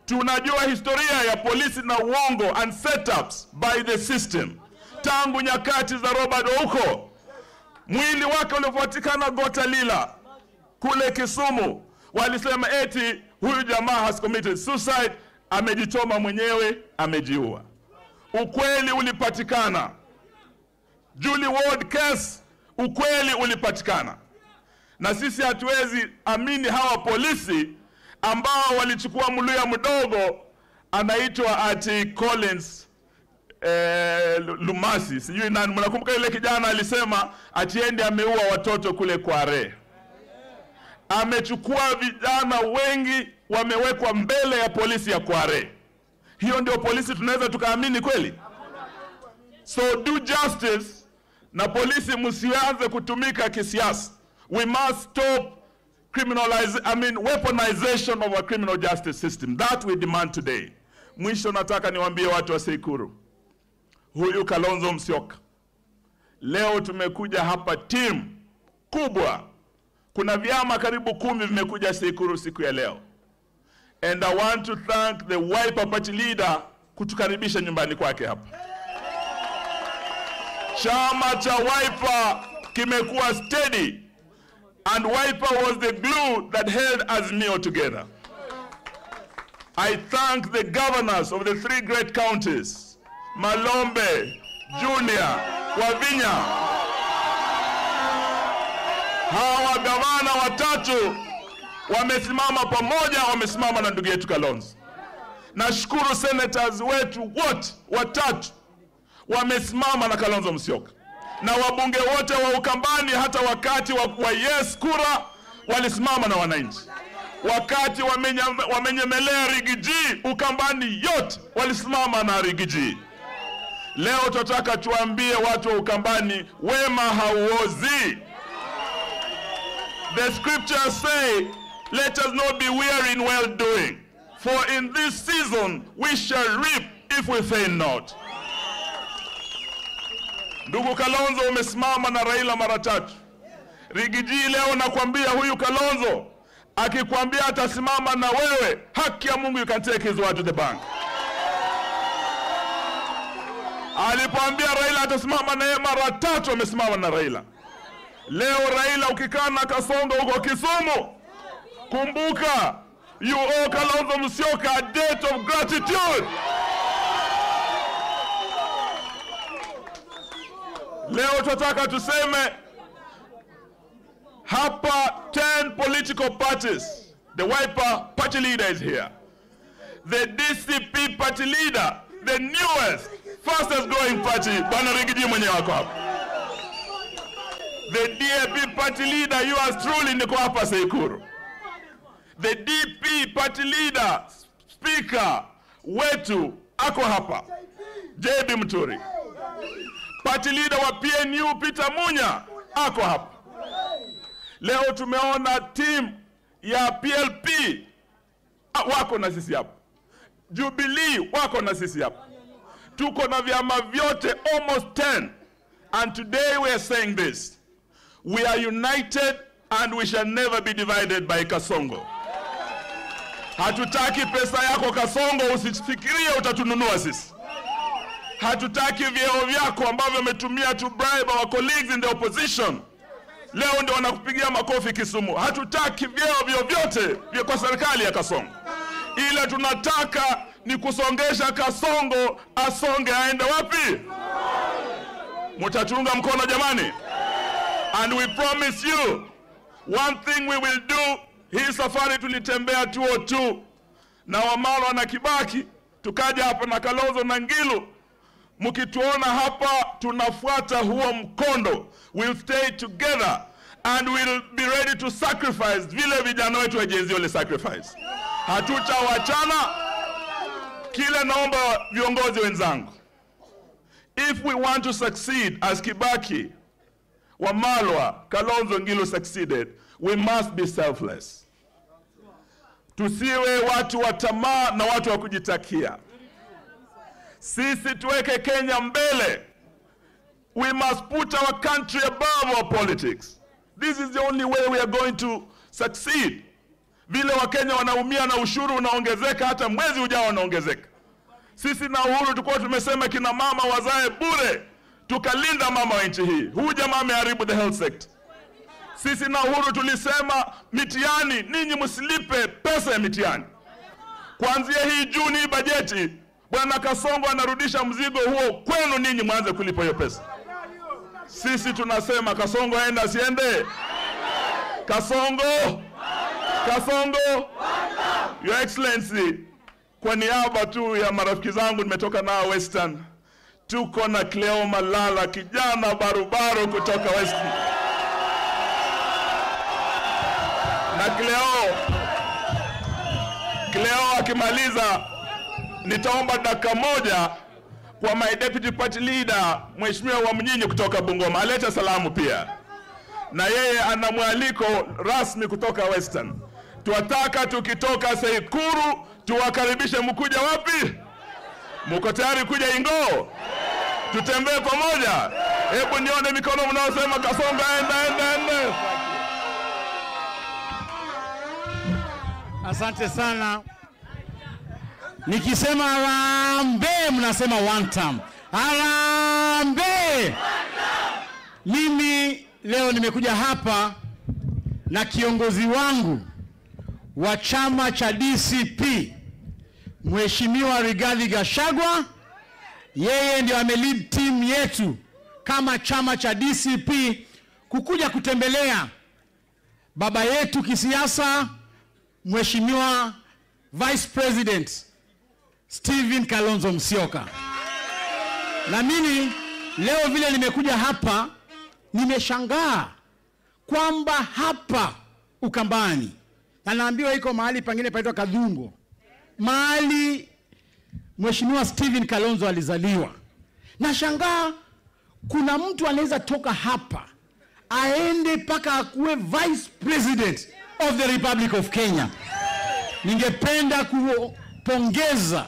Tunajua historia ya polisi na uongo and setups by the system. Tangu nyakati za Robert Ouko, mwili wake ulipopatikana Gotalila kule Kisumu, walisema eti huyu jamaa has committed suicide, amejichoma mwenyewe, amejiua. Ukweli ulipatikana. Julie Ward case, ukweli ulipatikana. Na sisi hatuwezi amini hawa polisi ambao walichukua Mluya mdogo anaitwa ati Collins Lumasi, sijui nani. Mnakumbuka yule kijana alisema ati ende ameua watoto kule Kware. Amechukua vijana wengi wamewekwa mbele ya polisi ya Kware. Hiyo ndio polisi tunaweza tukaamini kweli? So do justice, na polisi msianze kutumika kisiasa. We must stop weaponization of our criminal justice system. That we demand today. Mwisho nataka niwaambie watu wa Tseikuru, huyu Kalonzo Musyoka, leo tumekuja hapa team kubwa. Kuna vyama karibu 10 vimekuja Tseikuru siku ya leo. And I want to thank the Wiper Party leader kutukaribisha nyumbani kwake hapa. Chama cha Wiper kimekuwa steady, and Wiper was the glue that held Azimio together. I thank the governors of the 3 great counties, Malombe, Junior, Wavinya. Hawa gavana watatu wamesimama pamoja, wamesimama na ndugu yetu Kalonzo. Nashukuru senators wetu wote watatu wamesimama na Kalonzo Musyoka. Na wabunge wote wa Ukambani hata wakati wa yes kura walisimama na wananchi. Wakati wamenyemelea Rigiji, Ukambani yote walisimama na Rigiji. Leo tunataka tuambie watu wa Ukambani, wema hauozi. The scriptures say, let us not be weary in well doing, for in this season we shall reap if we faint not. Ndugu Kalonzo, umesimama na Raila mara tatu. Rigiji leo nakwambia huyu Kalonzo akikwambia atasimama na wewe, haki ya Mungu, you can take his word to the bank. Alipoambia Raila atasimama na yeye mara tatu, amesimama na Raila. Leo Raila ukikaa na Kasongo huko Kisumu, Kumbuka, you owe Kalonzo Musyoka a debt of gratitude. Leo tunataka tuseme hapa 10 political parties. The Wiper party leader is here. The DCP party leader, the newest, fastest growing party, Bwana Rigiji mwenyewe wako hapa. The DAP party leader, yours truly, niko hapa Seikuru. The DP party leader, speaker wetu ako hapa, JB Muturi. Party leader wa PNU Peter Munya ako hapa. Leo tumeona team ya PLP wako na sisi hapa. Jubilee wako na sisi hapa. Tuko na vyama vyote almost 10. And today we are saying this. We are united and we shall never be divided by Kasongo. Hatutaki pesa yako Kasongo, usifikirie utatununua sisi. Hatutaki vyeo vyako ambavyo umetumia to bribe our colleagues in the opposition. Leo ndio wanakupigia makofi Kisumu. Hatutaki vyeo vyovyote vya kwa serikali ya Kasongo. Ila tunataka ni kusongesha Kasongo asonge aende wapi? Mtatunga mkono jamani? And we promise you, one thing we will do. Hii safari tulitembea 202 na Wamalwa na Kibaki, tukaja hapa na Kalonzo na Ngilu. Mkituona hapa tunafuata huo mkondo. We'll stay together and we'll be ready to sacrifice vile vijana wetu wa Gen Z wali sacrifice. Hatutawachana. Kile naomba viongozi wenzangu, if we want to succeed as Kibaki, Wamalwa, Kalonzo, Ngilu succeeded, we must be selfless. Tusiwe watu wa tamaa na watu wa kujitakia. Sisi tuweke Kenya mbele. We must put our country above our politics. This is the only way we are going to succeed. Vile Wakenya wanaumia na ushuru unaongezeka, hata mwezi ujao unaongezeka. Sisi na Uhuru tulikuwa tumesema kina mama wazae bure, tukalinda mama wa nchi hii. Huyu jamaa ameharibu the health sector. Sisi na Uhuru tulisema mitihani, ninyi msilipe pesa ya mitihani. Kuanzia hii Juni hii bajeti, Bwana Kasongo anarudisha mzigo huo kwenu ninyi mwanze kulipa hiyo pesa. Sisi tunasema Kasongo aende asiende? Kasongo! Kasongo! Your Excellency, kwa niaba tu ya marafiki zangu nimetoka nao Western, tuko na Cleo Malala, kijana barubaru kutoka Western. Na Cleo akimaliza nitaomba dakika moja kwa my deputy party leader Mheshimiwa Wamnyinyi kutoka Bungoma alete salamu pia. Na yeye ana mwaliko rasmi kutoka Western. Tuwataka tukitoka Seikuru tuwakaribishe. Mkuja wapi? Mko tayari kuja Ingo? Tutembee pamoja? Hebu nione mikono mnaosema Kasongo enda enda enda. Asante sana. Nikisema harambee mnasema one term. Harambee! Mimi leo nimekuja hapa na kiongozi wangu wa chama cha DCP, Mheshimiwa Rigathi Gachagua. Yeye ndio amelead team yetu kama chama cha DCP kukuja kutembelea baba yetu kisiasa, Mheshimiwa Vice President Stephen Kalonzo Musyoka. Na mimi leo vile nimekuja hapa, nimeshangaa kwamba hapa Ukambani, na naambiwa iko mahali pangine paitwa Kadhungo, mahali Mheshimiwa Stephen Kalonzo alizaliwa. Nashangaa kuna mtu anaweza toka hapa aende paka akuwe Vice President of the Republic of Kenya. Ningependa kupongeza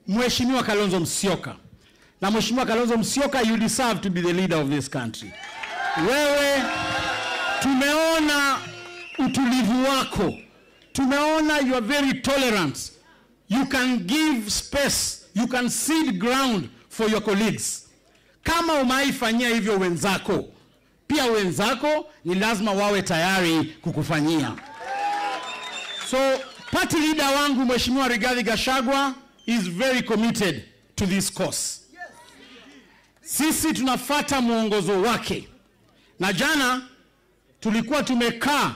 Mheshimiwa Kalonzo Musyoka. Na Mheshimiwa Kalonzo Musyoka, you deserve to be the leader of this country. Wewe, tumeona utulivu wako. Tumeona you are very tolerant. You can give space, you can cede ground for your colleagues. Kama umeifanyia hivyo wenzako, pia wenzako ni lazima wawe tayari kukufanyia. So party leader wangu Mheshimiwa Rigathi Gachagua is very committed to this cause. Sisi tunafata mwongozo wake. Na jana tulikuwa tumekaa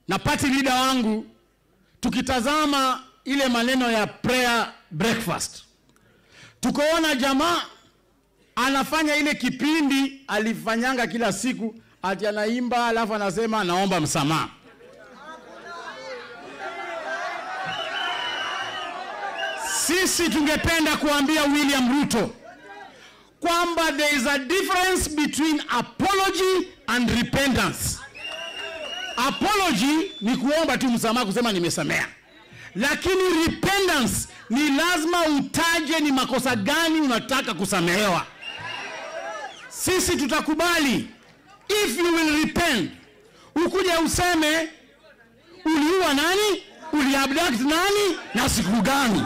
na party leader wangu tukitazama ile maneno ya prayer breakfast. Tukaona jamaa anafanya ile kipindi alifanyanga kila siku, ati anaimba alafu anasema naomba msamaha. Sisi tungependa kuambia William Ruto kwamba there is a difference between apology and repentance. Apology ni kuomba tu msamaha, kusema nimesamea. Lakini repentance ni lazima utaje ni makosa gani unataka kusamehewa. Sisi tutakubali if you will repent. Ukuje useme uliua nani, uliabduct nani na siku gani.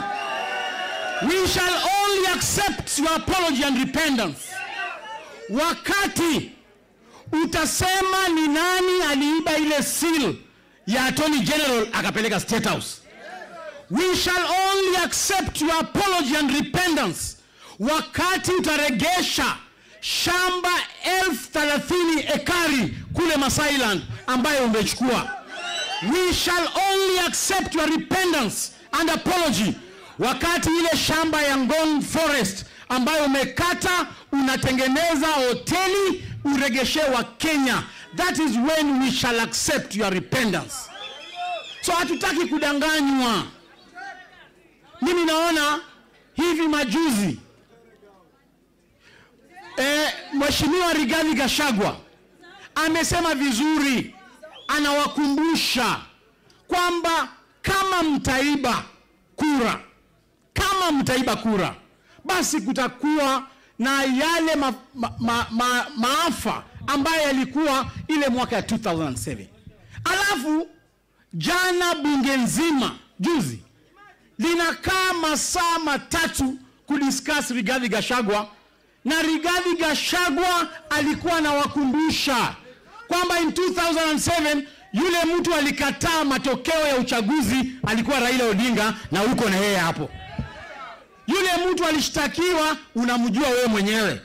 We shall only accept your apology and repentance wakati utasema ni nani aliiba ile seal ya Attorney General akapeleka State House. We shall only accept your apology and repentance wakati utaregesha shamba 30,000 ekari kule Masailand ambayo umechukua. We shall only accept your repentance and apology wakati ile shamba ya Ngong Forest ambayo umekata unatengeneza hoteli uregeshe wa Kenya. That is when we shall accept your repentance. So hatutaki kudanganywa. Mimi naona hivi majuzi Mheshimiwa Rigathi Gachagua amesema vizuri, anawakumbusha kwamba kama mtaiba kura, kama mtaiba kura, basi kutakuwa na yale maafa ambayo yalikuwa ile mwaka ya 2007. Alafu jana bunge nzima juzi linakaa masaa matatu kudiscuss Rigathi Gachagua, na Rigathi Gachagua alikuwa anawakumbusha kwamba in 2007 yule mtu alikataa matokeo ya uchaguzi alikuwa Raila Odinga, na uko na yeye hapo. Yule mtu alishtakiwa, unamjua wewe mwenyewe.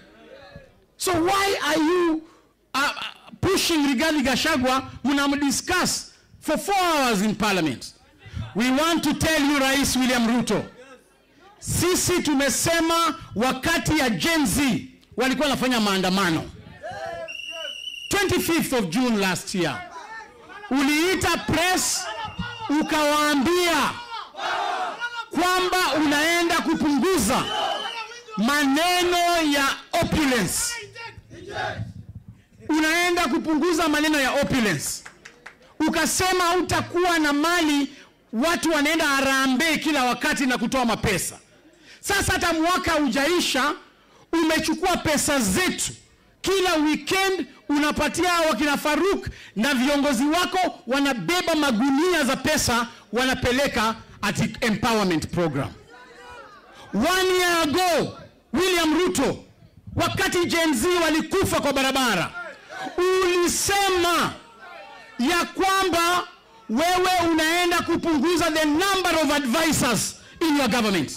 So why are you pushing Rigathi Gachagua? Mnamdiscuss for 4 hours in parliament. We want to tell you, Rais William Ruto, sisi tumesema wakati ya Gen Z walikuwa wanafanya maandamano 25th of June last year, uliita press ukawaambia kwamba unaenda kupunguza maneno ya opulence. Unaenda kupunguza maneno ya opulence. Ukasema utakuwa na mali, watu wanaenda harambee kila wakati na kutoa mapesa. Sasa hata mwaka hujaisha, umechukua pesa zetu. Kila weekend unapatia wakina Faruk na viongozi wako, wanabeba magunia za pesa wanapeleka at empowerment program. 1 year ago, William Ruto, wakati Gen Z walikufa kwa barabara, ulisema ya kwamba wewe unaenda kupunguza the number of advisors in your government.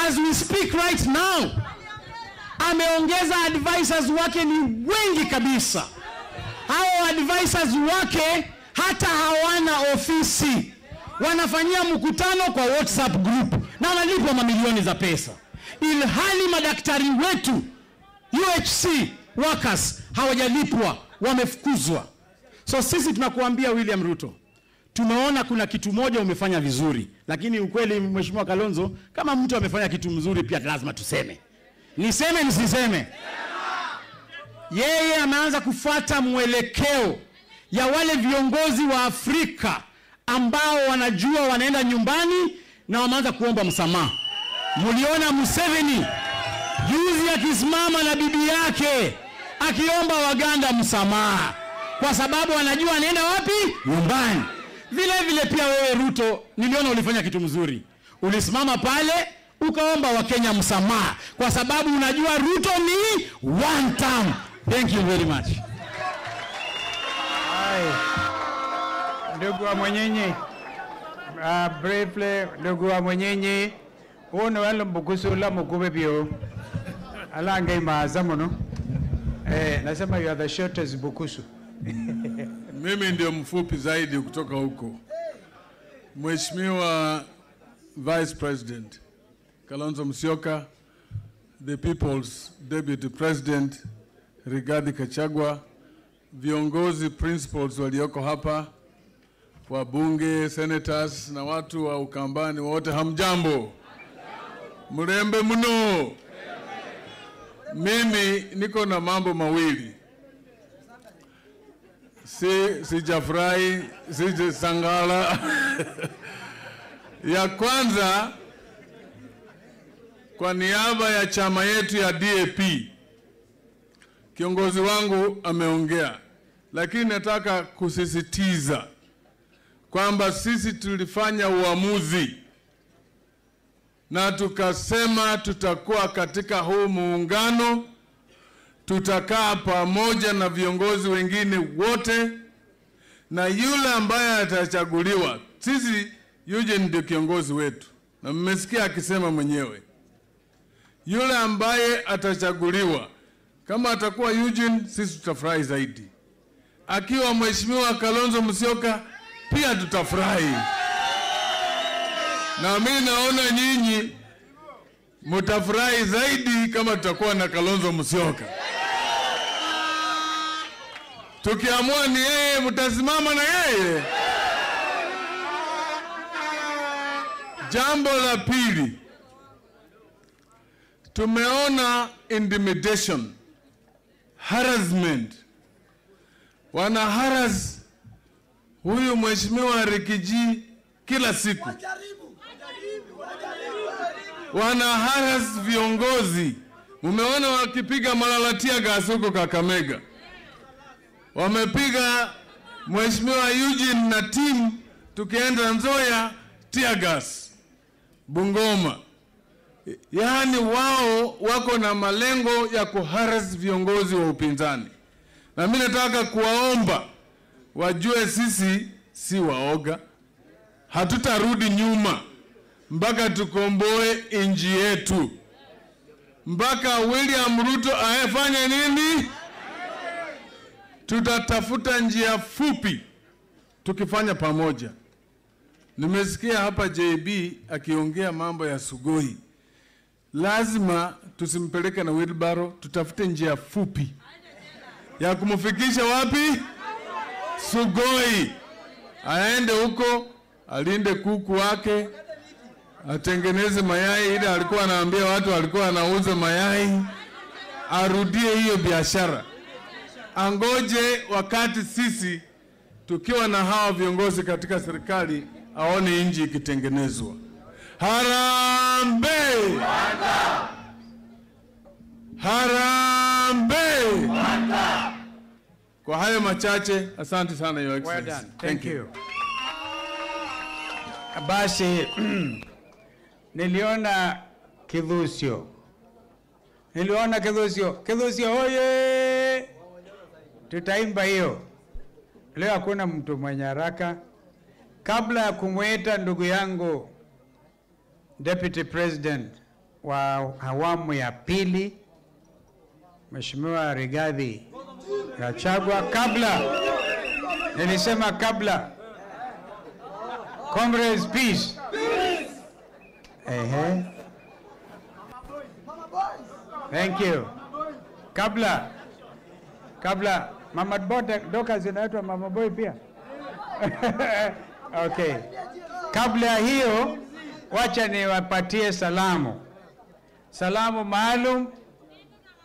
As we speak right now, ameongeza advisors wake ni wengi kabisa. Hao advisors wake hata hawana ofisi. Wanafanyia mkutano kwa WhatsApp group na wanalipwa mamilioni za pesa. Ilhali madaktari wetu UHC workers hawajalipwa, wamefukuzwa. So sisi tunakuambia William Ruto, tumeona kuna kitu moja umefanya vizuri, lakini ukweli Mheshimiwa Kalonzo, kama mtu amefanya kitu mzuri pia lazima tuseme. Niseme nisiseme? Yeye ameanza kufuata mwelekeo ya wale viongozi wa Afrika ambao wanajua wanaenda nyumbani na wameanza kuomba msamaha. Muliona Museveni juzi akisimama na bibi yake akiomba Waganda msamaha kwa sababu anajua anaenda wapi? Nyumbani. Vile vile pia wewe Ruto, niliona ulifanya kitu mzuri. Ulisimama pale ukaomba Wakenya msamaha kwa sababu unajua Ruto ni one term. Thank you very much. Hai. Ndugu wa Mwenyenye, Briefly, ndugu wa Mwenyenyi, uno walo mbukusu la mukube bio. Alange maazamuno. Nasema you are the shortest Bukusu. Mimi ndio mfupi zaidi kutoka huko. Mheshimiwa Vice President Kalonzo Musyoka, the People's Deputy President Rigathi Gachagua, viongozi principals walioko hapa, wabunge, senators na watu wa Ukambani wote, hamjambo? Mrembe mno. Mimi niko na mambo mawili. Sijafurahi, sijasangala. Ya kwanza, kwa niaba ya chama yetu ya DAP, kiongozi wangu ameongea, lakini nataka kusisitiza kwamba sisi tulifanya uamuzi na tukasema tutakuwa katika huu muungano, tutakaa pamoja na viongozi wengine wote, na yule ambaye atachaguliwa, sisi Eugene ndio kiongozi wetu, na mmesikia akisema mwenyewe, yule ambaye atachaguliwa, kama atakuwa Eugene, sisi tutafurahi zaidi. Akiwa Mheshimiwa Kalonzo Musyoka, pia tutafurahi. Na mimi naona nyinyi mtafurahi zaidi kama tutakuwa na Kalonzo Musyoka. Tukiamua ni yeye, mtasimama na yeye. Jambo la pili, tumeona intimidation, harassment. Wana harass huyu Mheshimiwa Rikiji kila siku. Wana harass viongozi. Mumeona wakipiga malalatia gas huko Kakamega. Wamepiga Mheshimiwa Eugene na team tukienda Nzoia tear gas Bungoma. Yaani wao wako na malengo ya kuharass viongozi wa upinzani. Na mimi nataka kuwaomba wajue sisi si waoga. Hatutarudi nyuma mpaka tukomboe nchi yetu. Mpaka William Ruto afanye nini? Tutatafuta njia fupi tukifanya pamoja. Nimesikia hapa JB akiongea mambo ya Sugoi. Lazima tusimpeleke na wheelbarrow, tutafute njia fupi ya kumfikisha wapi? Sugoi. Aende huko, alinde kuku wake, atengeneze mayai ile alikuwa anaambia watu alikuwa anauza mayai, arudie hiyo biashara. Angoje wakati sisi tukiwa na hawa viongozi katika serikali aone nchi ikitengenezwa. Harambee! Harambee! Kwa hayo machache, asante sana Your Excellency. Well done. Thank you. Basi niliona Kidhusio. Niliona Kidhusio. Kidhusio oye! Tutaimba hiyo. Leo hakuna mtu mwenye haraka. Kabla ya kumuita ndugu yangu Deputy President wa awamu ya pili, Mheshimiwa Rigathi Gachagua, kabla nilisema kabla, comrades, peace. Ehe. Thank you. Kabla Mama Boy Doka zinaitwa Mama Boy pia. Okay. Kabla hiyo, wacha niwapatie salamu. Salamu maalum.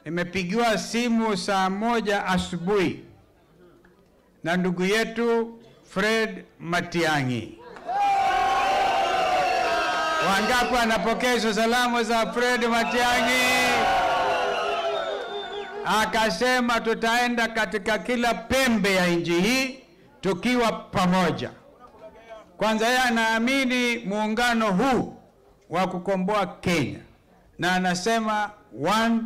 Nimepigiwa simu saa 1 asubuhi na ndugu yetu Fred Matiang'i. Wangapi wanapokea salamu za Fred Matiang'i? Akasema tutaenda katika kila pembe ya nchi hii tukiwa pamoja. Kwanza yeye anaamini muungano huu wa kukomboa Kenya, na anasema one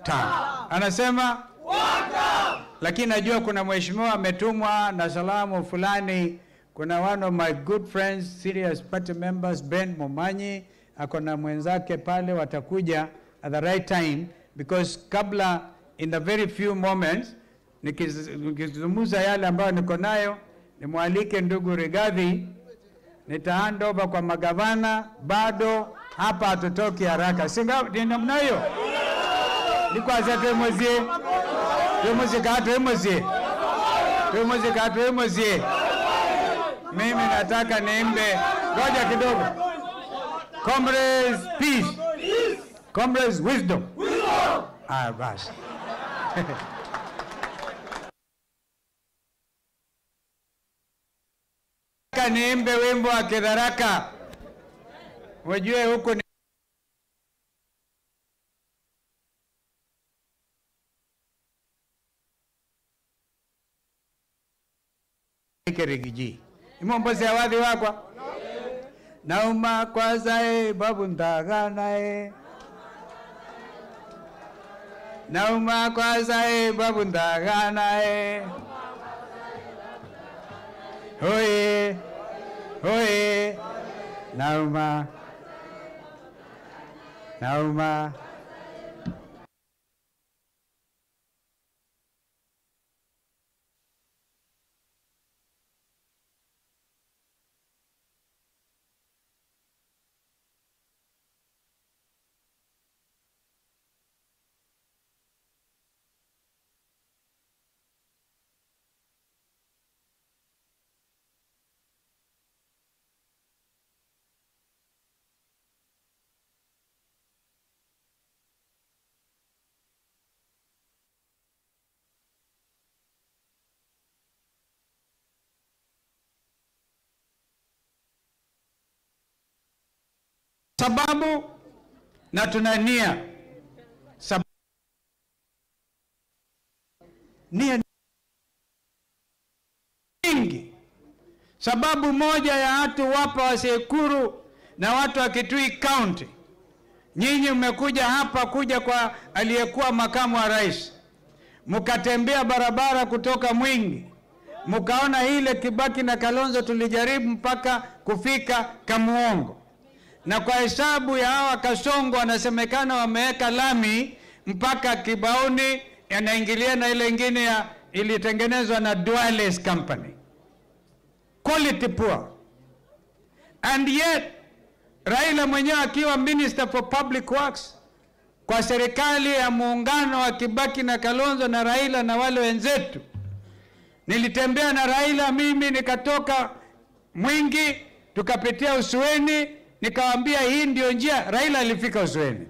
term. Anasema one term. Lakini najua kuna mheshimiwa ametumwa na salamu fulani Kuna one of my good friends, serious party members, Ben Momanyi, ako na mwenzake pale, watakuja at the right time because kabla, in the very few moments, nikizungumza yale ambayo niko nayo, nimwalike ndugu Rigathi, nita hand over kwa magavana, bado hapa hatutoki haraka. Singa ni namna hiyo. Nikwaza twemozie. Twemozie twemozie. Twemozie twemozie. Mimi nataka niimbe, ngoja kidogo. Comrades peace. Comrades wisdom. Ah, basi. Niimbe wimbo wa Kidharaka. Wajue huko ni Rigiji. Imombozi awadhi wakwa. Nauma kwazae babu ndaganae. Nauma kwazae babu ndaganae. Hoye. Hoye. Nauma. Nauma. Sababu na tuna nia. Nia nyingi. Sababu moja ya watu wapa wa Tsekuru na watu wa Kitui County, nyinyi mmekuja hapa kuja kwa aliyekuwa makamu wa rais, mkatembea barabara kutoka Mwingi, mkaona ile Kibaki na Kalonzo tulijaribu mpaka kufika Kamuongo. Na kwa hesabu ya hawa Kasongo wanasemekana wameweka lami mpaka Kibaoni, yanaingilia na ile ingine ya ilitengenezwa na Duales Company. Quality poor. And yet Raila mwenyewe akiwa Minister for Public Works kwa serikali ya muungano wa Kibaki na Kalonzo na Raila na wale wenzetu, nilitembea na Raila mimi nikatoka Mwingi tukapitia Usueni, nikawaambia hii ndio njia. Raila alifika Usueni.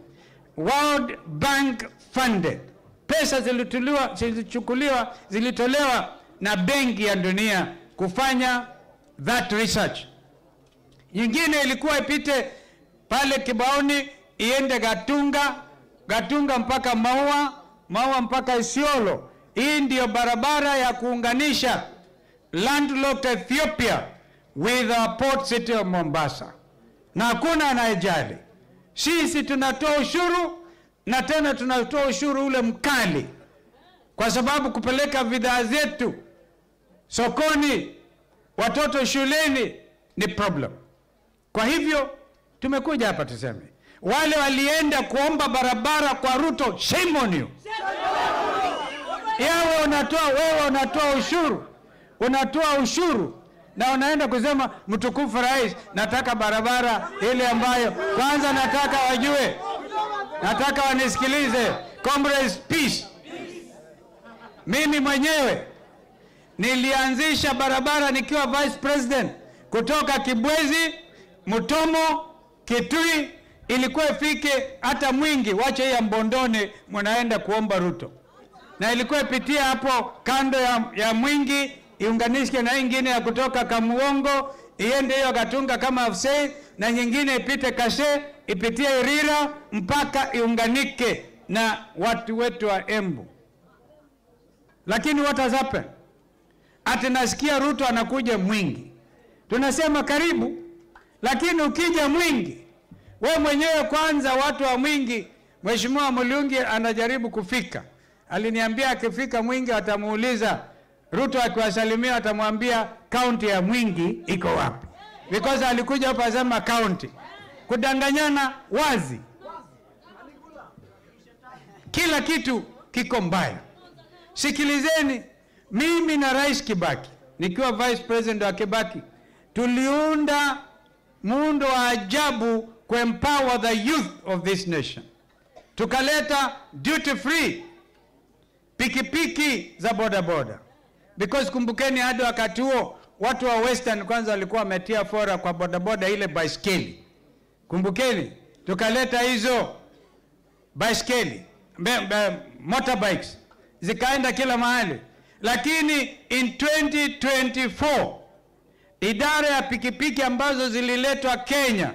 World Bank funded. Pesa zilichukuliwa, zilitolewa na Benki ya Dunia kufanya that research. Nyingine ilikuwa ipite pale Kibaoni iende Gatunga, Gatunga mpaka Maua, Maua mpaka Isiolo. Hii ndio barabara ya kuunganisha landlocked Ethiopia with our port city of Mombasa. Na hakuna anayejali. Sisi tunatoa ushuru, na tena tunatoa ushuru ule mkali, kwa sababu kupeleka bidhaa zetu sokoni, watoto shuleni ni problem. Kwa hivyo tumekuja hapa tuseme, wale walienda kuomba barabara kwa Ruto, shame on you. Yawe unatoa, wewe unatoa ushuru, unatoa ushuru na unaenda kusema mtukufu rais, nataka barabara ile ambayo kwanza nataka wajue, nataka wanisikilize. Comrades, peace. Mimi mwenyewe nilianzisha barabara nikiwa vice president kutoka Kibwezi, Mutomo, Kitui, ilikuwa ifike hata Mwingi, wacha hii ya Mbondoni mnaenda kuomba Ruto. Na ilikuwa ipitia hapo kando ya Mwingi, iunganishke na nyingine ya kutoka Kamuongo, iende hiyo Gatunga kama Afsei, na nyingine ipite Kashe, ipitie Irira mpaka iunganike na watu wetu wa Embu. Lakini what has happened? Ati nasikia Ruto anakuja Mwingi. Tunasema karibu, lakini ukija Mwingi, we mwenyewe kwanza watu wa Mwingi, Mheshimiwa Mulungi anajaribu kufika. Aliniambia akifika Mwingi atamuuliza Ruto akiwasalimia atamwambia kaunti ya Mwingi iko wapi? Because alikuja hapa asema kaunti. Kudanganyana wazi. Kila kitu kiko mbaya. Sikilizeni, mimi na Rais Kibaki, nikiwa Vice President wa Kibaki, tuliunda muundo wa ajabu kuempower the youth of this nation. Tukaleta duty free pikipiki za boda boda. Because kumbukeni hadi wakati huo watu wa Western kwanza walikuwa wametia fora kwa boda boda ile baiskeli. Kumbukeni tukaleta hizo baiskeli, motorbikes zikaenda kila mahali. Lakini in 2024 idara ya pikipiki ambazo zililetwa Kenya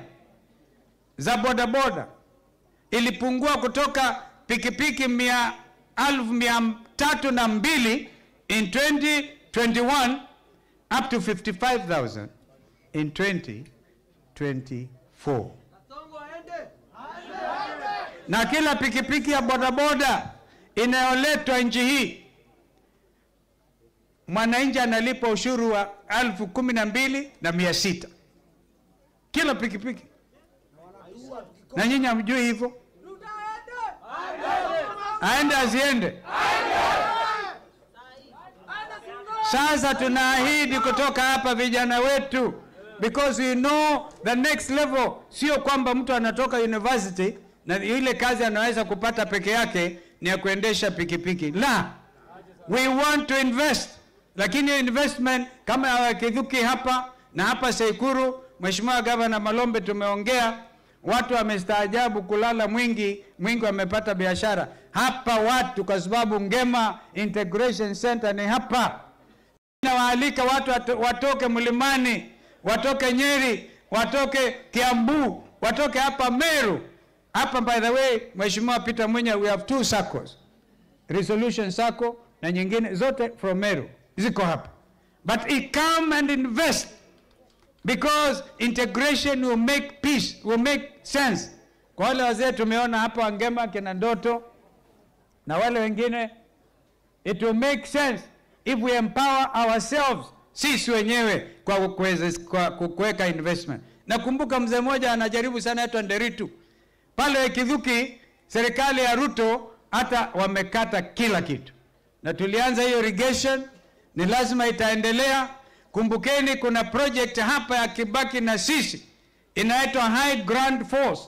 za boda boda ilipungua kutoka pikipiki 302,000 in 2021 up to 55,000 in 2024. Na kila pikipiki ya bodaboda inayoletwa nchi hii, mwananchi analipa ushuru wa 12,600. Kila pikipiki. Na nyinyi hamjui hivyo? Aende asiende? Sasa tunaahidi kutoka hapa vijana wetu, because we know the next level sio kwamba mtu anatoka university na ile kazi anaweza kupata peke yake ni ya kuendesha pikipiki. La, we want to invest. Lakini investment kama ya Kithuki hapa na hapa Seikuru, Mheshimiwa Governor Malombe tumeongea, watu wamestaajabu kulala Mwingi, Mwingi wamepata biashara. Hapa watu kwa sababu Ngema Integration Center ni hapa. Nawaalika watu watoke Mlimani, watoke Nyeri, watoke Kiambu, watoke hapa Meru. Hapa by the way, Mheshimiwa Peter Munya, we have 2 SACCOs. Resolution SACCO na nyingine zote from Meru. Ziko hapa. But it come and invest, because integration will make peace, will make sense. Kwa wale wazee tumeona hapa Ngema kina Ndoto na wale wengine, it will make sense if we empower ourselves, sisi wenyewe kwa kuweka investment. Nakumbuka mzee mmoja anajaribu sana aitwa Nderitu. Pale Kithuki, serikali ya Ruto hata wamekata kila kitu. Na tulianza hiyo irrigation, ni lazima itaendelea. Kumbukeni kuna project hapa ya Kibaki na sisi inaitwa High Grand Force.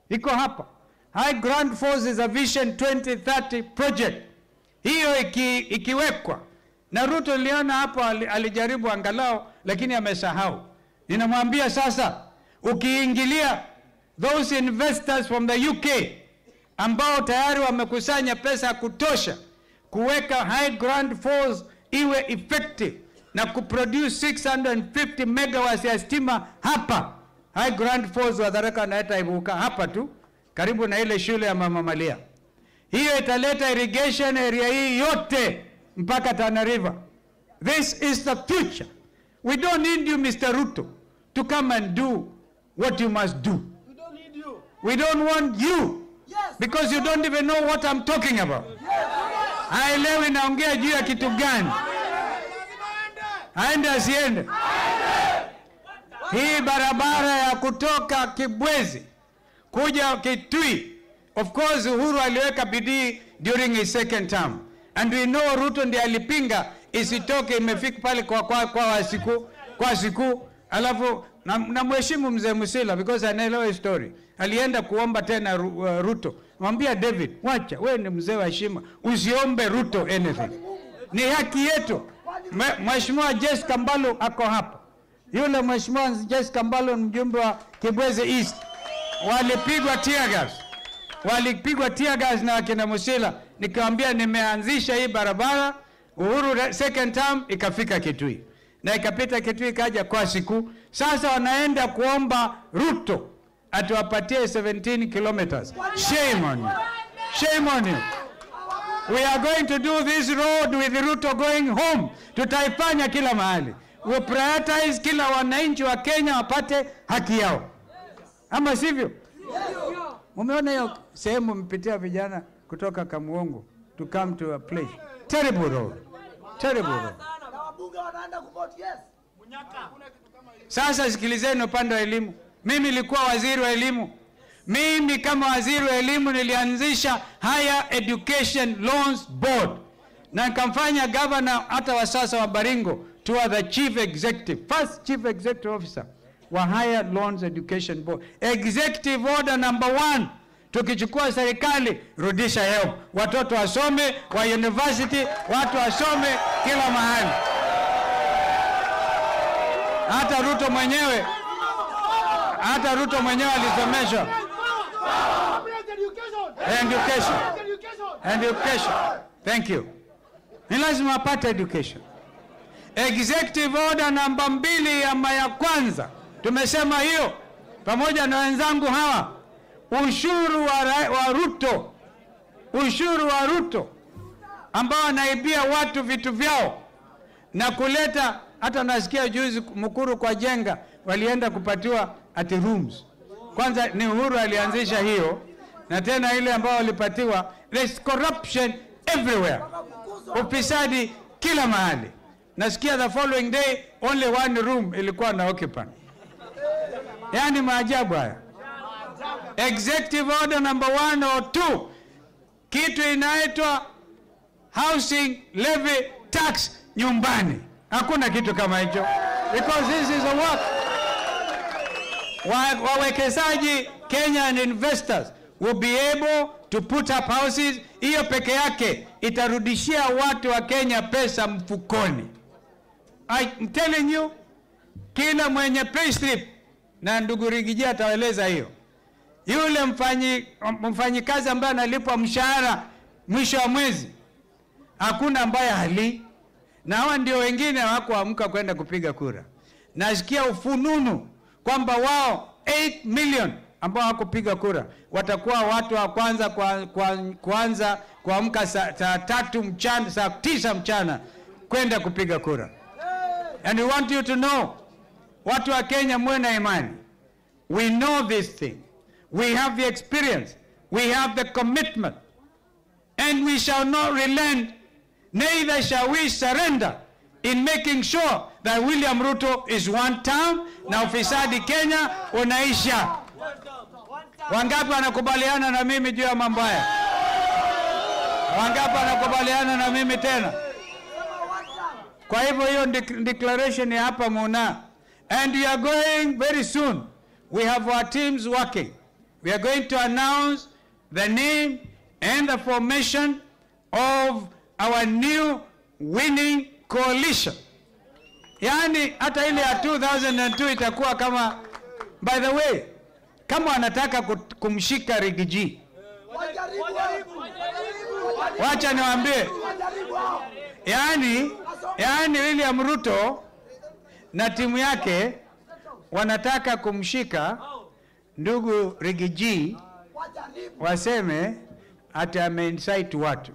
Iko hapa. High Grand Force is a Vision 2030 project. Hiyo ikiwekwa. Na Ruto niliona hapo alijaribu angalau, lakini amesahau. Ninamwambia sasa, ukiingilia those investors from the UK ambao tayari wamekusanya pesa ya kutosha kuweka High Grand Force iwe effective na kuproduce 650 megawatts ya stima hapa. High Grand Force wa Tharaka naeta ibuka hapa tu karibu na ile shule ya Mama Malia. Hiyo italeta irrigation area hii yote mpaka Tana River. This is the future. We don't need you, Mr. Ruto, to come and do what you must do. We don't need you. We don't want you. Yes. Because you don't even know what I'm talking about. Haelewi naongea juu ya kitu gani. Aende asiende? Hii barabara ya kutoka Kibwezi kuja Kitui, of course Uhuru aliweka bidii during his second term. And we know Ruto ndiye alipinga isitoke, imefika pale kwa siku. Alafu na mheshimu mzee Musila because anaelewa story. Alienda kuomba tena Ruto. Mwambia David, wacha wewe ni mzee wa heshima, usiombe Ruto anything. Ni haki yetu. Mheshimiwa Jessica Mbalu ako hapa. Yule Mheshimiwa Jessica Mbalu mjumbe wa Kibwezi East. Walipigwa tear gas. Walipigwa tear gas na akina Musila. Nikamwambia nimeanzisha hii barabara, Uhuru second term ikafika Kitui. Na ikapita Kitui ikaja kwa siku. Sasa wanaenda kuomba Ruto atuwapatie 17 kilometers. Shame on you. Shame on you. We are going to do this road with Ruto going home. Tutaifanya kila mahali. We prioritize kila wananchi wa Kenya wapate haki yao. Ama sivyo? Umeona hiyo sehemu mpitia vijana kutoka Kamuongo to come to a place. Terrible road. Terrible road. Sasa sikilizeni upande wa elimu. Mimi nilikuwa waziri wa elimu. Mimi kama waziri wa elimu nilianzisha Higher Education Loans Board na nikamfanya governor hata wa sasa wa Baringo to the chief executive, first chief executive officer wa Higher Loans Education Board. Executive order number 1, tukichukua serikali, rudisha HELB, watoto wasome wa university, watu wasome kila mahali. Hata Ruto mwenyewe alisomeshwa. Education. Thank you. Ni lazima apate education. Executive order namba 2 ama ya kwanza, tumesema hiyo pamoja na wenzangu hawa, ushuru wa Ruto, ushuru wa Ruto ambao anaibia watu vitu vyao na kuleta. Hata nasikia juzi Mukuru kwa Jenga walienda kupatiwa ati rooms. Kwanza ni Uhuru alianzisha hiyo, na tena ile ambao walipatiwa. There's corruption everywhere, ufisadi kila mahali. Nasikia the following day only one room ilikuwa na occupant. Yani maajabu haya. Executive order number 1 or 2, kitu inaitwa housing levy tax nyumbani. Hakuna kitu kama hicho, because this is a work. Wawekezaji, Kenyan investors will be able to put up houses. Hiyo peke yake itarudishia watu wa Kenya pesa mfukoni. I'm telling you, kila mwenye payslip, na ndugu Rigiji ataeleza hiyo, yule mfanyikazi ambaye analipwa mshahara mwisho wa mwezi, hakuna ambaye hali. Na hawa ndio wengine hawakuamka kwenda kupiga kura. Nasikia ufununu kwamba wao 8 million ambao hawakupiga kura watakuwa watu wa kwanza kuanza kuamka saa 3 mchana, saa 9 mchana kwenda kupiga kura. And we want you to know, watu wa Kenya muwe na imani. We know this thing. We have the experience. We have the commitment. And we shall not relent, neither shall we surrender in making sure that William Ruto is one term na ufisadi Kenya unaisha. Wangapi wanakubaliana na mimi juu ya mambo haya? Wangapi wanakubaliana na mimi tena? Kwa hivyo hiyo declaration ya hapa Muna. And we are going very soon. We have our teams working. We are going to announce the name and the formation of our new winning coalition. Yani hata ile ya 2002 itakuwa kama, by the way, kama wanataka kumshika Rigiji, wacha niwaambie, yani William Ruto na timu yake wanataka kumshika ndugu Rigiji, waseme ati ameincite watu.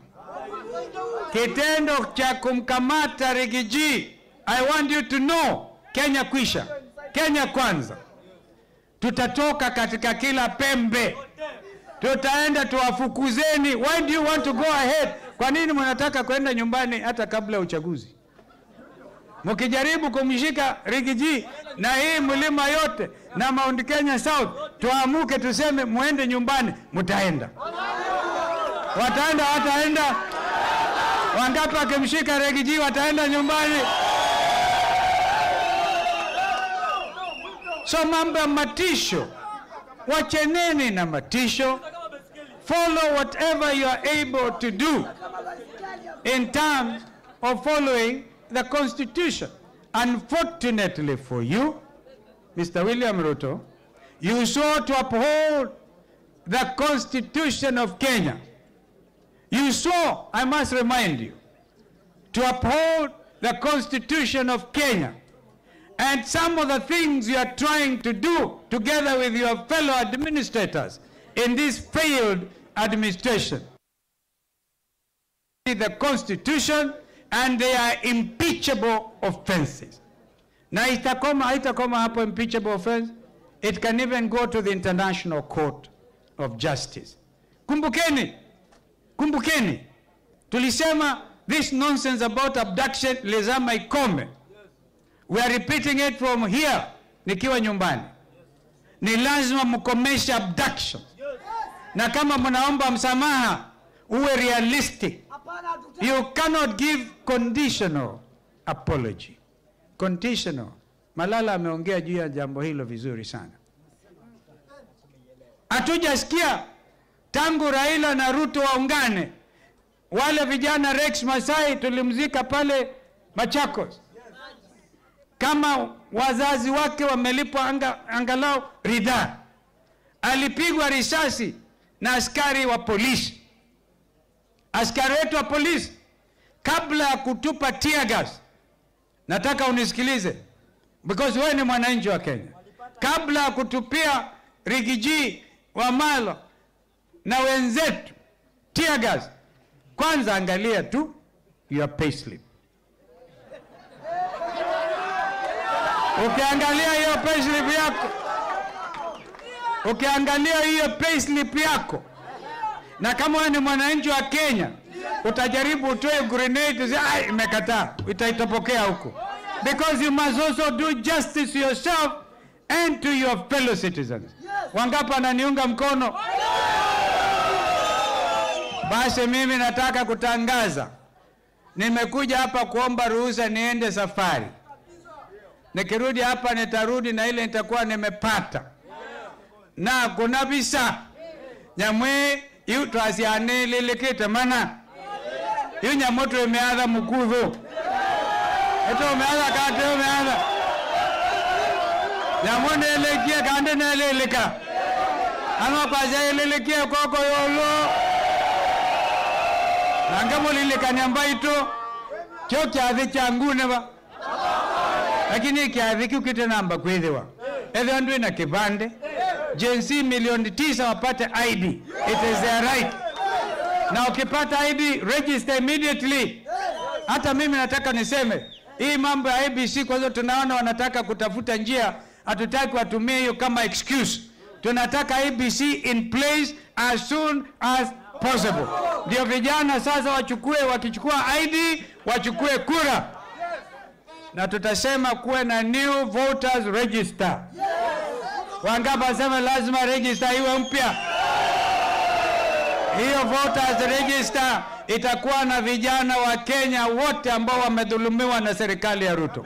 Kitendo cha kumkamata Rigiji, I want you to know, Kenya kwisha, Kenya kwanza. Tutatoka katika kila pembe, tutaenda tuwafukuzeni. Why do you want to go ahead? Kwa nini mnataka kwenda nyumbani hata kabla uchaguzi? Mkijaribu kumshika Rigiji na hii mlima yote na Mount Kenya South, tuamuke tuseme muende nyumbani, mtaenda. Wataenda, wataenda. Wangapi wakimshika Rigiji wataenda nyumbani? So mambo ya matisho, wacheneni na matisho. Follow whatever you are able to do in terms of following the Constitution. Unfortunately for you, Mr. William Ruto, you swore to uphold the Constitution of Kenya. You swore, I must remind you, to uphold the Constitution of Kenya. And some of the things you are trying to do together with your fellow administrators in this failed administration, the Constitution, and they are impeachable offenses. Na itakoma hapo impeachable offense. It can even go to the International Court of Justice. Kumbukeni, kumbukeni, tulisema this nonsense about abduction lazima ikome. We are repeating it from here, nikiwa nyumbani. Ni lazima mkomeshe abduction. Na kama mnaomba msamaha, uwe realistic. You cannot give conditional apology. Conditional. Malala ameongea juu ya jambo hilo vizuri sana. Hatujasikia tangu Raila na Ruto waungane. Wale vijana Rex Masai tulimzika pale Machakos. Kama wazazi wake wamelipwa angalau ridhaa. Alipigwa risasi na askari wa polisi. Askari wetu wa polisi kabla ya kutupa tear gas, nataka unisikilize because wewe ni mwananchi wa Kenya. Kabla ya kutupia Rigiji wa Malo na wenzetu tear gas, kwanza angalia tu your payslip. Ukiangalia hiyo payslip yako, ukiangalia hiyo payslip yako, na kama wewe ni mwananchi wa Kenya, utajaribu utoe grenade, useme, ai, imekataa, itaitopokea huko. Because you must also do justice to yourself and to your fellow citizens. Wangapi wananiunga mkono? Basi mimi nataka kutangaza, nimekuja hapa kuomba ruhusa niende safari. Nikirudi hapa nitarudi na ile nitakuwa nimepata. Na kuna visa nyamwe yu twasiane lilikite mana yu nyamoto imeadha mukudhu. Eto umeadha kate umeadha. Nyamone elekia kande na eleleka. Ama kwa elelekia koko yolo. Nangamo lilika nyambaito. Kyo kiathi changu neba. Lakini kiathi kiukite namba kwithiwa. Ethe andu ina kibande. Gen Z milioni 9 wapate ID. It is their right. Na ukipata ID, register immediately. Hata mimi nataka niseme, hii mambo ya ABC kwa sababu tunaona wanataka kutafuta njia, hatutaki watumie hiyo kama excuse. Tunataka ABC in place as soon as possible. Ndio vijana sasa wachukue, wakichukua ID, wachukue kura. Na tutasema kuwe na new voters register. Wangapi wasema lazima register iwe mpya? Hiyo voters register itakuwa na vijana wa Kenya wote ambao wamedhulumiwa na serikali ya Ruto.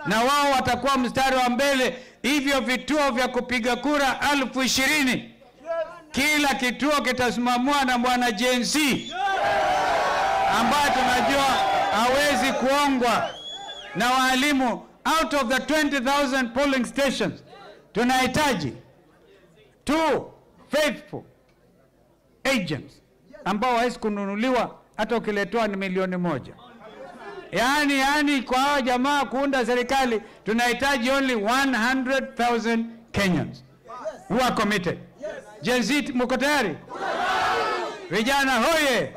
Na wao watakuwa mstari wa mbele. Hivyo vituo vya kupiga kura 20,000. Kila kituo kitasimamiwa na bwana Gen Z ambaye tunajua hawezi kuongwa na walimu. Out of the 20,000 polling stations, tunahitaji 2 faithful agents ambao hawezi kununuliwa hata ukiletewa ni milioni 1. Yaani kwa hao jamaa kuunda serikali tunahitaji only 100,000 Kenyans who are committed. Gen Z mko tayari? Vijana hoye!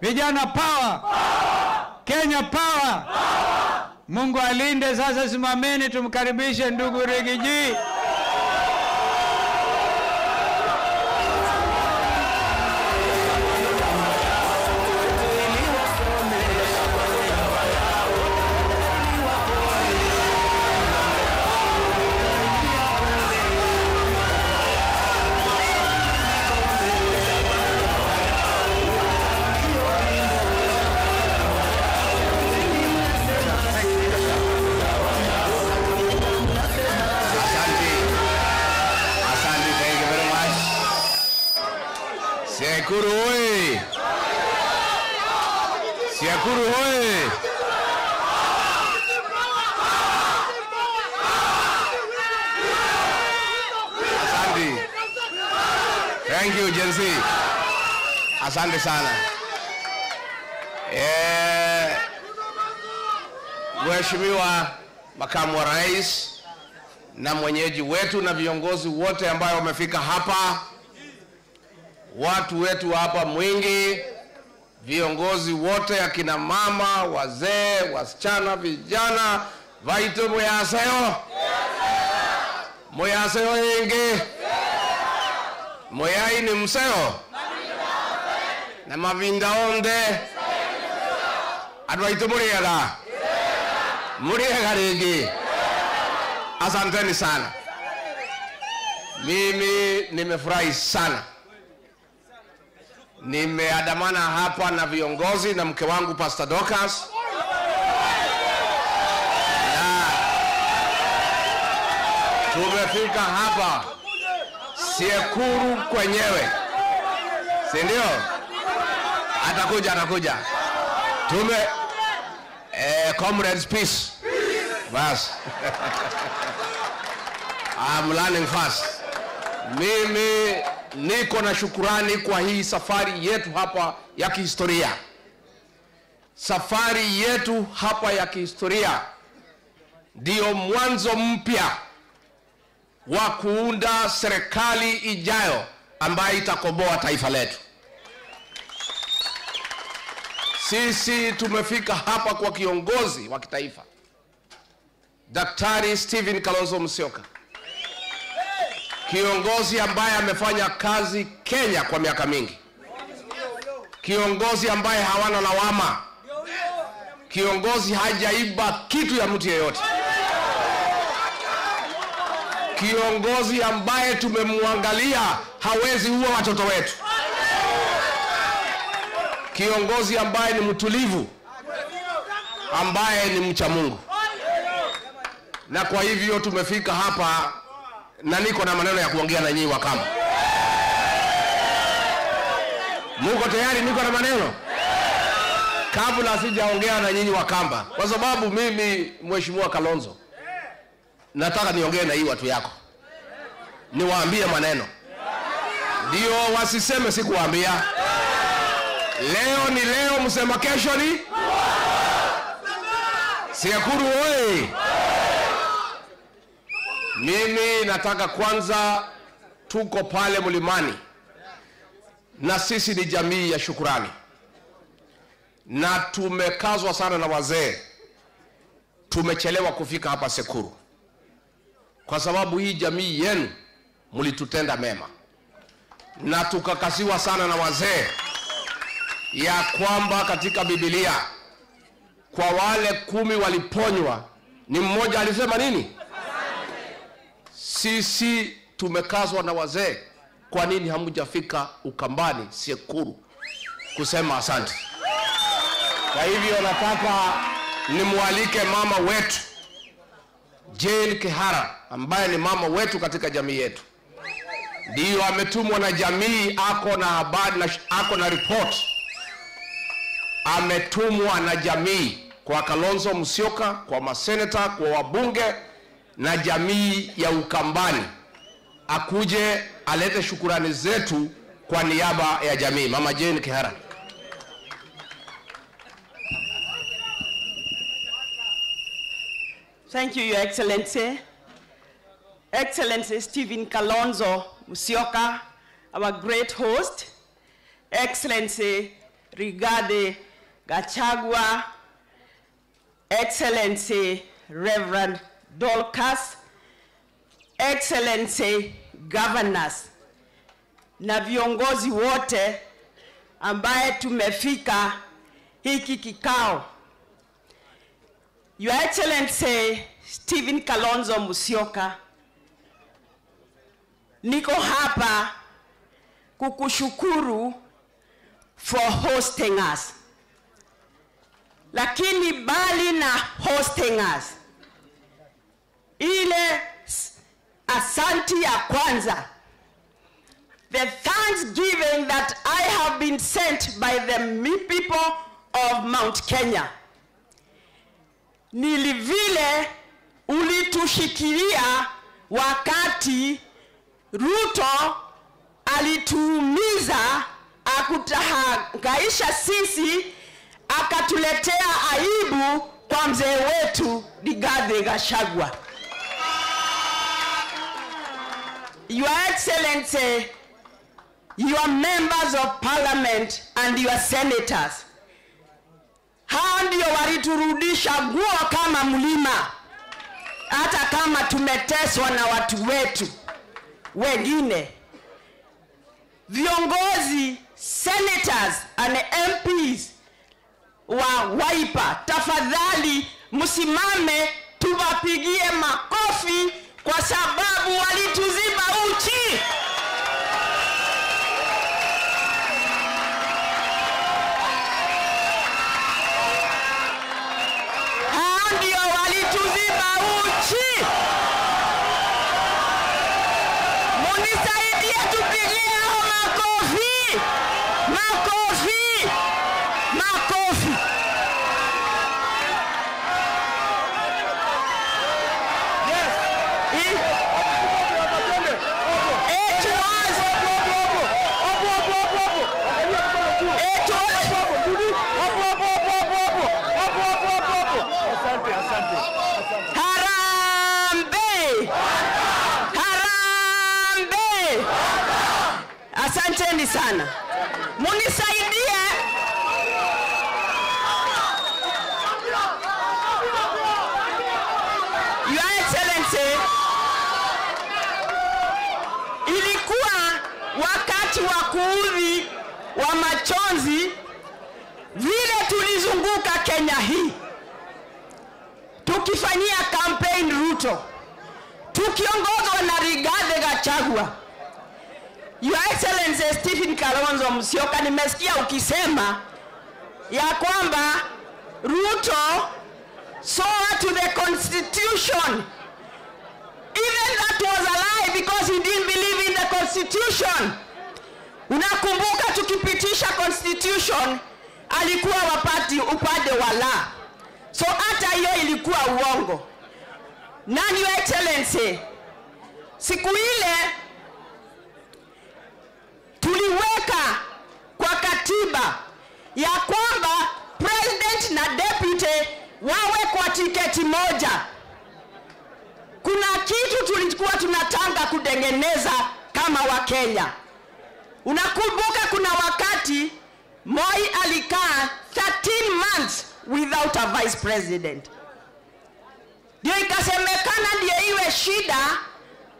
Vijana power! Kenya power! Mungu alinde. Sasa simameni tumkaribishe ndugu Rigiji. Siakuru hoye! Siakuru hoye! Asante. Thank you, Gen Z. Asante sana. Mheshimiwa Makamu wa Rais na mwenyeji wetu na viongozi wote ambao wamefika hapa, watu wetu hapa Mwingi, viongozi wote, akina mama, wazee, wasichana, vijana, vaitu muyaseo. Muyaseo ingi. Muyai ni mseo. Na mavinda onde. Adu vaitu muriaga. Muriega ringi. Asanteni sana. Mimi nimefurahi sana. Nimeandamana hapa na viongozi na mke wangu Pastor Dorcas. Na tumefika hapa Tsekuru kwenyewe. Si ndio? Atakuja, atakuja. Tume comrades, peace. Bas. I'm learning fast. Mimi niko na shukurani kwa hii safari yetu hapa ya kihistoria. Safari yetu hapa ya kihistoria ndio mwanzo mpya wa kuunda serikali ijayo ambayo itakomboa taifa letu. Sisi tumefika hapa kwa kiongozi wa kitaifa, Daktari Stephen Kalonzo Musyoka, kiongozi ambaye amefanya kazi Kenya kwa miaka mingi, kiongozi ambaye hawana lawama, kiongozi hajaiba kitu ya mtu yeyote, kiongozi ambaye tumemwangalia hawezi uwa watoto wetu, kiongozi ambaye ni mtulivu, ambaye ni mcha Mungu. Na kwa hivyo tumefika hapa na niko na maneno ya kuongea na nyinyi Wakamba. Muko tayari? Niko na maneno kabla sijaongea na nyinyi Wakamba, kwa sababu mimi Mheshimiwa Kalonzo nataka niongee na hii watu yako, niwaambie maneno ndio wasiseme sikuwaambia. Leo ni leo, msema kesho ni Tsekuru oye. Mimi nataka kwanza, tuko pale mlimani na sisi ni jamii ya shukurani, na tumekazwa sana na wazee. Tumechelewa kufika hapa Tsekuru kwa sababu hii jamii yenu mlitutenda mema, na tukakasiwa sana na wazee ya kwamba katika Biblia kwa wale 10 waliponywa ni mmoja alisema nini? Sisi tumekazwa na wazee, kwa nini hamjafika Ukambani Tsekuru kusema asante? Kwa hivyo nataka nimwalike mama wetu Jane Kihara, ambaye ni mama wetu katika jamii yetu. Ndio ametumwa na jamii, ako na habari na ako na report. Ametumwa na jamii kwa Kalonzo Musyoka, kwa maseneta, kwa wabunge na jamii ya Ukambani, akuje alete shukurani zetu kwa niaba ya jamii. Mama Jane Kihara. Thank you, Your Excellency. Excellency Stephen Kalonzo Musyoka, our great host. Excellency Rigathi Gachagua, Excellency Reverend Dorcas, Excellency Governors, na viongozi wote ambaye tumefika hiki kikao. Your Excellency Stephen Kalonzo Musyoka, niko hapa kukushukuru for hosting us. Lakini bali na hosting us, ile asanti ya kwanza, the thanksgiving that I have been sent by the people of Mount Kenya, ni vile ulitushikilia wakati Ruto alituumiza, akutahangaisha sisi, akatuletea aibu kwa mzee wetu Rigathi Gachagua. Your Excellency, your members of parliament and your senators, hao ndio waliturudisha nguo kama mlima, hata kama tumeteswa na watu wetu wengine. Viongozi, senators and MPs wa Wiper, tafadhali msimame tuwapigie makofi kwa sababu walituziba uchi. Hao ndio walituziba uchi. Munisaidie tupigie hao makofi. Makofi. Makofi. Harambee! Harambee! Asanteni sana. Munisaidie. Your Excellency, ilikuwa wakati wa kuudhi wa machozi vile tulizunguka Kenya hii tukifanyia campaign Ruto, tukiongozwa na Rigathi Gachagua. Your Excellency Stephen Kalonzo Musyoka, nimesikia ukisema ya kwamba Ruto swore to the constitution. Even that was a lie because he didn't believe in the constitution. Unakumbuka tukipitisha constitution alikuwa wapati upande wa la. So hata hiyo ilikuwa uongo. Na Your Excellency, siku ile tuliweka kwa katiba ya kwamba president na deputy wawe kwa tiketi moja. Kuna kitu tulikuwa tunatanga kutengeneza kama Wakenya. Unakumbuka kuna wakati Moi alikaa 13 months without a vice president. Ndio ikasemekana ndio iwe shida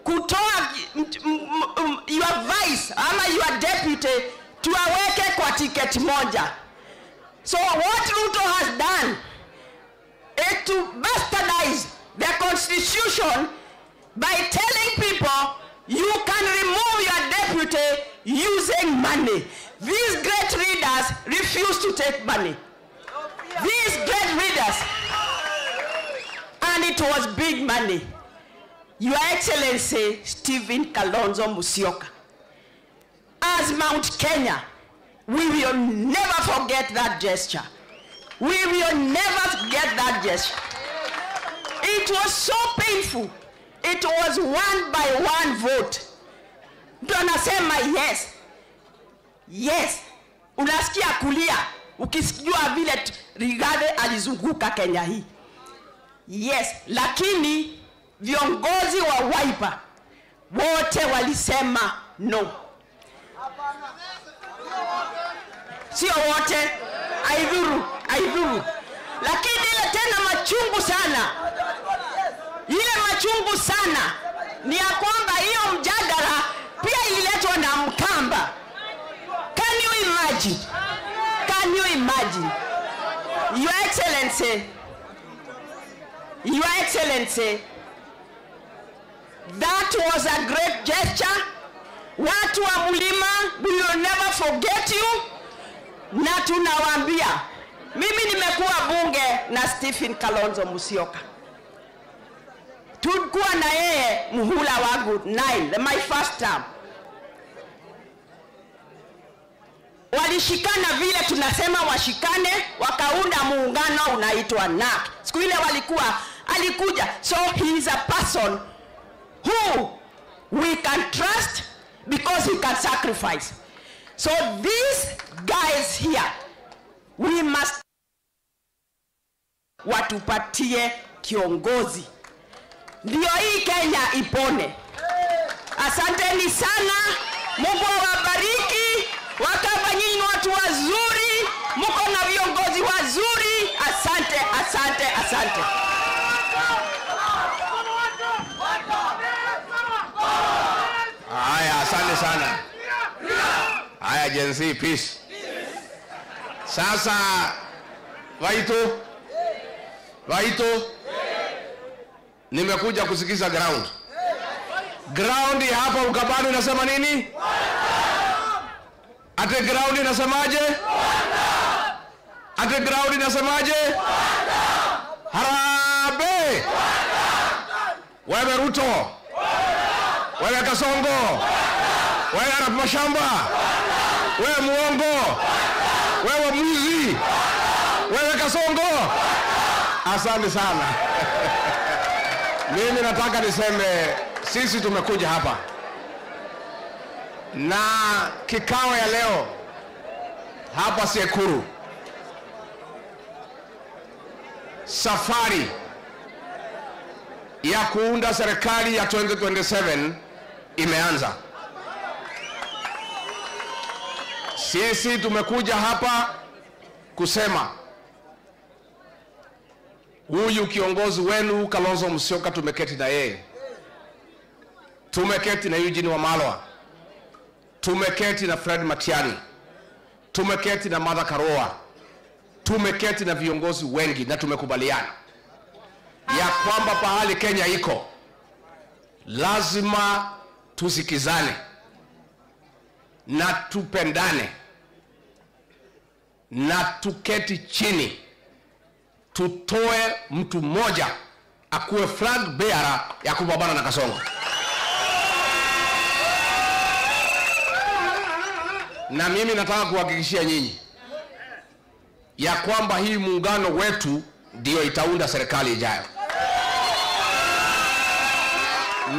kutoa your vice ama your deputy tuwaweke kwa tiketi moja. So what Ruto has done is to bastardize the constitution by telling people you can remove your deputy using money. These great leaders refuse to take money. These great leaders. And it was big money. Your Excellency Stephen Kalonzo Musyoka, as Mount Kenya, we will never forget that gesture. We will never forget that gesture. It was so painful. It was one by one vote. Mtu anasema yes. Yes. Unasikia kulia ukisijua vile Rigathi alizunguka Kenya hii. Yes, lakini viongozi wa Wiper wote walisema no. Sio wote, aidhuru, aidhuru. Lakini ile tena machungu sana. Ile machungu sana ni ya kwamba hiyo mjadala pia ililetwa na Mkamba. Can you imagine? Can you imagine? Your Excellency, Your Excellency, that was a great gesture. Watu wa mlima, we will never forget you. Na tunawaambia, mimi nimekuwa bunge na Stephen Kalonzo Musyoka. Tulikuwa na yeye muhula wangu 9, my first term. Walishikana vile tunasema washikane, wakaunda muungano unaitwa NAC. Siku ile walikuwa, alikuja. So he is a person who we can trust because he can sacrifice. So these guys here, we must watupatie kiongozi. Ndio hii Kenya ipone. Asanteni sana. Mungu awabariki. Wakamba nyinyi watu wazuri, mko na viongozi wazuri. Asante, asante, asante. Haya, asante sana. Haya, Gen Z, peace. Sasa waitu, Waito, nimekuja kusikiza ground. Ground ya hapa Ukambani inasema nini? Ate ground inasemaje? Ate ground inasemaje? Harambee! Wewe Ruto, wewe Kasongo, wewe Arap Mashamba, wewe muongo, wewe mwizi, wewe Kasongo. Asante sana. Mimi nataka niseme sisi tumekuja hapa na kikao ya leo hapa Sekuru, safari ya kuunda serikali ya 2027 imeanza. Sisi tumekuja hapa kusema huyu kiongozi wenu Kalonzo Musyoka tumeketi na yeye, tumeketi na Eugene Wamalwa, tumeketi na Fred Matiang'i, tumeketi na Martha Karua, tumeketi na viongozi wengi, na tumekubaliana ya kwamba pahali Kenya iko lazima tusikizane na tupendane na tuketi chini, tutoe mtu mmoja akuwe flag bearer ya kupambana na Kasongo. Na mimi nataka kuhakikishia nyinyi ya kwamba hii muungano wetu ndio itaunda serikali ijayo.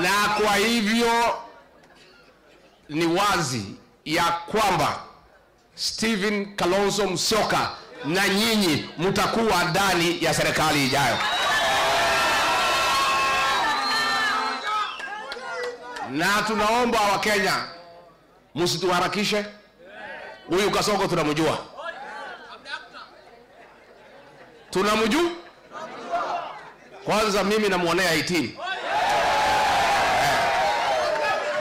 Na kwa hivyo ni wazi ya kwamba Stephen Kalonzo Musyoka na nyinyi mtakuwa ndani ya serikali ijayo. Na tunaomba wa Kenya msituharakishe. Huyu Kasongo tunamjua. Tunamjua? Kwanza mimi namuonea 18.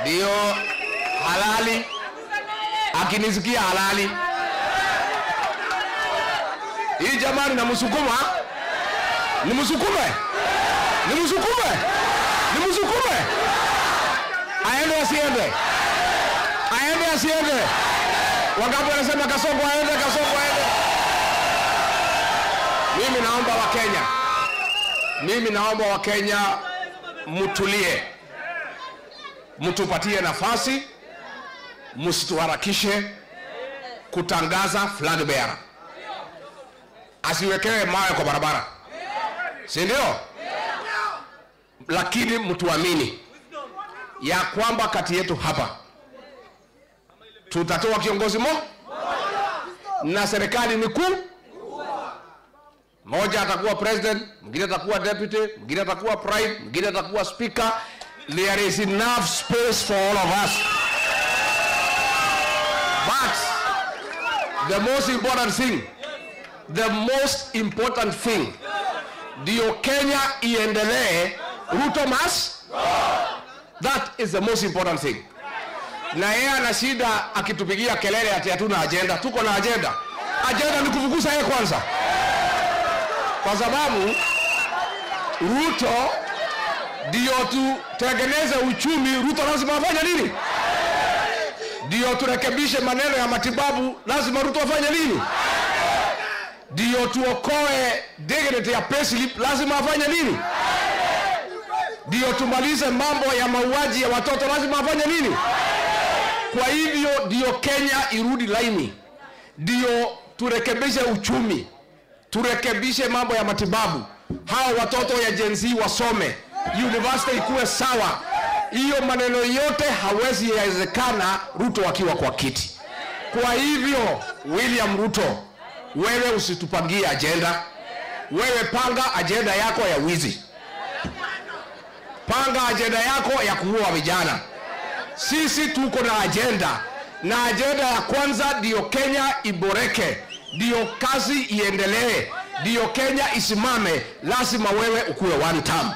Ndio halali. Akinisikia halali. Hii jamani namsukuma. Nimsukume. Nimsukume. Nimsukume. Aende asiende. Aende asiende. Wangapi wanasema Kasongo aende, Kasongo aende? Mimi naomba wa Kenya. Mimi naomba wa Kenya mtulie. Mtupatie nafasi, msituharakishe kutangaza flag bearer. Asiwekewe mawe kwa barabara. Si ndio? Lakini mtuamini ya kwamba kati yetu hapa tutatoa kiongozi mmoja na serikali ni kuu. Mmoja atakuwa president, mwingine atakuwa deputy, mwingine atakuwa prime, mwingine atakuwa speaker. There is enough space for all of us. But the most important thing, the most important thing, ndio Kenya iendelee, Ruto must go. That is the most important thing. Na yeye ana shida akitupigia kelele ati hatuna agenda. Tuko na agenda. Agenda ni kufukuza yeye kwanza. Kwa sababu Ruto ndio tutengeneze uchumi, Ruto lazima afanye nini? Ndio turekebishe maneno ya matibabu, lazima Ruto afanye nini? Ndio tuokoe dignity ya payslip, lazima afanye nini? Ndio tumalize mambo ya mauaji ya watoto, lazima afanye nini? Kwa hivyo ndio Kenya irudi laini, ndio turekebishe uchumi, turekebishe mambo ya matibabu, hao watoto ya Gen Z wasome, university ikuwe sawa. Hiyo maneno yote hawezi yawezekana Ruto akiwa kwa kiti. Kwa hivyo William Ruto, wewe usitupangie agenda. Wewe panga agenda yako ya wizi, panga agenda yako ya kuua vijana. Sisi tuko na agenda, na agenda ya kwanza ndio Kenya iboreke, ndio kazi iendelee, ndio Kenya isimame. Lazima wewe ukuwe one term.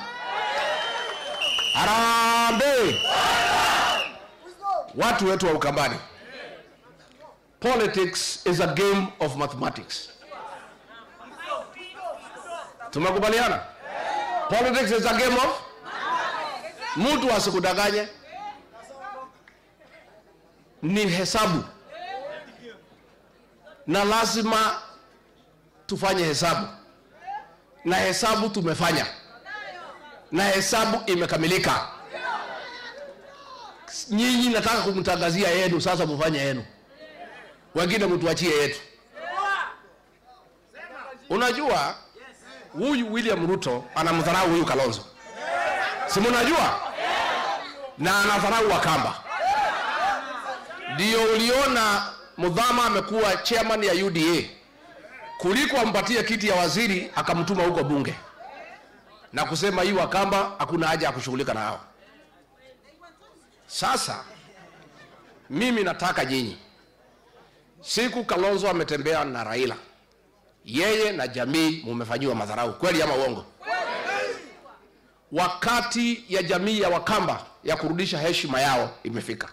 Harambee! Watu wetu wa Ukambani, politics is a game of mathematics. Tumekubaliana? Politics is a game of mtu asikudanganye, ni hesabu, na lazima tufanye hesabu, na hesabu tumefanya, na hesabu imekamilika. Nyinyi nataka kumtangazia yenu sasa, mfanye yenu, wengine mtuachie yetu. Unajua huyu William Ruto anamdharau huyu Kalonzo, si mnajua? Na anadharau Wakamba. Ndio uliona Mudhama amekuwa chairman ya UDA, kuliko ampatie kiti ya waziri akamtuma huko bunge na kusema hii Wakamba hakuna haja ya kushughulika na hao. Sasa mimi nataka nyinyi, siku Kalonzo ametembea na Raila, yeye na jamii mumefanyiwa madharau, kweli ama uongo? Wakati ya jamii ya Wakamba ya kurudisha heshima yao imefika.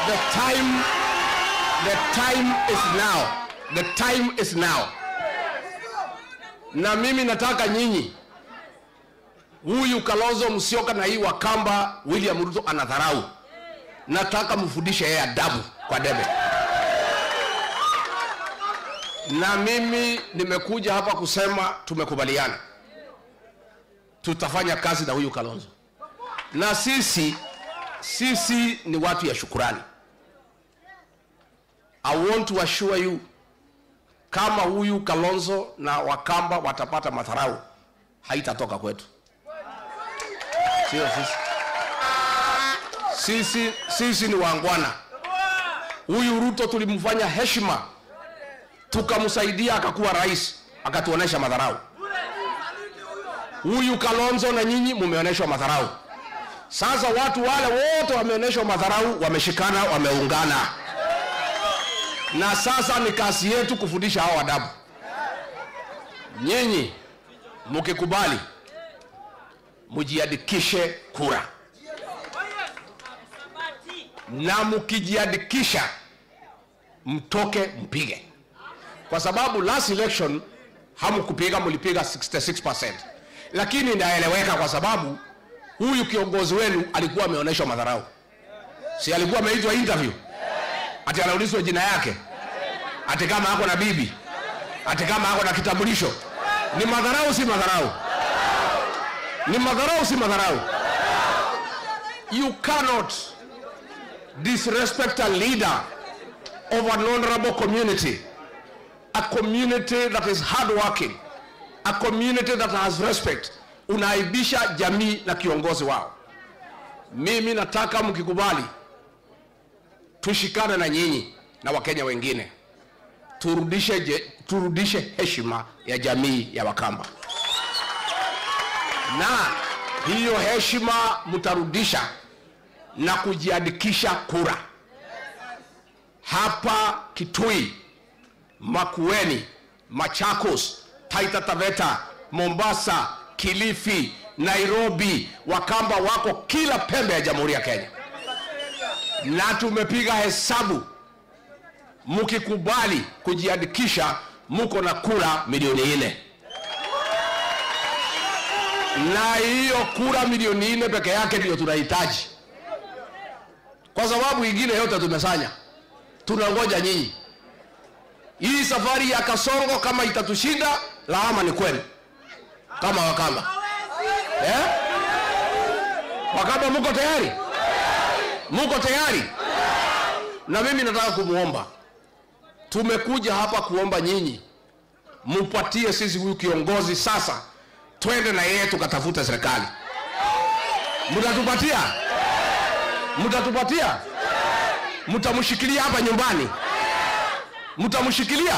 The time is now. The time is now. Na mimi nataka nyinyi, huyu Kalonzo Musyoka na hii Wakamba William Ruto anadharau, nataka mfundishe yeye adabu kwa debe. Na mimi nimekuja hapa kusema tumekubaliana, tutafanya kazi na huyu Kalonzo. Na sisi ni watu ya shukurani. I want to assure you, kama huyu Kalonzo na Wakamba watapata madharau, haitatoka kwetu. Sio sisi. Sisi ni waangwana. Huyu Ruto tulimfanya heshima, tukamsaidia akakuwa rais, akatuonesha madharau. Huyu Kalonzo na nyinyi mumeoneshwa madharau. Sasa watu wale wote wameoneshwa madharau, wameshikana, wameungana. Na sasa ni kazi yetu kufundisha hao adabu. Nyinyi mkikubali mjiandikishe kura. Na mkijiandikisha mtoke mpige. Kwa sababu last election hamkupiga, mlipiga 66%. Lakini inaeleweka kwa sababu huyu kiongozi wenu alikuwa ameonyeshwa madharau. Si alikuwa ameitwa interview? Ati anaulizwa jina yake, ati kama ako na bibi, ati kama ako na kitambulisho. Ni madharau si madharau? Ni madharau si madharau? You cannot disrespect a leader of an honorable community, a community that is hardworking, a community that has respect. Unaibisha jamii na kiongozi wao. Mimi nataka mkikubali tushikane na nyinyi na Wakenya wengine, turudishe heshima ya jamii ya Wakamba. Na hiyo heshima mtarudisha na kujiandikisha kura. Hapa Kitui, Makueni, Machakos, Taita Taveta, Mombasa, Kilifi, Nairobi, Wakamba wako kila pembe ya Jamhuri ya Kenya. Na tumepiga hesabu, mkikubali kujiandikisha muko na kura milioni 4. Na hiyo kura milioni 4 peke yake ndio tunahitaji, kwa sababu ingine yote tumesanya. Tunangoja nyinyi. Hii safari ya Kasongo kama itatushinda, lawama ni kwenu kama Wakamba. Wakamba muko tayari? Muko tayari? Na mimi nataka kumuomba, tumekuja hapa kuomba nyinyi mupatie sisi huyu kiongozi sasa, twende na yeye tukatafuta serikali. Mtatupatia? Mtatupatia? Mtamshikilia hapa nyumbani? Mtamshikilia?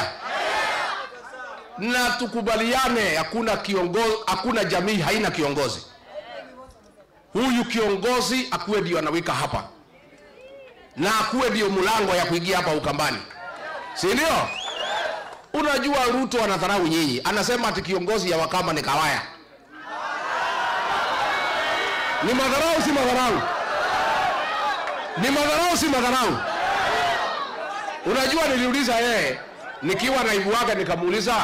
Na tukubaliane, hakuna kiongozi, hakuna jamii haina kiongozi. Huyu kiongozi akuwe ndio anawika hapa, na akuwe ndio mlango ya kuingia hapa Ukambani, si ndio? Unajua Ruto anadharau nyinyi, anasema ati kiongozi ya Wakamba ni Kawaya. Ni madharau si madharau? Ni madharau si madharau? Unajua niliuliza yeye nikiwa naibu wake, nikamuuliza,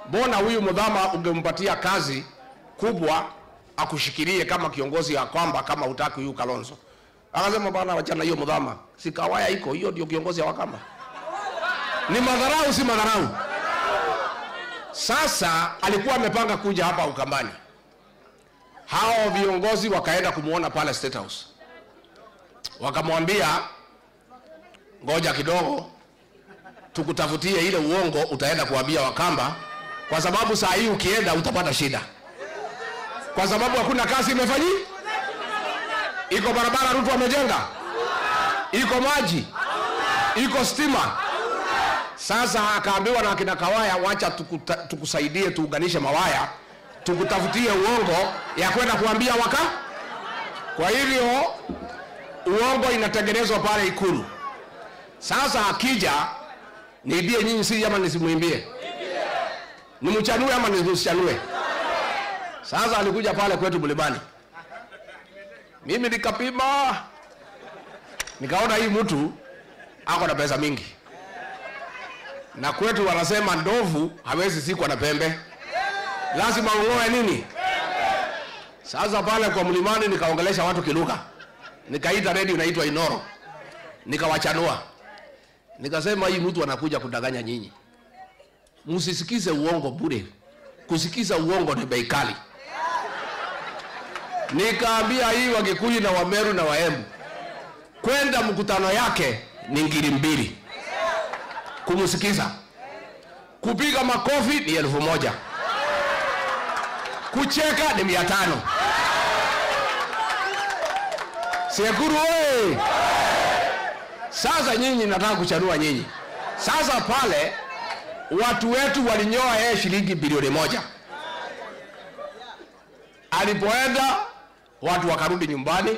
mbona huyu Muthama ungempatia kazi kubwa akushikilie kama kiongozi ya kwamba kama hutaki huyu Kalonzo? Akasema bana, wachana hiyo Muthama, si Kawaya iko hiyo ndio kiongozi wa Wakamba. Ni madharau, si madharau? Sasa alikuwa amepanga kuja hapa Ukambani. Hao viongozi wakaenda kumuona pale State House, wakamwambia ngoja kidogo tukutafutie ile uongo utaenda kuambia Wakamba, kwa sababu saa hii ukienda utapata shida, kwa sababu hakuna kazi imefanyika. Iko barabara Ruto amejenga, iko maji, iko stima. Sasa akaambiwa na akina Kawaya, wacha tukusaidie tuunganishe mawaya, tukutafutie uongo ya kwenda kuambia Waka. Kwa hivyo uongo inatengenezwa pale Ikulu. Sasa akija, niibie nyinyi si ama nisimuimbie? Nimchanue ama nisimchanue? Sasa alikuja pale kwetu Mlimani, mimi nikapima, nikaona hii mtu ako na pesa mingi. Na kwetu wanasema ndovu hawezi zikwa na pembe, lazima ungoe nini? Sasa pale kwa Mlimani nikaongelesha watu kilugha, nikaita redio inaitwa Inoro, nikawachanua, nikasema hii mtu anakuja kudanganya nyinyi, msisikize uongo bure, kusikiza uongo ni bei kali. Nikaambia hii Wakikuyu na Wameru na Waembu, kwenda mkutano yake ni ngiri 2 kumsikiza, kupiga makofi ni 1000, kucheka ni 500. Sekuru oye! Sasa nyinyi nataka kuchanua nyinyi. Sasa pale watu wetu walinyoa yeye shilingi bilioni 1. Alipoenda watu wakarudi nyumbani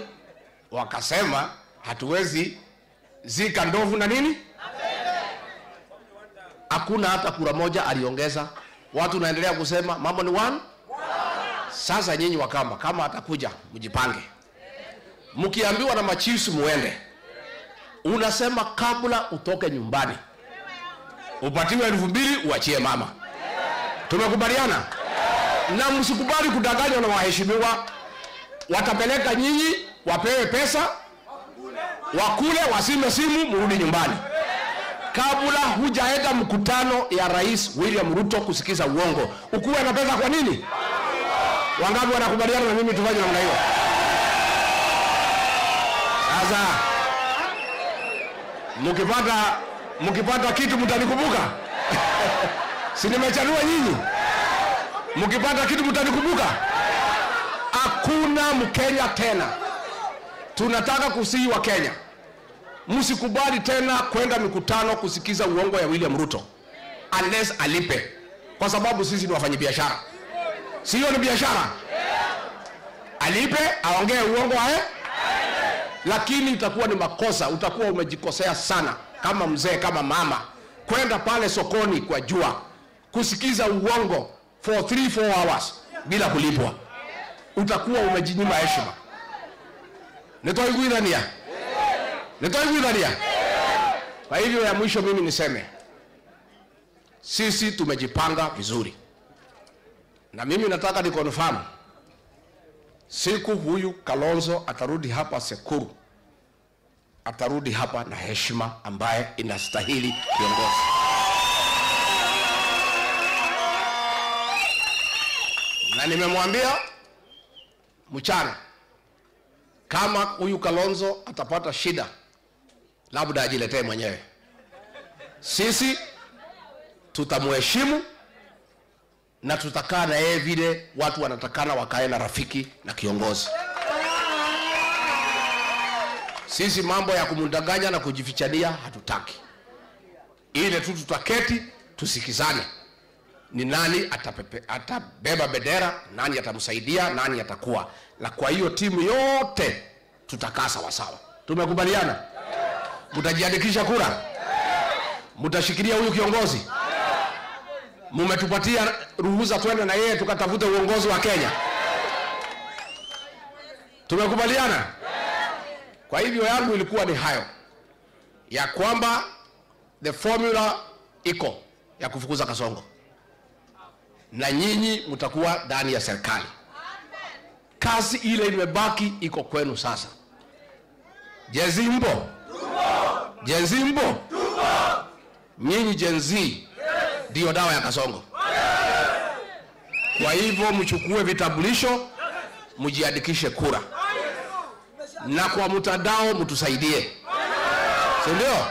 wakasema hatuwezi zika ndovu na nini? Hakuna hata kura moja aliongeza. Watu naendelea kusema mambo ni one. Sasa nyinyi Wakamba, kama atakuja mjipange. Mkiambiwa na machiefs muende, unasema kabla utoke nyumbani upatiwe 2000 uachie mama. Tumekubaliana? Na msikubali kudanganywa na waheshimiwa. Watapeleka nyinyi wapewe pesa, wakule, wasime simu, murudi nyumbani. Kabla hujaenda mkutano ya Rais William Ruto kusikiza uongo, ukuwe na pesa kwa nini? Wangapi wanakubaliana na mimi tufanye namna hiyo? Sasa mkipata kitu mtanikumbuka. Si nimechanua nyinyi? Mkipata kitu mtanikumbuka. Hakuna Mkenya tena. Tunataka kusihi wa Kenya, msikubali tena kwenda mikutano kusikiza uongo ya William Ruto unless alipe, kwa sababu sisi ni wafanyabiashara. Sio ni biashara? Alipe, aongee uongo ae, lakini itakuwa ni makosa, utakuwa umejikosea sana kama mzee, kama mama, kwenda pale sokoni kwa jua kusikiza uongo for 3-4 hours bila kulipwa. Utakuwa umejinyima heshima. Nitoiguidhania? Nitoiguidhania? Kwa hivyo ya mwisho mimi niseme, sisi tumejipanga vizuri. Na mimi nataka ni confirm, siku huyu Kalonzo atarudi hapa Sekuru, atarudi hapa na heshima ambaye inastahili kiongozi. Na nimemwambia mchana, kama huyu Kalonzo atapata shida, labda ajiletee mwenyewe. Sisi tutamheshimu na tutakaa na yeye vile watu wanatakana wakae na rafiki na kiongozi. Sisi mambo ya kumdanganya na kujifichania hatutaki. Ile tu tutaketi tusikizane, ni nani atabeba bendera, nani atamsaidia, nani atakuwa. Na kwa hiyo timu yote tutakaa sawa sawa. Tumekubaliana? Mtajiandikisha kura? Mtashikilia huyu kiongozi? Mumetupatia ruhusa twende na yeye tukatafute uongozi wa Kenya. Tumekubaliana? Kwa hivyo yangu ilikuwa ni hayo, ya kwamba the formula iko ya kufukuza Kasongo. na nyinyi mtakuwa ndani ya serikali. Kazi ile imebaki iko kwenu sasa. Gen Z mpo? Gen Z mpo? Nyinyi Gen Z ndio dawa ya Kasongo. Kwa hivyo mchukue vitambulisho, mjiandikishe kura, na kwa mtandao mtusaidie, si ndio?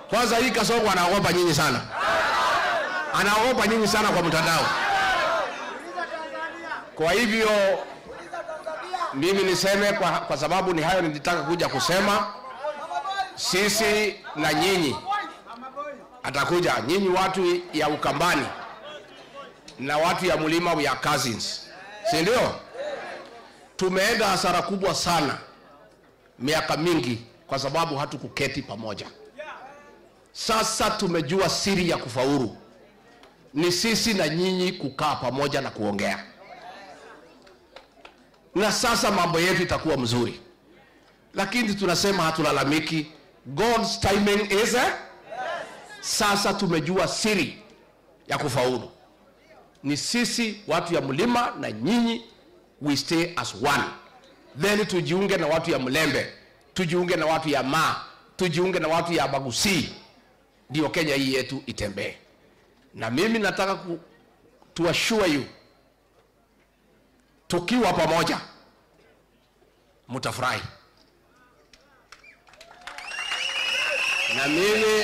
Kwanza hii Kasongo anaogopa nyinyi sana, anaogopa nyinyi sana kwa mtandao. Kwa hivyo mimi niseme kwa sababu ni hayo nilitaka kuja kusema. Sisi na nyinyi atakuja, nyinyi watu ya Ukambani na watu ya mlima, we are cousins, si ndio? Tumeenda hasara kubwa sana miaka mingi kwa sababu hatukuketi pamoja. Sasa tumejua siri ya kufaulu ni sisi na nyinyi kukaa pamoja na kuongea, na sasa mambo yetu itakuwa mzuri. Lakini tunasema hatulalamiki. God's timing is Sasa tumejua siri ya kufaulu ni sisi watu ya mlima na nyinyi, we stay as one. Then tujiunge na watu ya Mlembe, tujiunge na watu ya Ma, tujiunge na watu ya Bagusi, ndio Kenya hii yetu itembee. Na mimi nataka to assure you, tukiwa pamoja mtafurahi. Na mimi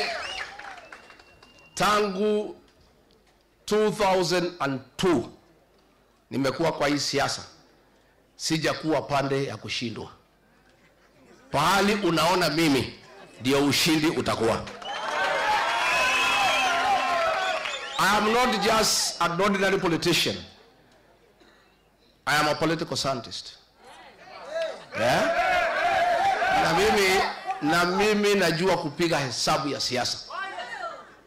tangu 2002 nimekuwa kwa hii siasa, sijakuwa pande ya kushindwa. Pahali unaona mimi ndio ushindi utakuwa. I am not just an ordinary politician. I am a political scientist. Yeah? Na mimi najua kupiga hesabu ya siasa.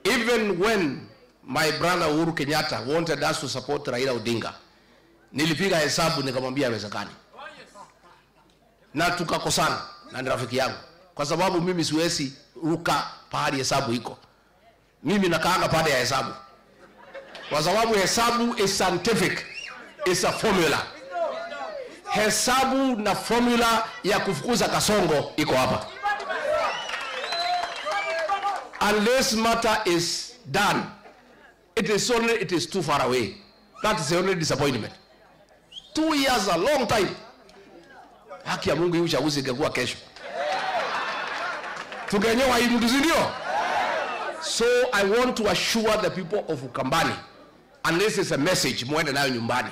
Even when my brother Uhuru Kenyatta wanted us to support Raila Odinga, nilipiga hesabu nikamwambia haiwezekani. Na tukakosana na ni rafiki yangu, kwa sababu mimi siwezi ruka pahali hesabu iko. Mimi nakaanga pale ya hesabu, kwa sababu hesabu is scientific, is a formula. Hesabu na formula ya kufukuza Kasongo iko hapa. Unless matter is done, it is too far away. That is the only disappointment. 2 years, a long time. Haki ya Mungu hii uchaguzi ingekuwa kesho, tungenyoa hii mtu, si ndio? So I want to assure the people of Ukambani, and this is a message muende nayo nyumbani,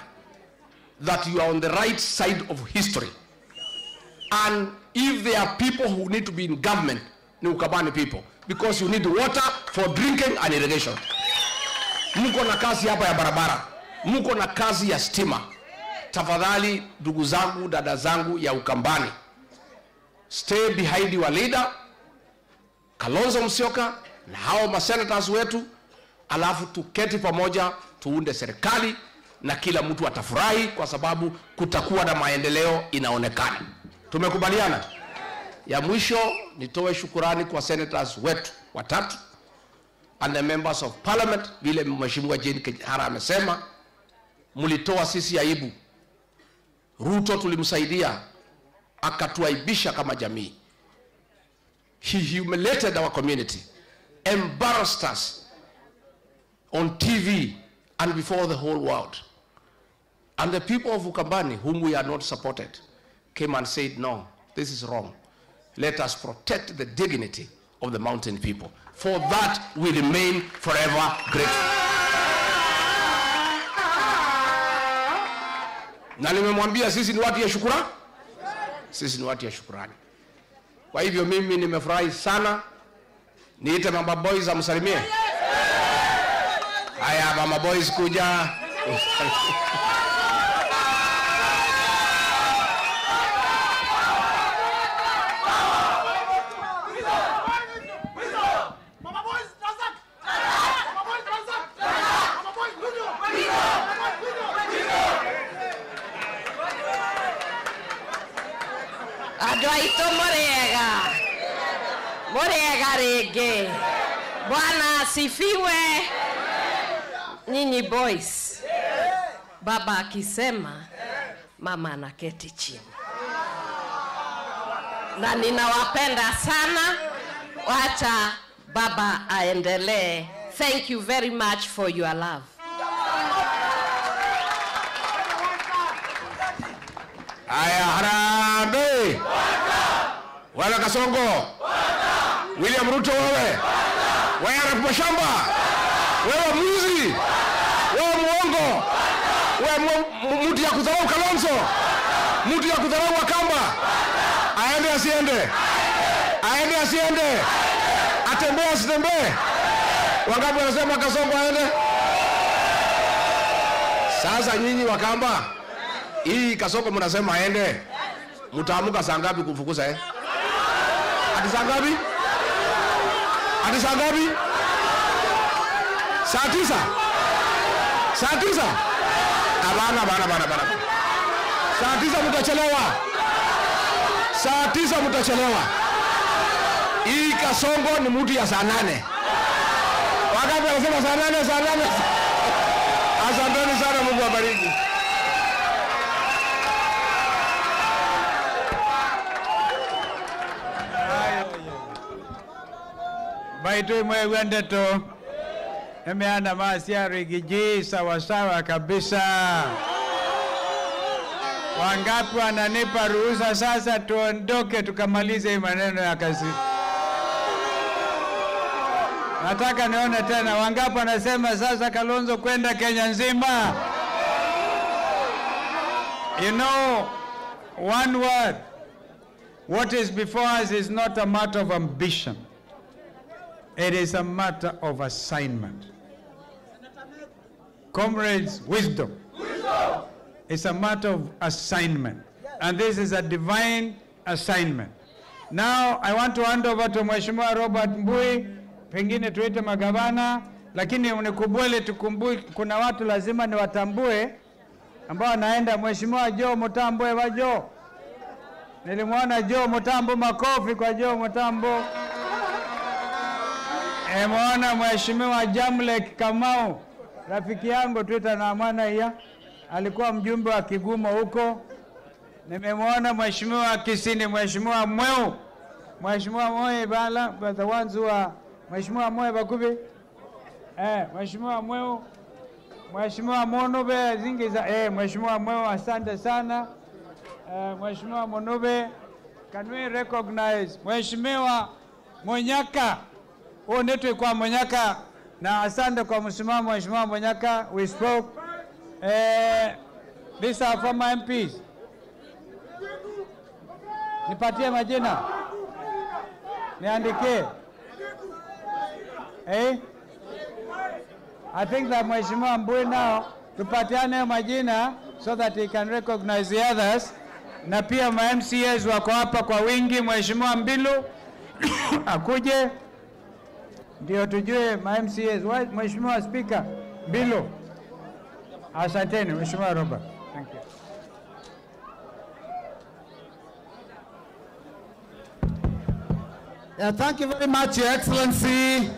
that you are on the right side of history. And if there are people who need to be in government, ni Ukambani people, because you need water for drinking and irrigation. Mko na kazi hapa ya barabara, mko na kazi ya stima. Tafadhali ndugu zangu, dada zangu ya Ukambani, stay behind your leader Kalonzo Musyoka na hao masenators wetu, alafu tuketi pamoja tuunde serikali na kila mtu atafurahi kwa sababu kutakuwa na maendeleo inaonekana. Tumekubaliana? Ya mwisho nitoe shukurani kwa senators wetu watatu and the members of parliament. Vile Mheshimiwa Jane Kihara amesema, mlitoa sisi aibu. Ruto tulimsaidia akatuaibisha kama jamii. He humiliated our community, embarrassed us on TV and before the whole world. And the people of Ukambani, whom we are not supported, came and said, no, this is wrong. Let us protect the dignity of the mountain people. For that, we remain forever grateful. Na nimemwambia sisi ni watu ya shukrani. Sisi ni watu ya shukrani. Kwa hivyo mimi nimefurahi sana. Niite Mama Boys amsalimie. Haya, Mama Boys kuja. Andũ aitũ mũrĩega, mũrĩega rĩngĩ. Bwana asifiwe. Nyinyi boys, baba akisema, mama anaketi chini. Na ninawapenda sana, wacha baba aendelee. Thank you very much for your love. Aya, harambee. Wala Kasongo. William Ruto wewe. Wewe Arap Mashamba. Wewe mwizi. Wewe muongo. Wewe mtu ya kudharau Kalonzo. Mtu ya kudharau Wakamba. Aende asiende. Aende asiende. Atembee asitembee. Wangapi wanasema Kasongo aende? Sasa nyinyi Wakamba, hii Kasongo mnasema aende. Mtaamuka saa ngapi kumfukuza eh? Ati saa ngapi? Ati saa ngapi? Saa 9. Saa 9. Abana bana bana bana. Saa 9 mtachelewa. Saa 9 mtachelewa. Hii Kasongo ni mtu ya saa 8. Wangapi wanasema saa 8, saa 8? Asanteni sana, Mungu awabariki. Baitu mwe ndeto emeana masia rigiji sawa sawa kabisa. Wangapi wananipa ruhusa sasa tuondoke tukamalize maneno ya kazi? Nataka nione tena wangapi wanasema sasa Kalonzo kwenda Kenya nzima. You know, one word, what is before us is not a matter of ambition. It is a matter of assignment. Comrades, wisdom. It's a matter of assignment. And this is a divine assignment. Now, I want to hand over to Mheshimiwa Robert Mbui, pengine tuite magavana, lakini unikubali tukumbuke kuna watu lazima niwatambue ambao wanaenda. Mheshimiwa Joe Mutambo, wa Joe. Nilimwona Joe Mutambo, makofi kwa Joe Mutambo. Nimeona Mheshimiwa Jamlek Kamau, rafiki yangu Twitter na mwana ya alikuwa mjumbe wa Kigumo huko. Nimemwona Mheshimiwa Kisini, Mheshimiwa Mweu, Mheshimiwa Moe bala, but the ones who are Mheshimiwa Moe bakubi, Mheshimiwa Mweu, Mheshimiwa Monube zingiza, Mheshimiwa Mweu, asante sana. Mheshimiwa Monube, can we recognize Mheshimiwa Monyaka? Huo netu kwa Monyaka, na asante kwa msimamo Mheshimiwa Monyaka. We spoke. These are former MPs. Nipatie majina. Niandikie. I think that Mheshimiwa Mbui now tupatiane majina so that he can recognize the others. Na pia ma MCAs wako hapa kwa wingi. Mheshimiwa Mbilu akuje ndio tujue ma MCAs. Mheshimiwa Speaker Mbilu. Asanteni Mheshimiwa Robert. Thank you. Yeah, thank you very much, Your Excellency.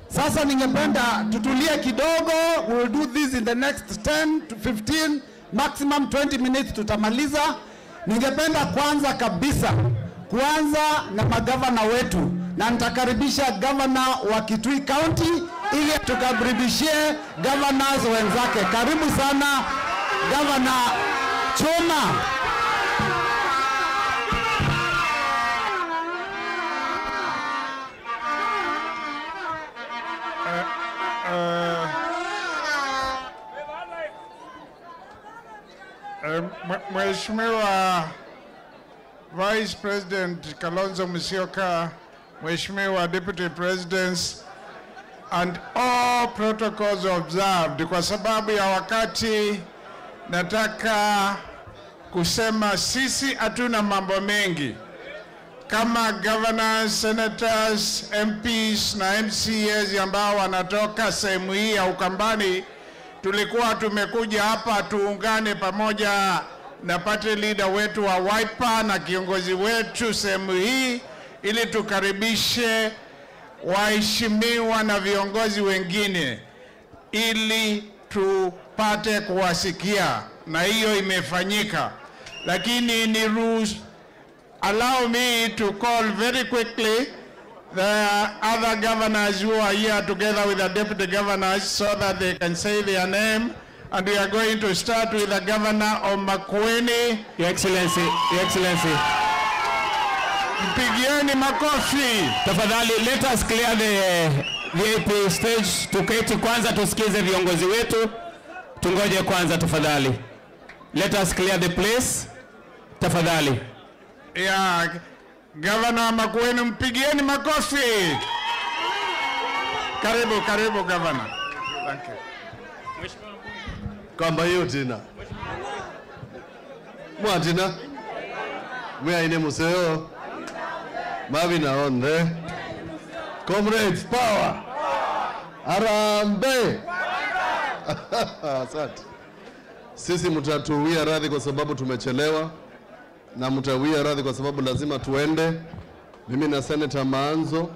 Sasa ningependa tutulie kidogo. We will do this in the next 10 to 15, maximum 20 minutes tutamaliza. Ningependa kwanza kabisa kuanza na magavana wetu, na nitakaribisha governor wa Kitui County ili tukaribishie governors wenzake. Karibu sana Governor Chuma. Mheshimiwa Vice President Kalonzo Musyoka, Mheshimiwa Deputy Presidents, and all protocols observed. Kwa sababu ya wakati, nataka kusema sisi hatuna mambo mengi. Kama governors, senators, MPs na MCAs ambao wanatoka sehemu hii ya Ukambani, tulikuwa tumekuja hapa tuungane pamoja na party leader wetu wa Wiper na kiongozi wetu sehemu hii ili tukaribishe waheshimiwa na viongozi wengine. ili tupate kuwasikia, na hiyo imefanyika. Lakini ni allow me to call very quickly the other governors who are here together with the deputy governors so that they can say their name. And we are going to start with the governor of Makueni. Your Excellency, Your Excellency. Mpigieni makofi. Tafadhali let us clear the VIP stage. Tuketi kwanza tusikize viongozi wetu. Tungoje kwanza tafadhali. Let us clear the place. Tafadhali. Yeah, Governor Makueni, mpigieni makofi. Karibu, karibu Governor. Thank you. Kwamba hiyo tena. Mwatina. Mwaine museo. Mavina onde. Comrades power. Harambee. Asante. Sisi mtatuwia radhi kwa sababu tumechelewa, na mtawia radhi kwa sababu lazima tuende. Mimi na Senator Maanzo.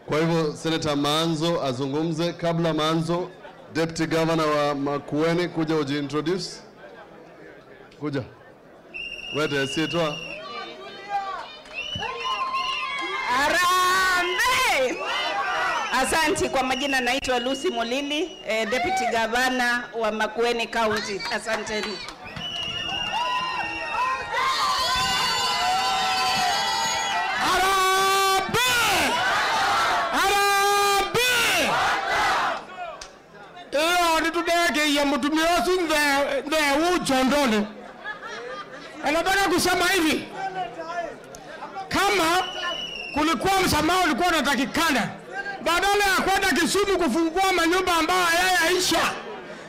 Kwa hivyo Senator Maanzo azungumze. Kabla Maanzo, Deputy Governor wa Makueni, kuja ujiintroduce. Kuja. Wete sitwa. Harambee. Asanti. Kwa majina naitwa Lucy Molili, Deputy Governor wa Makueni County. Asanteni. Harambee! Harambee! Iyo nitudeke ya mtumia usu nde uchondoni. Anataka kusema hivi, kama kulikuwa msamaha ulikuwa unatakikana, badala ya kwenda Kisumu kufungua manyumba ambayo hayaisha,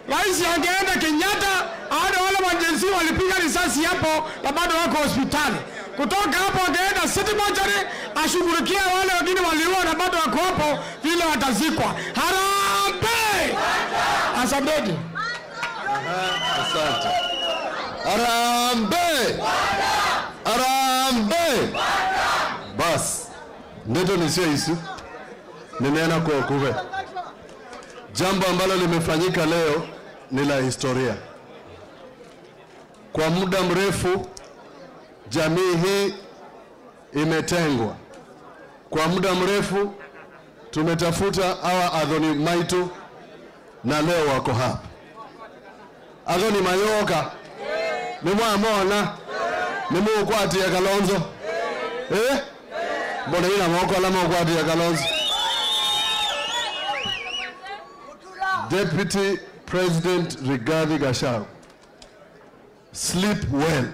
rais angeenda Kenyatta aone wale majenzi walipiga risasi hapo na bado wako hospitali. Kutoka hapo angeenda City Mortuary ashughulikie wale wengine waliua na bado wako hapo vile watazikwa. Harambee! Asanteni. Asante. Harambee! Harambee! Bas, ndeto nisio isu. Nimeona kwa kuve. Jambo ambalo limefanyika leo ni la historia. Kwa muda mrefu jamii hii imetengwa. Kwa muda mrefu tumetafuta hawa Adhoni Maitu na leo wako hapa. Adhoni Mayoka. Ni mwamona. Ni mukwati ya Kalonzo. Eh? Mbona ina moko ala mukwati ya Kalonzo? Deputy President Rigathi Gachagua, sleep well.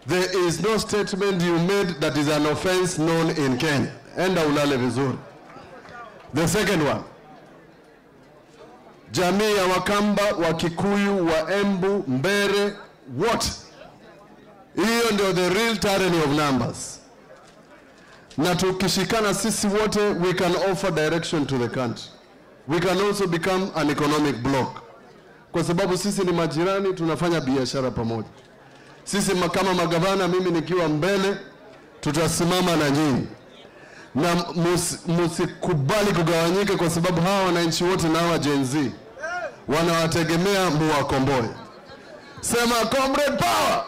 There is no statement you made that is an offense known in Kenya. Enda ulale vizuri. The second one, jamii ya Wakamba, wa Kikuyu, wa Embu, Mbere, what? Hiyo ndio the real tyranny of numbers. Na tukishikana sisi wote, we can offer direction to the country. We can also become an economic bloc. Kwa sababu sisi ni majirani, tunafanya biashara pamoja. Sisi kama magavana, mimi nikiwa mbele, tutasimama na nyinyi. Na musikubali kugawanyika kwa sababu hawa wananchi wote na hawa Gen Z wanawategemea muwakomboe. Sema comrade power!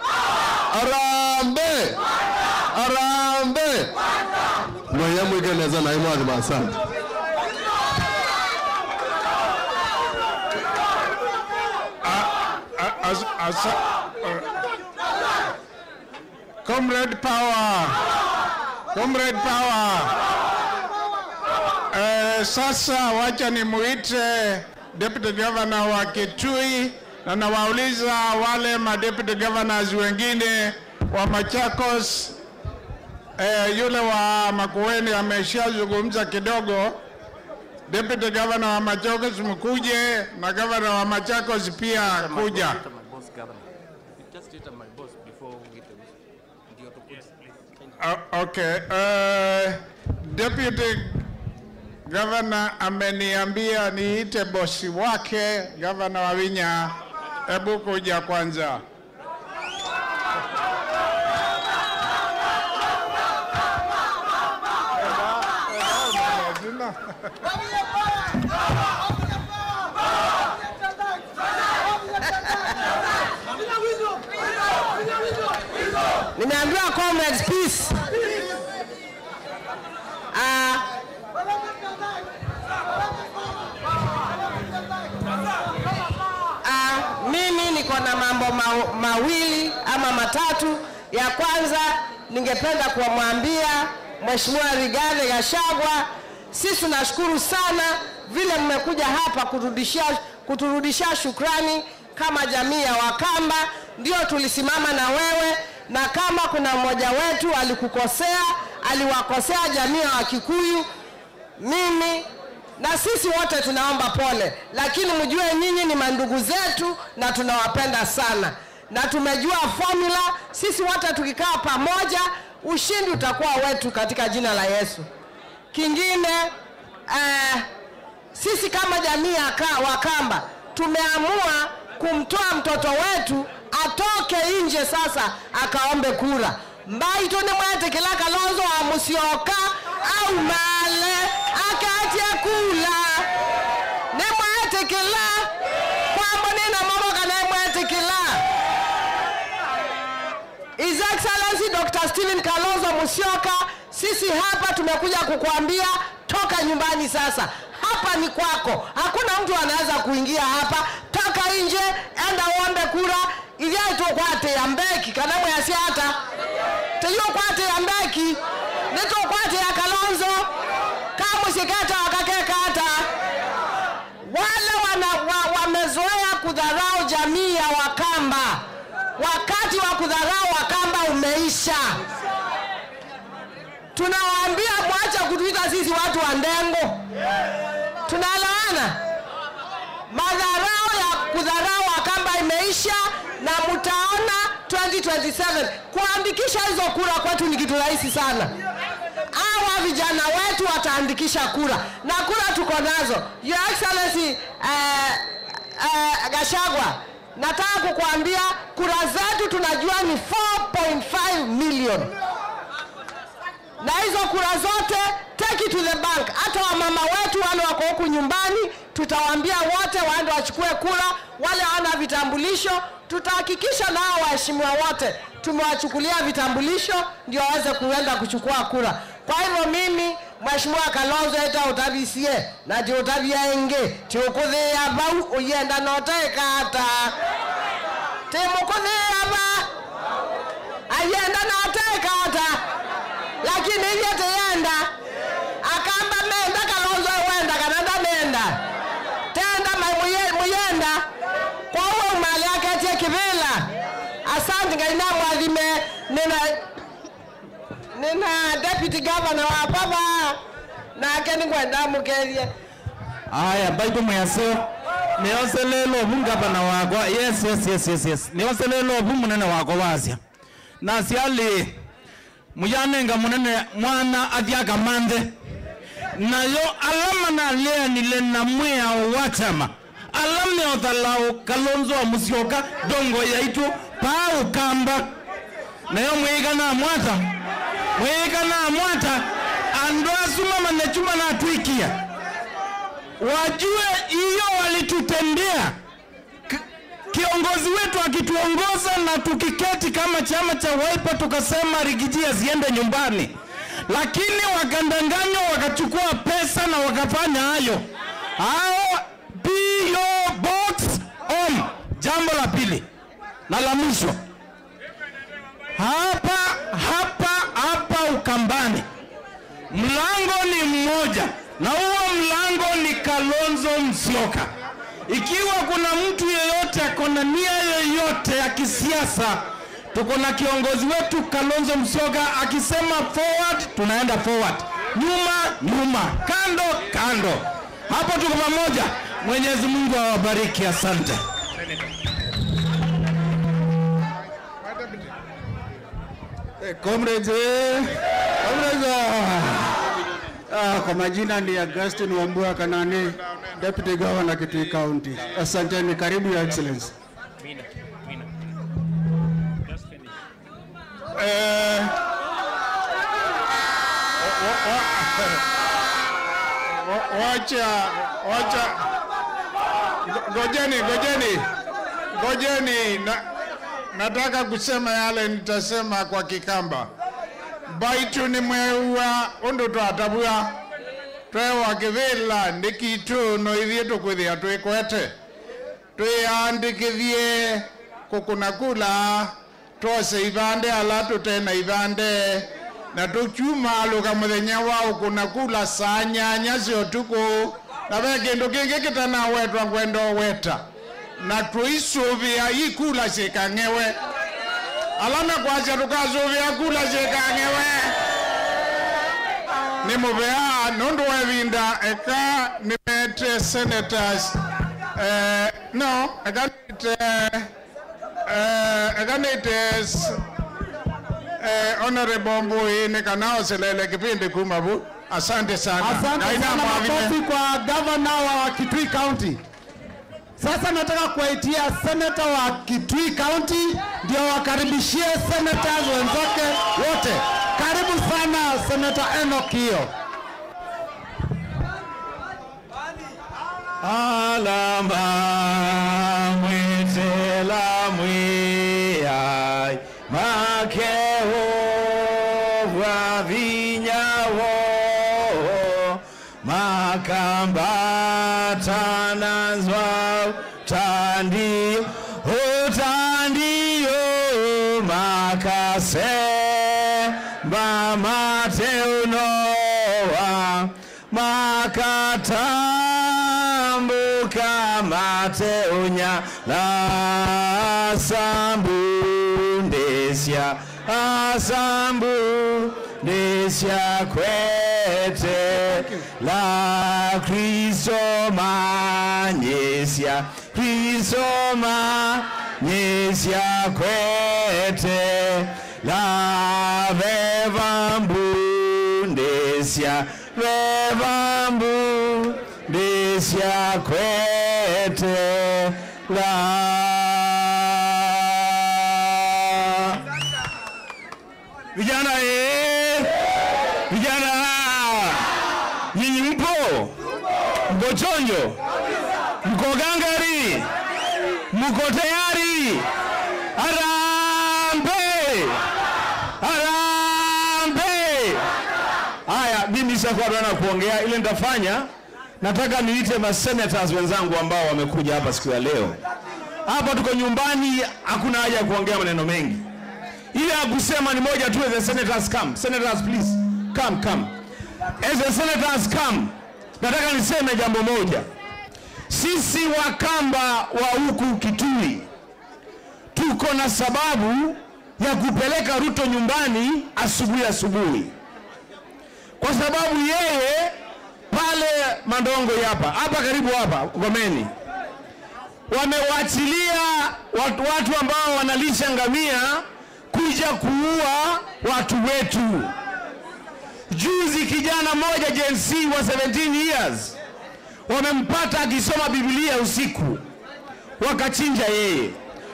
Harambee! Harambee! Mwenye mwikeneza na imwadhi asante. Comrade power. Comrade power. Sasa wacha nimuite Deputy Governor wa Kitui na nawauliza wale ma Deputy Governors wengine wa Machakos. Yule wa Makueni ameshazungumza kidogo. Deputy Governor wa Machakos mkuje, na Governor wa Machakos pia kuja. Okay. Deputy Governor ameniambia niite bosi wake, Governor Wavinya. Hebu kuja kwanza. Comrades, peace. Mimi niko na mambo mawili ama matatu. Ya kwanza, ningependa kumwambia Mheshimiwa Rigathi Gachagua, sisi tunashukuru sana vile mmekuja hapa kuturudishia shukrani kama jamii ya Wakamba. Ndio tulisimama na wewe, na kama kuna mmoja wetu alikukosea, aliwakosea jamii ya Wakikuyu, mimi na sisi wote tunaomba pole, lakini mjue nyinyi ni mandugu zetu na tunawapenda sana. Na tumejua formula, sisi wote tukikaa pamoja ushindi utakuwa wetu katika jina la Yesu. Kingine, sisi kama jamii ya Wakamba tumeamua kumtoa mtoto wetu atoke nje sasa akaombe kura. Mbaito ni mwete kila Kalonzo wa Musyoka au male akatia kula. Ni mwete kila kwambo nina mama kana mwete kila. His Excellency Dr. Stephen Kalonzo Musyoka, sisi hapa tumekuja kukuambia toka nyumbani sasa. Hapa ni kwako. Hakuna mtu anaweza kuingia hapa. Toka nje, enda uombe kura. Iliai tukwate ya mbeki kana mwasi hata. Teyo kwate ya mbeki. Neto kwate ya Kalonzo. Kama sikata wakakeka hata. Wale wamezoea kudharau jamii ya Wakamba. Wakati wa kudharau Wakamba umeisha. Tunawaambia mwacha kutuita sisi watu wa ndengo. Tunaelewana? Madharau ya kudharau Wakamba imeisha na mtaona 2027. Kuandikisha hizo kura kwetu ni kitu rahisi sana. Hawa vijana wetu wataandikisha kura. Na kura tuko nazo. Your Excellency Gachagua, nataka kukuambia kura zetu tunajua ni 4.5 million. Na hizo kura zote take it to the bank. Hata wamama wetu wale wako huku nyumbani tutawaambia wote waende wachukue kura. Wale hawana vitambulisho tutahakikisha nao waheshimiwa wote tumewachukulia vitambulisho ndio waweze kuenda kuchukua kura. Kwa hivyo mimi Mheshimiwa Kalonzo eta utabisie na ti utabia enge ti ukuthia bau uyenda noteka hata ti mukuthia ba ayenda noteka hata lakini ile teyenda akamba menda Kalonzo wenda kananda menda tenda muyenda kwa huo mali yake atie kivila. Asante ngaina mwadhime. Nina deputy governor wa baba na akeni kwenda mukerie. Aya baibu mwaso neoselelo mungabana wakwa. Yes yes yes yes yes. Neoselelo munene wakwa wazia. Na siali muyanenga munene mwana athiaka manthe. Nayo alama na lea nile na mwea wachama. Alama ya uthalau Kalonzo wa Musyoka dongo yaitu pa Ukamba. Nayo mwega na mwata. Mwega na mwata andoa suma manechuma na tuikia. Wajue iyo walitutendea. Kiongozi wetu akituongoza na tukiketi kama chama cha Wiper tukasema Rigiji asiende nyumbani. Lakini wakandanganywa wakachukua pesa na wakafanya hayo. Hao P.O. Box on. Jambo la pili na la mwisho. Hapa hapa hapa Ukambani mlango ni mmoja, na huo mlango ni Kalonzo Musyoka. Ikiwa kuna mtu yeyote akona nia yeyote ya kisiasa, tuko na kiongozi wetu Kalonzo Musyoka akisema forward tunaenda forward, nyuma nyuma, kando kando. Hapo tuko pamoja. Mwenyezi Mungu awabariki. Asante. Comrades, comrades. Kwa majina ni Augustine Wambua Kanani, Deputy Governor Kitui County. Asanteni, karibu Your Excellency. Wacha, ngojeni, ngojeni, ngojeni na Nataka kusema yale nitasema kwa Kikamba. Baitu ni mweua undu twatabua twewa kivila ndikitu no ithie tukwithia twikwete twiandikithie kukuna kula twose ivande ala tutena ivande na tukiumaluka muthenya wa ukuna kula saa nyanya cia utuku na ve kindu kingi kitanawetwa ngwenda weta na tuisuvia ikula cikang'ewe alama kwasya tukasuvia kula cikang'ewe ni muvea nundu wa ivinda eka nimete senators no eka nite eka nite Honorable Mbui nikanao selele kipindi kumabu. Asante sana. Asante sana, makofi kwa governor wa Kitui County. Sasa nataka kuwaitia senator wa Kitui County ndio wakaribishie senators wenzake wote. Karibu sana Senator Enoch Kiyo. Alama mwitela mwiyai makeo wa vinyawo makambatanazwa tandiyo utandiyo makase mateunoa makatambuka mateunya la sambundesya asambundesya kwete la Kristo manyesya Kristo manyesya kwete la vevambundesya vevambundesya kwete la. Vijana vijana, nyinyi mpo? Mko chonjo? Mko gangari? Mko tayari? Harambee! Harambee! Haya, mimi sitakuwa na kuongea, ile nitafanya, nataka niite ma senators wenzangu ambao wamekuja hapa siku ya leo. Hapa tuko nyumbani, hakuna haja ya kuongea maneno mengi. Ile ya kusema ni moja tu, the senators come. Senators please, come, come. As the senators come, nataka niseme jambo moja. Sisi Wakamba wa huku Kitui tuko na sababu ya kupeleka Ruto nyumbani asubuhi asubuhi. Kwa sababu yeye pale Mandongo hapa, hapa karibu hapa Gomeni, wamewachilia watu ambao wanalisha ngamia kuja kuua watu wetu. Juzi kijana mmoja Gen Z wa 17 years wamempata akisoma Biblia usiku, wakachinja yeye.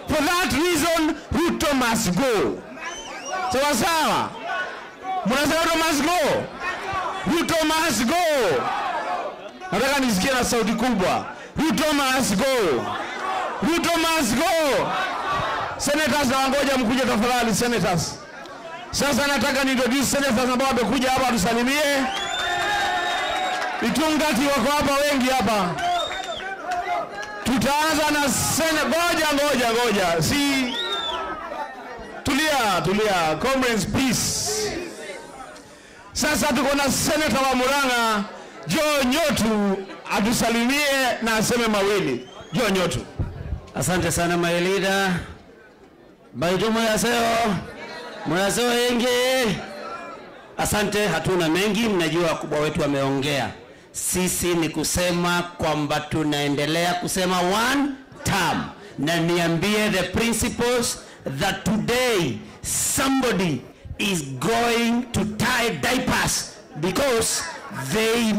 For that reason, Ruto must go. Sawa sawa? Mnasema Ruto must go? Ruto must go. Nataka nisikie na sauti kubwa. Ruto must go. Ruto must go. Senators na wangoja mkuje tafadhali senators. Sasa nataka ni introduce senators ambao wamekuja hapa tusalimie. Itungati wako hapa wengi hapa. Tutaanza na ngoja ngoja ngoja. Si tulia tulia, comrades peace. Sasa tuko na senator wa Murang'a Joe Nyotu atusalimie na aseme mawili. Joe Nyotu. Asante sana my leader. Baitu mwaseo. Mwaseo wengi. Asante, hatuna mengi, mnajua wakubwa wetu wameongea. Sisi ni kusema kwamba tunaendelea kusema one term. Na niambie the principles that today somebody is going to tie diapers because they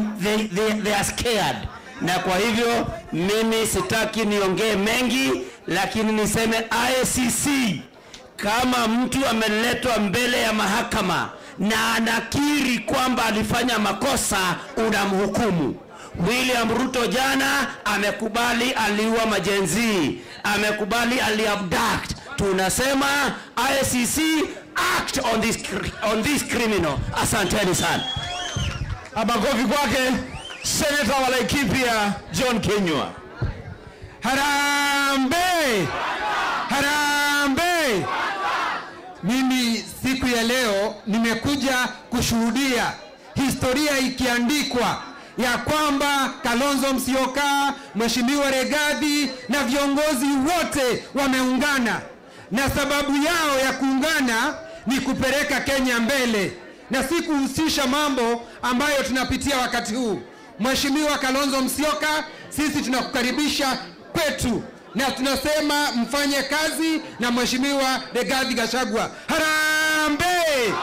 are scared. Na kwa hivyo mimi sitaki niongee mengi, lakini niseme ICC, kama mtu ameletwa mbele ya mahakama na anakiri kwamba alifanya makosa, unamhukumu. William Ruto jana amekubali aliua majenzi, amekubali aliabduct. Tunasema ICC act on this criminal. Asanteni sana. Makofi kwake Senator wa Laikipia John Kinyua. Harambee! Harambee! Mimi siku ya leo nimekuja kushuhudia historia ikiandikwa ya kwamba Kalonzo Musyoka, Mheshimiwa Rigathi na viongozi wote wameungana, na sababu yao ya kuungana ni kupeleka Kenya mbele na si kuhusisha mambo ambayo tunapitia wakati huu. Mheshimiwa Kalonzo Musyoka, sisi tunakukaribisha kwetu na tunasema mfanye kazi na Mheshimiwa Rigathi Gachagua. Harambee!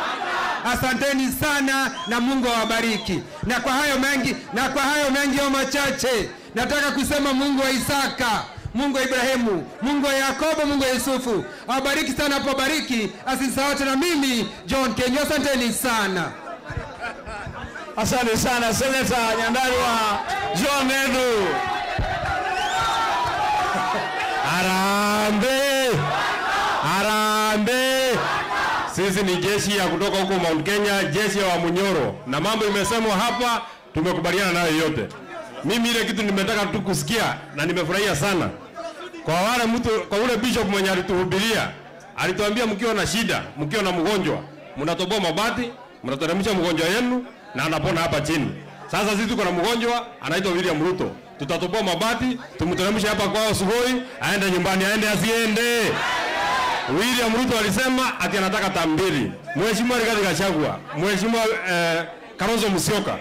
Asanteni sana na Mungu awabariki. Na kwa hayo mengi, na kwa hayo mengi au machache, nataka kusema Mungu wa Isaka, Mungu wa Ibrahimu, Mungu wa Yakobo, Mungu wa Yusufu awabariki sana, apobariki asisahau tena mimi John Kenya. Asanteni sana. Asante sana Senator Nyandarua John Edu. Harambee! Harambee! Sisi ni jeshi ya kutoka huko Mount Kenya, jeshi ya Wamunyoro, na mambo imesemwa hapa, tumekubaliana nayo yote. Mimi ile kitu nimetaka tu kusikia na nimefurahia sana kwa wale mtu, kwa ule bishop mwenye alituhubiria, alituambia mkiwa na shida, mkiwa na mgonjwa, mnatoboa mabati, mnateremsha mgonjwa yenu na anapona hapa chini. Sasa sisi tuko na mgonjwa anaitwa William Ruto, tutatoboa mabati, tumteremshe hapa kwao Sugoi, aende nyumbani, aende asiende. William Ruto alisema ati anataka tambili. Mheshimiwa Rigathi Gachagua, Mheshimiwa Kalonzo Musyoka,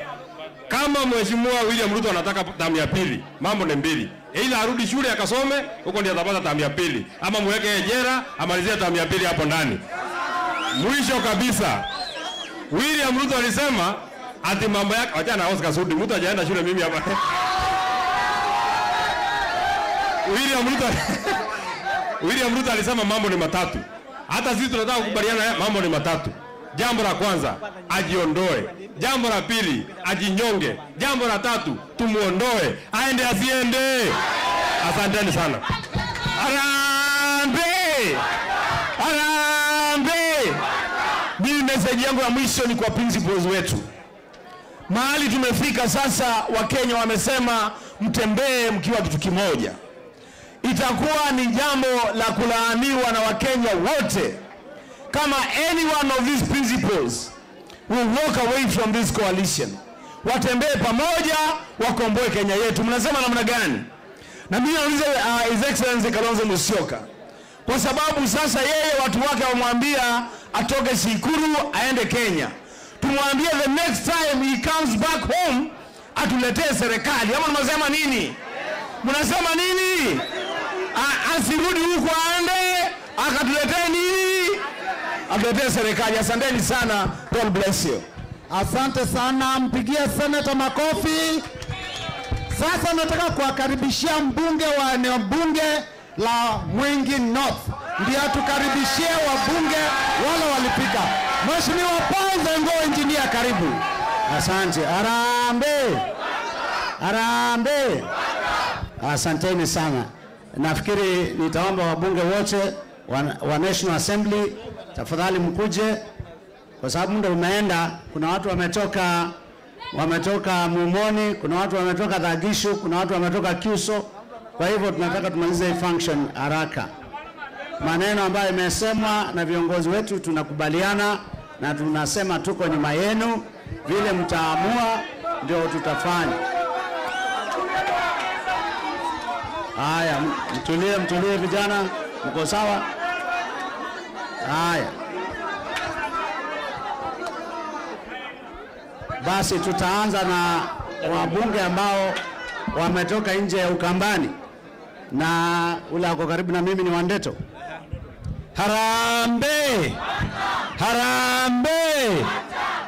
kama Mheshimiwa William Ruto anataka tamu ya pili, mambo ni mbili. Aidha arudi shule akasome, huko ndiye atapata tamu ya pili, ama muweke jela amalizie tamu ya pili hapo ndani. Mwisho kabisa, William Ruto alisema ati mambo yake, acha na Oscar Sudi, mtu hajaenda shule mimi hapa. William Ruto alisema mambo ni matatu. Hata sisi tunataka kukubaliana mambo ni matatu. Jambo la kwanza, ajiondoe. Jambo la pili, ajinyonge. Jambo la tatu, tumuondoe. Aende asiende. Asanteni sana. Harambee! Harambee! Mimi message yangu ya mwisho ni kwa principals wetu. Mahali tumefika sasa, Wakenya wamesema mtembee mkiwa kitu kimoja. Itakuwa ni jambo la kulaaniwa na Wakenya wote kama any one of these principles will walk away from this coalition. Watembee pamoja, wakomboe Kenya yetu. Mnasema namna gani? Na mimi nauliza His Excellency Kalonzo Musyoka, kwa sababu sasa yeye watu wake wamwambia atoke Shikuru aende Kenya. Tumwambie the next time he comes back home atuletee serikali. Ama mnasema nini? Mnasema nini? Asirudi huko aende akatuletee nini? Atuletee serikali. Asanteni sana. God bless you. Asante sana, mpigie Senator makofi. Sasa nataka kuwakaribishia mbunge wa eneo bunge la Mwingi North, ndiye atukaribishie wabunge wale walipika. Mheshimiwa Paul Zengo Engineer, karibu. Asante. Harambee! Harambee! Asanteni sana. Nafikiri nitaomba wabunge wote wa National Assembly tafadhali mkuje, kwa sababu muda umeenda. Kuna watu wametoka Mumoni, kuna watu wametoka Dhagishu, kuna watu wametoka Kyuso. Kwa hivyo tunataka tumalize hii function haraka. Maneno ambayo imesemwa na viongozi wetu tunakubaliana na tunasema tuko nyuma yenu, vile mtaamua ndio tutafanya. Haya, mtulie, mtulie vijana, mko sawa? Haya. Basi tutaanza na wabunge ambao wametoka nje ya Ukambani, na ule ako karibu na mimi ni Wandeto. Harambee! Harambee!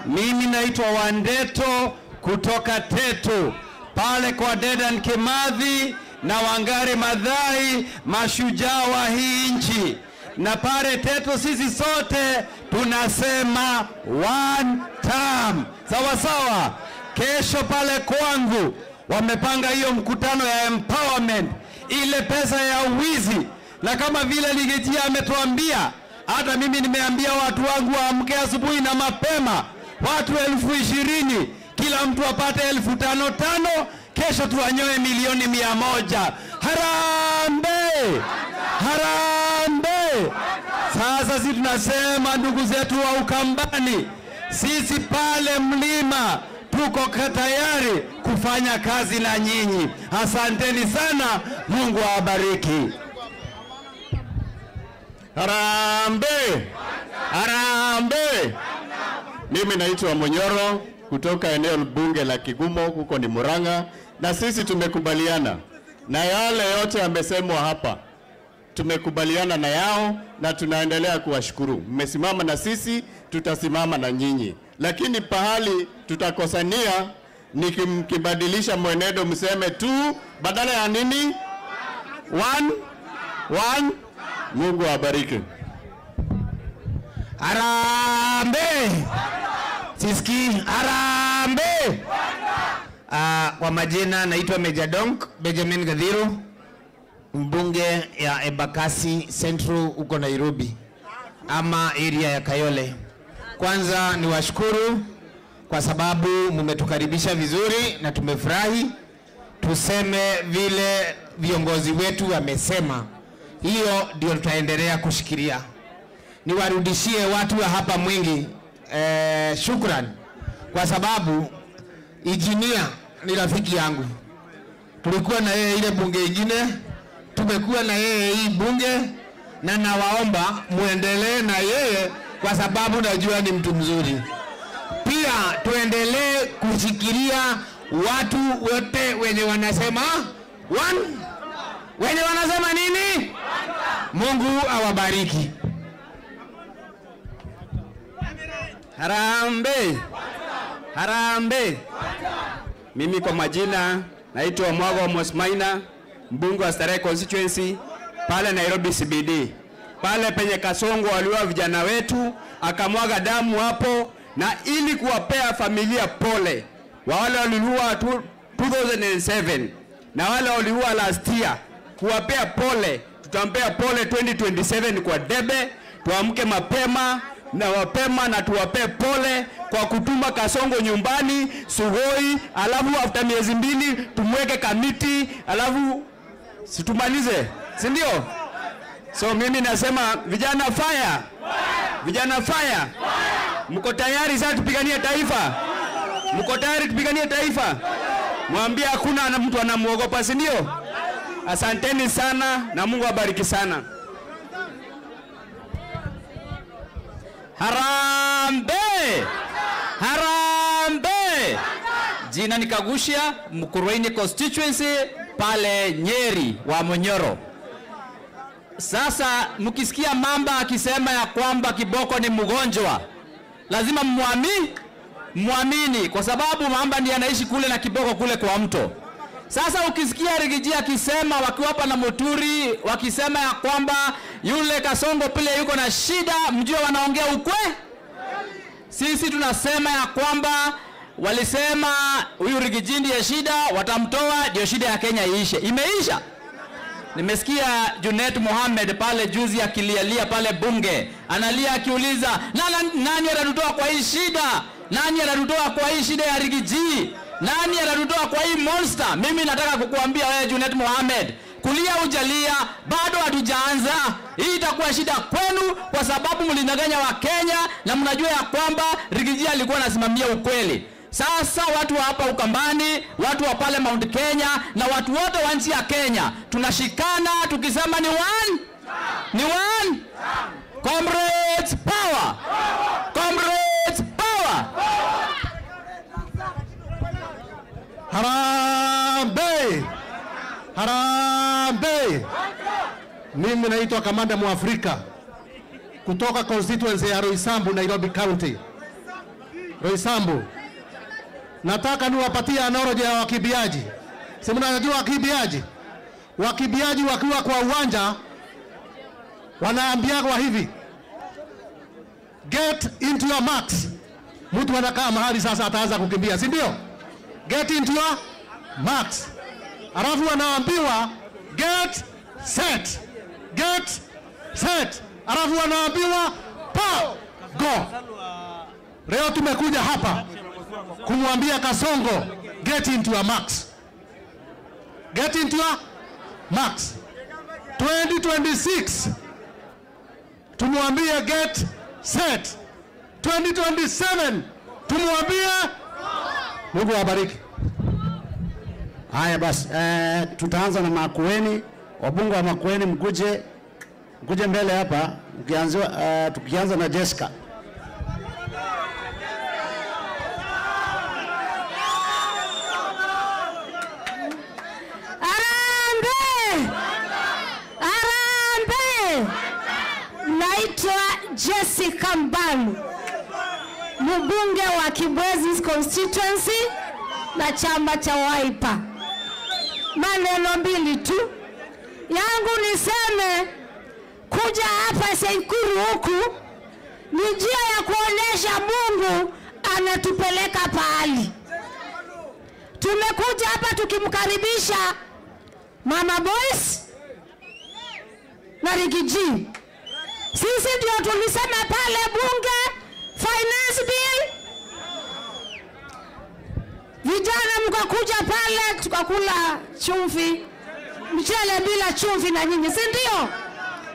Mimi naitwa Wandeto kutoka Tetu, pale kwa Dedan Kimathi na Wangari Maathai, mashujaa wa hii nchi. Na pale Tetu sisi sote tunasema one term. Sawa sawa. Kesho pale kwangu wamepanga hiyo mkutano ya empowerment. Ile pesa ya wizi Na kama vile Riggy G ametuambia, hata mimi nimeambia watu wangu waamke asubuhi na mapema, watu 20,000, kila mtu apate 5,000, kesho tuwanyoe 100,000,000. Harambee! Harambee! Sasa sisi tunasema ndugu zetu wa Ukambani, sisi pale mlima tuko tayari kufanya kazi na nyinyi. Asanteni sana, Mungu awabariki. Harambee! Harambee! Mimi naitwa Munyoro kutoka eneo bunge la Kigumo, huko ni Murang'a, na sisi tumekubaliana na yale yote yamesemwa hapa. Tumekubaliana na yao na tunaendelea kuwashukuru. Mmesimama na sisi, tutasimama na nyinyi. Lakini pahali tutakosania ni mkibadilisha mwenendo, mseme tu badala ya nini? 1 1. Mungu awabariki. Harambee! Siski, harambee! Kwa majina naitwa Meja Donk Benjamin Gadhiru, mbunge ya Embakasi Central huko Nairobi, ama area ya Kayole. Kwanza niwashukuru kwa sababu mmetukaribisha vizuri na tumefurahi. Tuseme vile viongozi wetu wamesema, hiyo ndio tutaendelea kushikilia. Niwarudishie watu wa hapa Mwingi shukran, kwa sababu injinia ni rafiki yangu. Tulikuwa na yeye ile bunge ingine, tumekuwa na yeye hii bunge, na nawaomba muendelee na yeye kwa sababu najua ni mtu mzuri. Pia tuendelee kushikilia watu wote wenye wanasema one, wenye wanasema nini? Mungu awabariki. Harambee! Harambee! Mimi kwa majina naitwa Mwago Mosmaina, mbunge wa Starehe constituency pale Nairobi CBD. Pale penye Kasongo waliua vijana wetu, akamwaga damu hapo, na ili kuwapea familia pole wa wale waliua 2007 na wale waliua last year, kuwapea pole, tutampea pole 2027 kwa debe. Tuamke mapema na mapema na tuwapee pole kwa kutuma Kasongo nyumbani Sugoi, alafu after miezi 2 tumweke kamiti, alafu situmalize, si ndio? So mimi nasema vijana fire, vijana fire, mko tayari sasa tupiganie taifa? Mko tayari tupiganie taifa? Mwambie hakuna mtu anamuogopa, si ndio? Asanteni sana na Mungu abariki sana. Harambee! Harambee! Jina ni Kagushia, Mukurweini constituency pale Nyeri wa Munyoro. Sasa mkisikia mamba akisema ya kwamba Kiboko ni mgonjwa, lazima muamini, kwa sababu mamba ndiye anaishi kule na Kiboko kule kwa mto. Sasa ukisikia Riggy G akisema wakiwapa na Muturi, wakisema ya kwamba yule Kasongo pile yuko na shida, mjue wanaongea ukwe. Sisi tunasema ya kwamba walisema huyu Riggy G ndiye shida, watamtoa ndio shida ya Kenya iishe. Imeisha. Nimesikia Junet Mohamed pale juzi akilialia pale bunge, analia akiuliza nani atatutoa kwa hii shida? Nani atatutoa kwa hii shida ya Riggy G? Nani atatutoa kwa hii monster? Mimi nataka kukuambia wewe Junet Mohamed, kulia hujalia, bado hatujaanza. Hii itakuwa shida kwenu kwa sababu mlidanganya wa Kenya na mnajua ya kwamba Riggy G alikuwa anasimamia ukweli. Sasa watu wa hapa Ukambani, watu wa pale Mount Kenya na watu wote wa nchi ya Kenya tunashikana tukisema ni one, ni one. Comrades power, comrades power. Harambee! Harambee! Mimi naitwa Kamanda Mwafrika kutoka constituency ya Roysambu, Nairobi County. Roysambu. Nataka niwapatie analogy ya wakimbiaji. Si mnajua wakimbiaji? Wakimbiaji wakiwa kwa uwanja wanaambiwa hivi: get into your marks. Mtu anakaa mahali sasa ataanza kukimbia, si ndio? Get into your marks. Alafu wanaambiwa get set, Get set, alafu wanaambiwa pa go. Leo tumekuja hapa kumwambia Kasongo, get into a max, get into a max. 2026 tumwambie get set. 2027 tumwambie. Mungu awabariki. Haya basi, tutaanza na Makueni. Wabunge wa Makueni mkuje mbele hapa, tukianza na Jessica. Harambee! Harambee! Naitwa Jessica Mbalu, mbunge wa Kibwezi constituency na chama cha Wiper. Maneno mbili tu yangu niseme, kuja hapa Tseikuru huku ni njia ya kuonesha Mungu anatupeleka pahali. Tumekuja hapa tukimkaribisha Mama Boys na Rigiji. Sisi ndio tulisema pale bunge finance bill, vijana mkakuja pale tukakula chumvi, mchele bila chumvi na nyinyi, si ndio?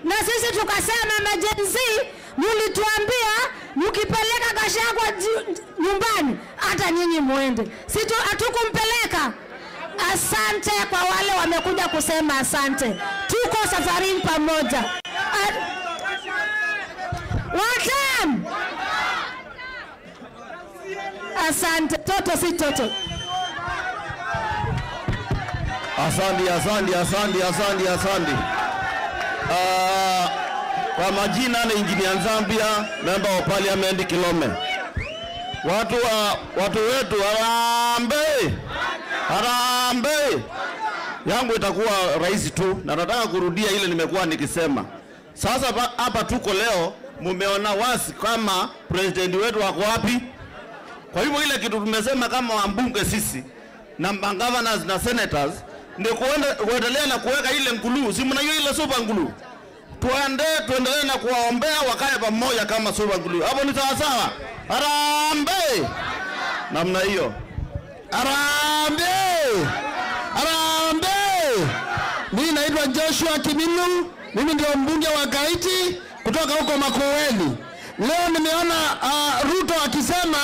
Na sisi tukasema majenzi, mlituambia mkipeleka Gachagua nyumbani hata nyinyi muende. Sisi hatukumpeleka. Asante kwa wale wamekuja kusema asante. Tuko safarini pamoja. Watam! Asante. Toto si toto. Asante, asante, asante, asante, asante. Kwa majina ni Engineer Nzambia, member of Parliament Kilome. Watu wetu harambee. Harambee. Yangu itakuwa rahisi tu, na nataka kurudia ile nimekuwa nikisema. Sasa hapa tuko leo, mumeona wazi kama president wetu wako wapi. Kwa hivyo ile kitu tumesema kama wabunge sisi na governors na senators ni kuendelea na kuweka ile ngulu. Si mnajua ile super ngulu. Tuendelee na kuwaombea wakae pamoja kama super ngulu. Hapo ni sawa sawa. Harambee. Namna hiyo. Harambee. Harambee. Mimi naitwa Joshua Kiminu. Mimi ndio mbunge wa Kaiti kutoka huko Makueni. Leo nimeona Ruto akisema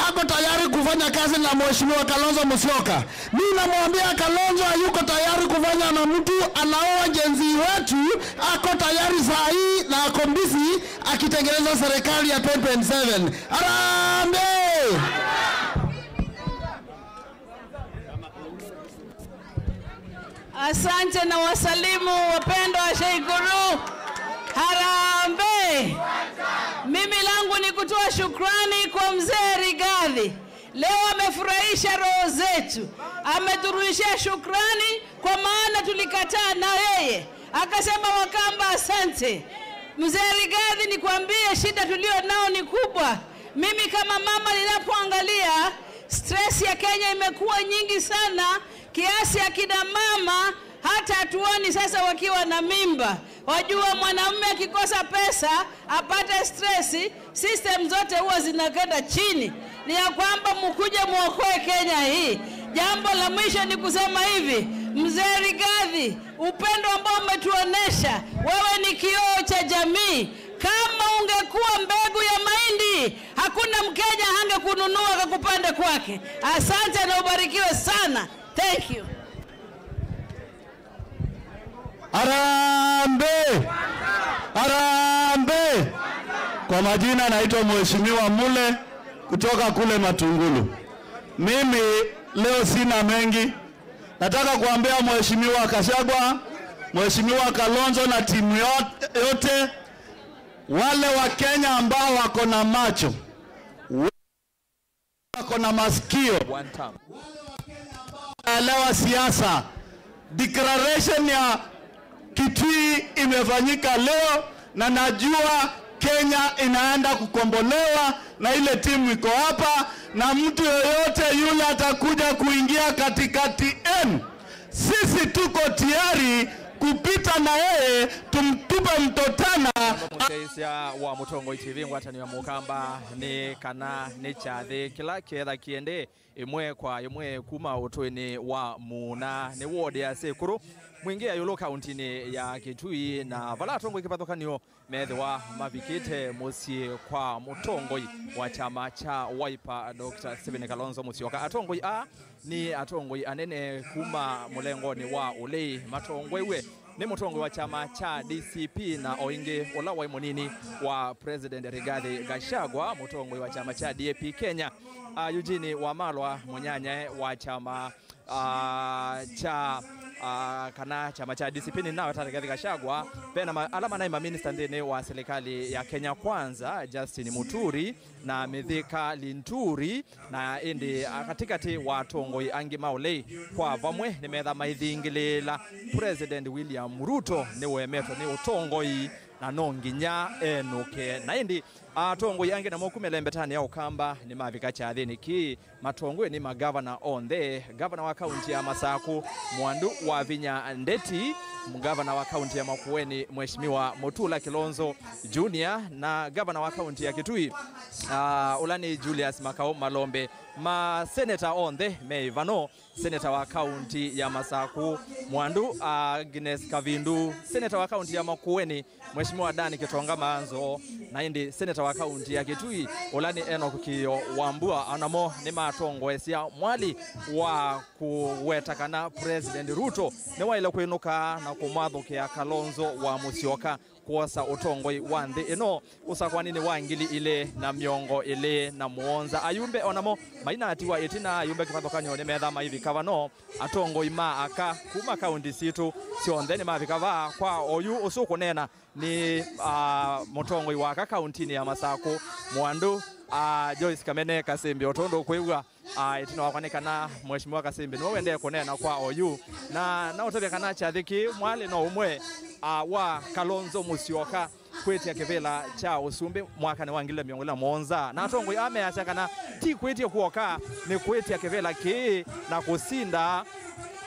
ako tayari kufanya kazi na Mheshimiwa Kalonzo Musyoka. Mimi namwambia Kalonzo hayuko tayari kufanya na mtu anaoa jenzi wetu, ako tayari saa hii na ako busy akitengeneza serikali ya 2027. Harambee! Asante na wasalimu wapendwa wa Tseikuru. Harambee! Mimi langu ni kutoa shukrani kwa mzee Rigathi. Leo amefurahisha roho zetu. Ameturudishia shukrani kwa maana tulikataa na yeye. Akasema Wakamba asante. Mzee Rigathi, nikwambie shida tulio nao ni kubwa. Mimi kama mama ninapoangalia stress ya Kenya imekuwa nyingi sana kiasi akina mama hata hatuoni sasa wakiwa na mimba. Wajua mwanamume akikosa pesa apate stress, system zote huwa zinakwenda chini. Ni ya kwamba mkuje muokoe Kenya hii. Jambo la mwisho ni kusema hivi, Mzee Rigathi, upendo ambao umetuonesha, wewe ni kioo cha jamii. Kama ungekuwa mbegu ya mahindi, hakuna Mkenya hangekununua akakupanda kwake. Asante na ubarikiwe sana. Thank you. Harambee! Harambee! Kwa majina naitwa Mheshimiwa Mule kutoka kule Matungulu. Mimi leo sina mengi. Nataka kuambia Mheshimiwa Gachagua, Mheshimiwa Kalonzo na timu yote, wale wa Kenya ambao wako na macho, wako na masikio, wale wa siasa, declaration ya Kitui imefanyika leo na najua Kenya inaenda kukombolewa na ile timu iko hapa, na mtu yoyote yule atakuja kuingia katikati yenu, sisi tuko tayari kupita na yeye tumtupe mtotana. Muteisya wa Mutongoi TV ngwatani wa Mukamba ni kana ni chathi kila ketha kiende imwe kwa imwe kuma utwini wa Muna ni ward ya Sekuru mwingi ya yulo kauntini ya Kitui na vala tongoi kipathukanio methiwa mavikite musie kwa mutongoi wa chama cha Wiper Dr. Stephen Kalonzo Musyoka. Atongoi a ni atongoi anene kuma mulengoni wa ulei matongwewe ni mutongoi wa chama cha DCP na oinge ola wa munini wa President Rigathi Gachagua, mutongoi wa chama cha DAP Kenya, Eugene Wamalwa munyanya wa chama cha kana chama cha DCP ni nawe Rigathi Gachagua pena alama naye maminista ndene wa serikali ya Kenya Kwanza Justin Muturi na Mithika Linturi na indi katikati wa tongoi angi maulei kwa vamwe ni metha maithingilila President William Ruto ni wemetho ni utongoi na nonginya enuke na indi atongoi angi na mokumelembe tani ya Ukamba ni mavika chathini ki matongwe ni magavana on the gavana wa kaunti ya Masaku Mwandu wa Vinya Ndeti, mgavana wa kaunti ya Makueni Mheshimiwa Mutula Kilonzo Junior na gavana wa kaunti ya Kitui Ulani Julius Makao Malombe. Ma senator on the Meivano, senator wa kaunti ya Masaku Mwandu Agnes Kavindu, senator wa kaunti ya Makueni Mheshimiwa Dani Kitonga Manzo na indi senator wa kaunti ya Kitui Ulani Enoch Kio Wambua anamo ni matongoesia mwali wa kuwetakana President Ruto ni waile kwinuka na kumwathukia Kalonzo wa Musyoka kuosa utongoi wa nthi ino usakwanini wa 2027 ayumbe onamo maina atiwa itina ayumbe kivathukanyo ni metha maivika vano atongoi ma aka kuma kaunti situ sionthe ni mavika va kwa oyu usukunena ni mutongoi wa aka kauntini ya Masaku Mwandu Joyce Kamene Kasimbi otondo kwigwa itina wakwanekana Mheshimiwa Kasimbi niwe wendee kunena kwa oyu na nautavya kana chathiki mwali no umwe wa Kalonzo Musyoka kwetia kivela cha usumbi mwaka ni wa 2027 na atongoi ameacha kana ti kwetia kuoka ni kwetia kivela ki na kusinda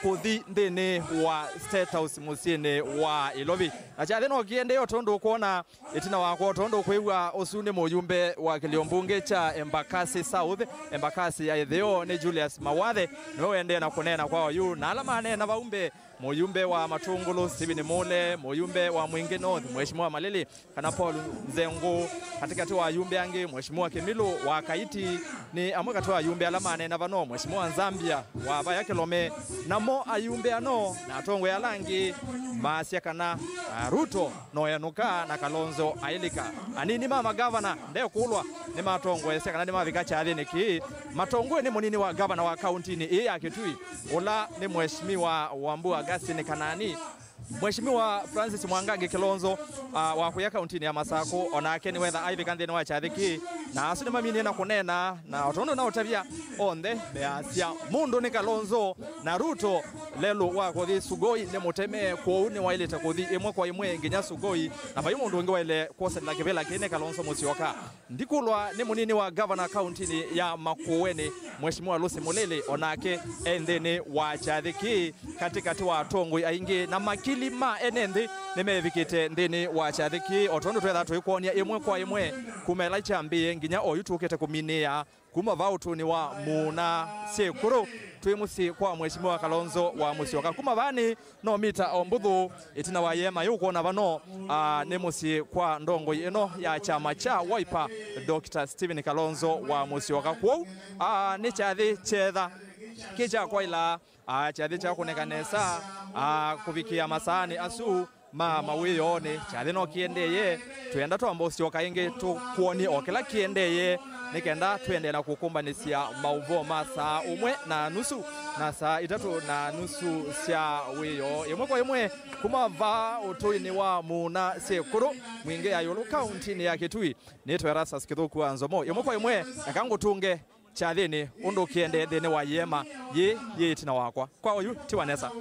kuthi nthini wa State House musyini wa Ilovi na chathi no kiende otondu kuona itina wakwa otondu kwigua usu ni muyumbe wa kiliombunge cha Embakasi South Embakasi ya itheo ni Julius Mawathe niwe wendee na kunena kwa yu na ala manena vaumbe muyumbe wa Matungulu Stephen Mule, muyumbe wa Mwingi North Mheshimiwa Malili kana Paul Nzengu, katikati wa yumbe angi Mheshimiwa Kemilu wa Kaiti ni amwe kati wa yumbe ala manena vano Mheshimiwa Nzambia wa Vaya Kilome namo ayumbe ano na atongwe alangi masia kana Ruto noyanuka na Kalonzo ailika anini mama gavana nde kulwa ni matongwe kana ni mavika chathini ki matongwe ni munini wa gavana wa kaunti ni ya Kitui ula ni Mheshimiwa Wambua Augustine Kanani Mheshimiwa Francis Mwangangi Kilonzo wa kuya kaunti ya Masaku onake ni wetha aivika nthini wa chathiki na asu ni mamini na kunena na otondo na utavia onthe measia mundu ni Kalonzo na Ruto lelu wa kuthi Sugoi ni muteme kwou ni wailite kuthi imwe kwa imwe nginya Sugoi na vai mundu ungi waile kwosenela kivila kine Kalonzo Musyoka ndikulwa ni munini wa governor kaunti ya Makueni Mheshimiwa Lucy Mulili onake enthini wa chathiki katikati wa atongoi aingi na makili ma enenthi nimevikite nthini wa chathiki otondu twetha twikwonia imwe kwa imwe kumela chambi nginya oyu tukite kuminia kuma vautuni wa Muna Sekuru twi musi kwa Mheshimiwa Kalonzo wa Musyoka kuma vani no mita ombuthu itina wa yema yukuona vano ni musi kwa ndongo ino ya chama cha Wiper Dr. Stephen Kalonzo wa Musyoka kwou ni chathi chetha kicha kwaila chathi cha kunekanesa kuvikia masani asu mama wiyone chathi no kiendeye twenda twamba Musyoka ingi tukuoni okila kiendeye nikenda twende na kukumbanisia mauvo masaa 1:30 na saa 3:30 sya wiyo imwe kwa imwe kumava utuini wa Muna Sekuru mwingi ya yulu kaunti ya Kitui nitwe Rasas Kithuku Nzomo imwe kwa imwe akangu tunge chathini undu kiende thini wa yema ye itina wakwa kwa oyu tiwanesa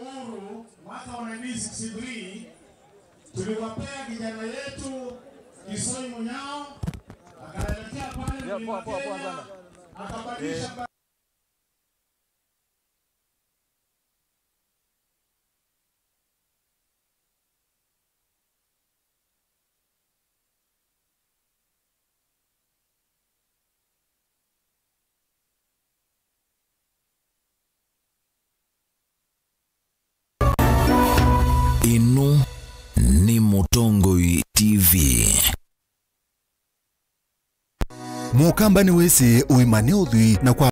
mwaka wa 1963 tuliwapea kijana yetu Kisoi Munyao akaelekea pale poa poa poa sana akabadilisha Inu ni Mutongoi TV. Mukamba ni wese uimane uthwi na kwa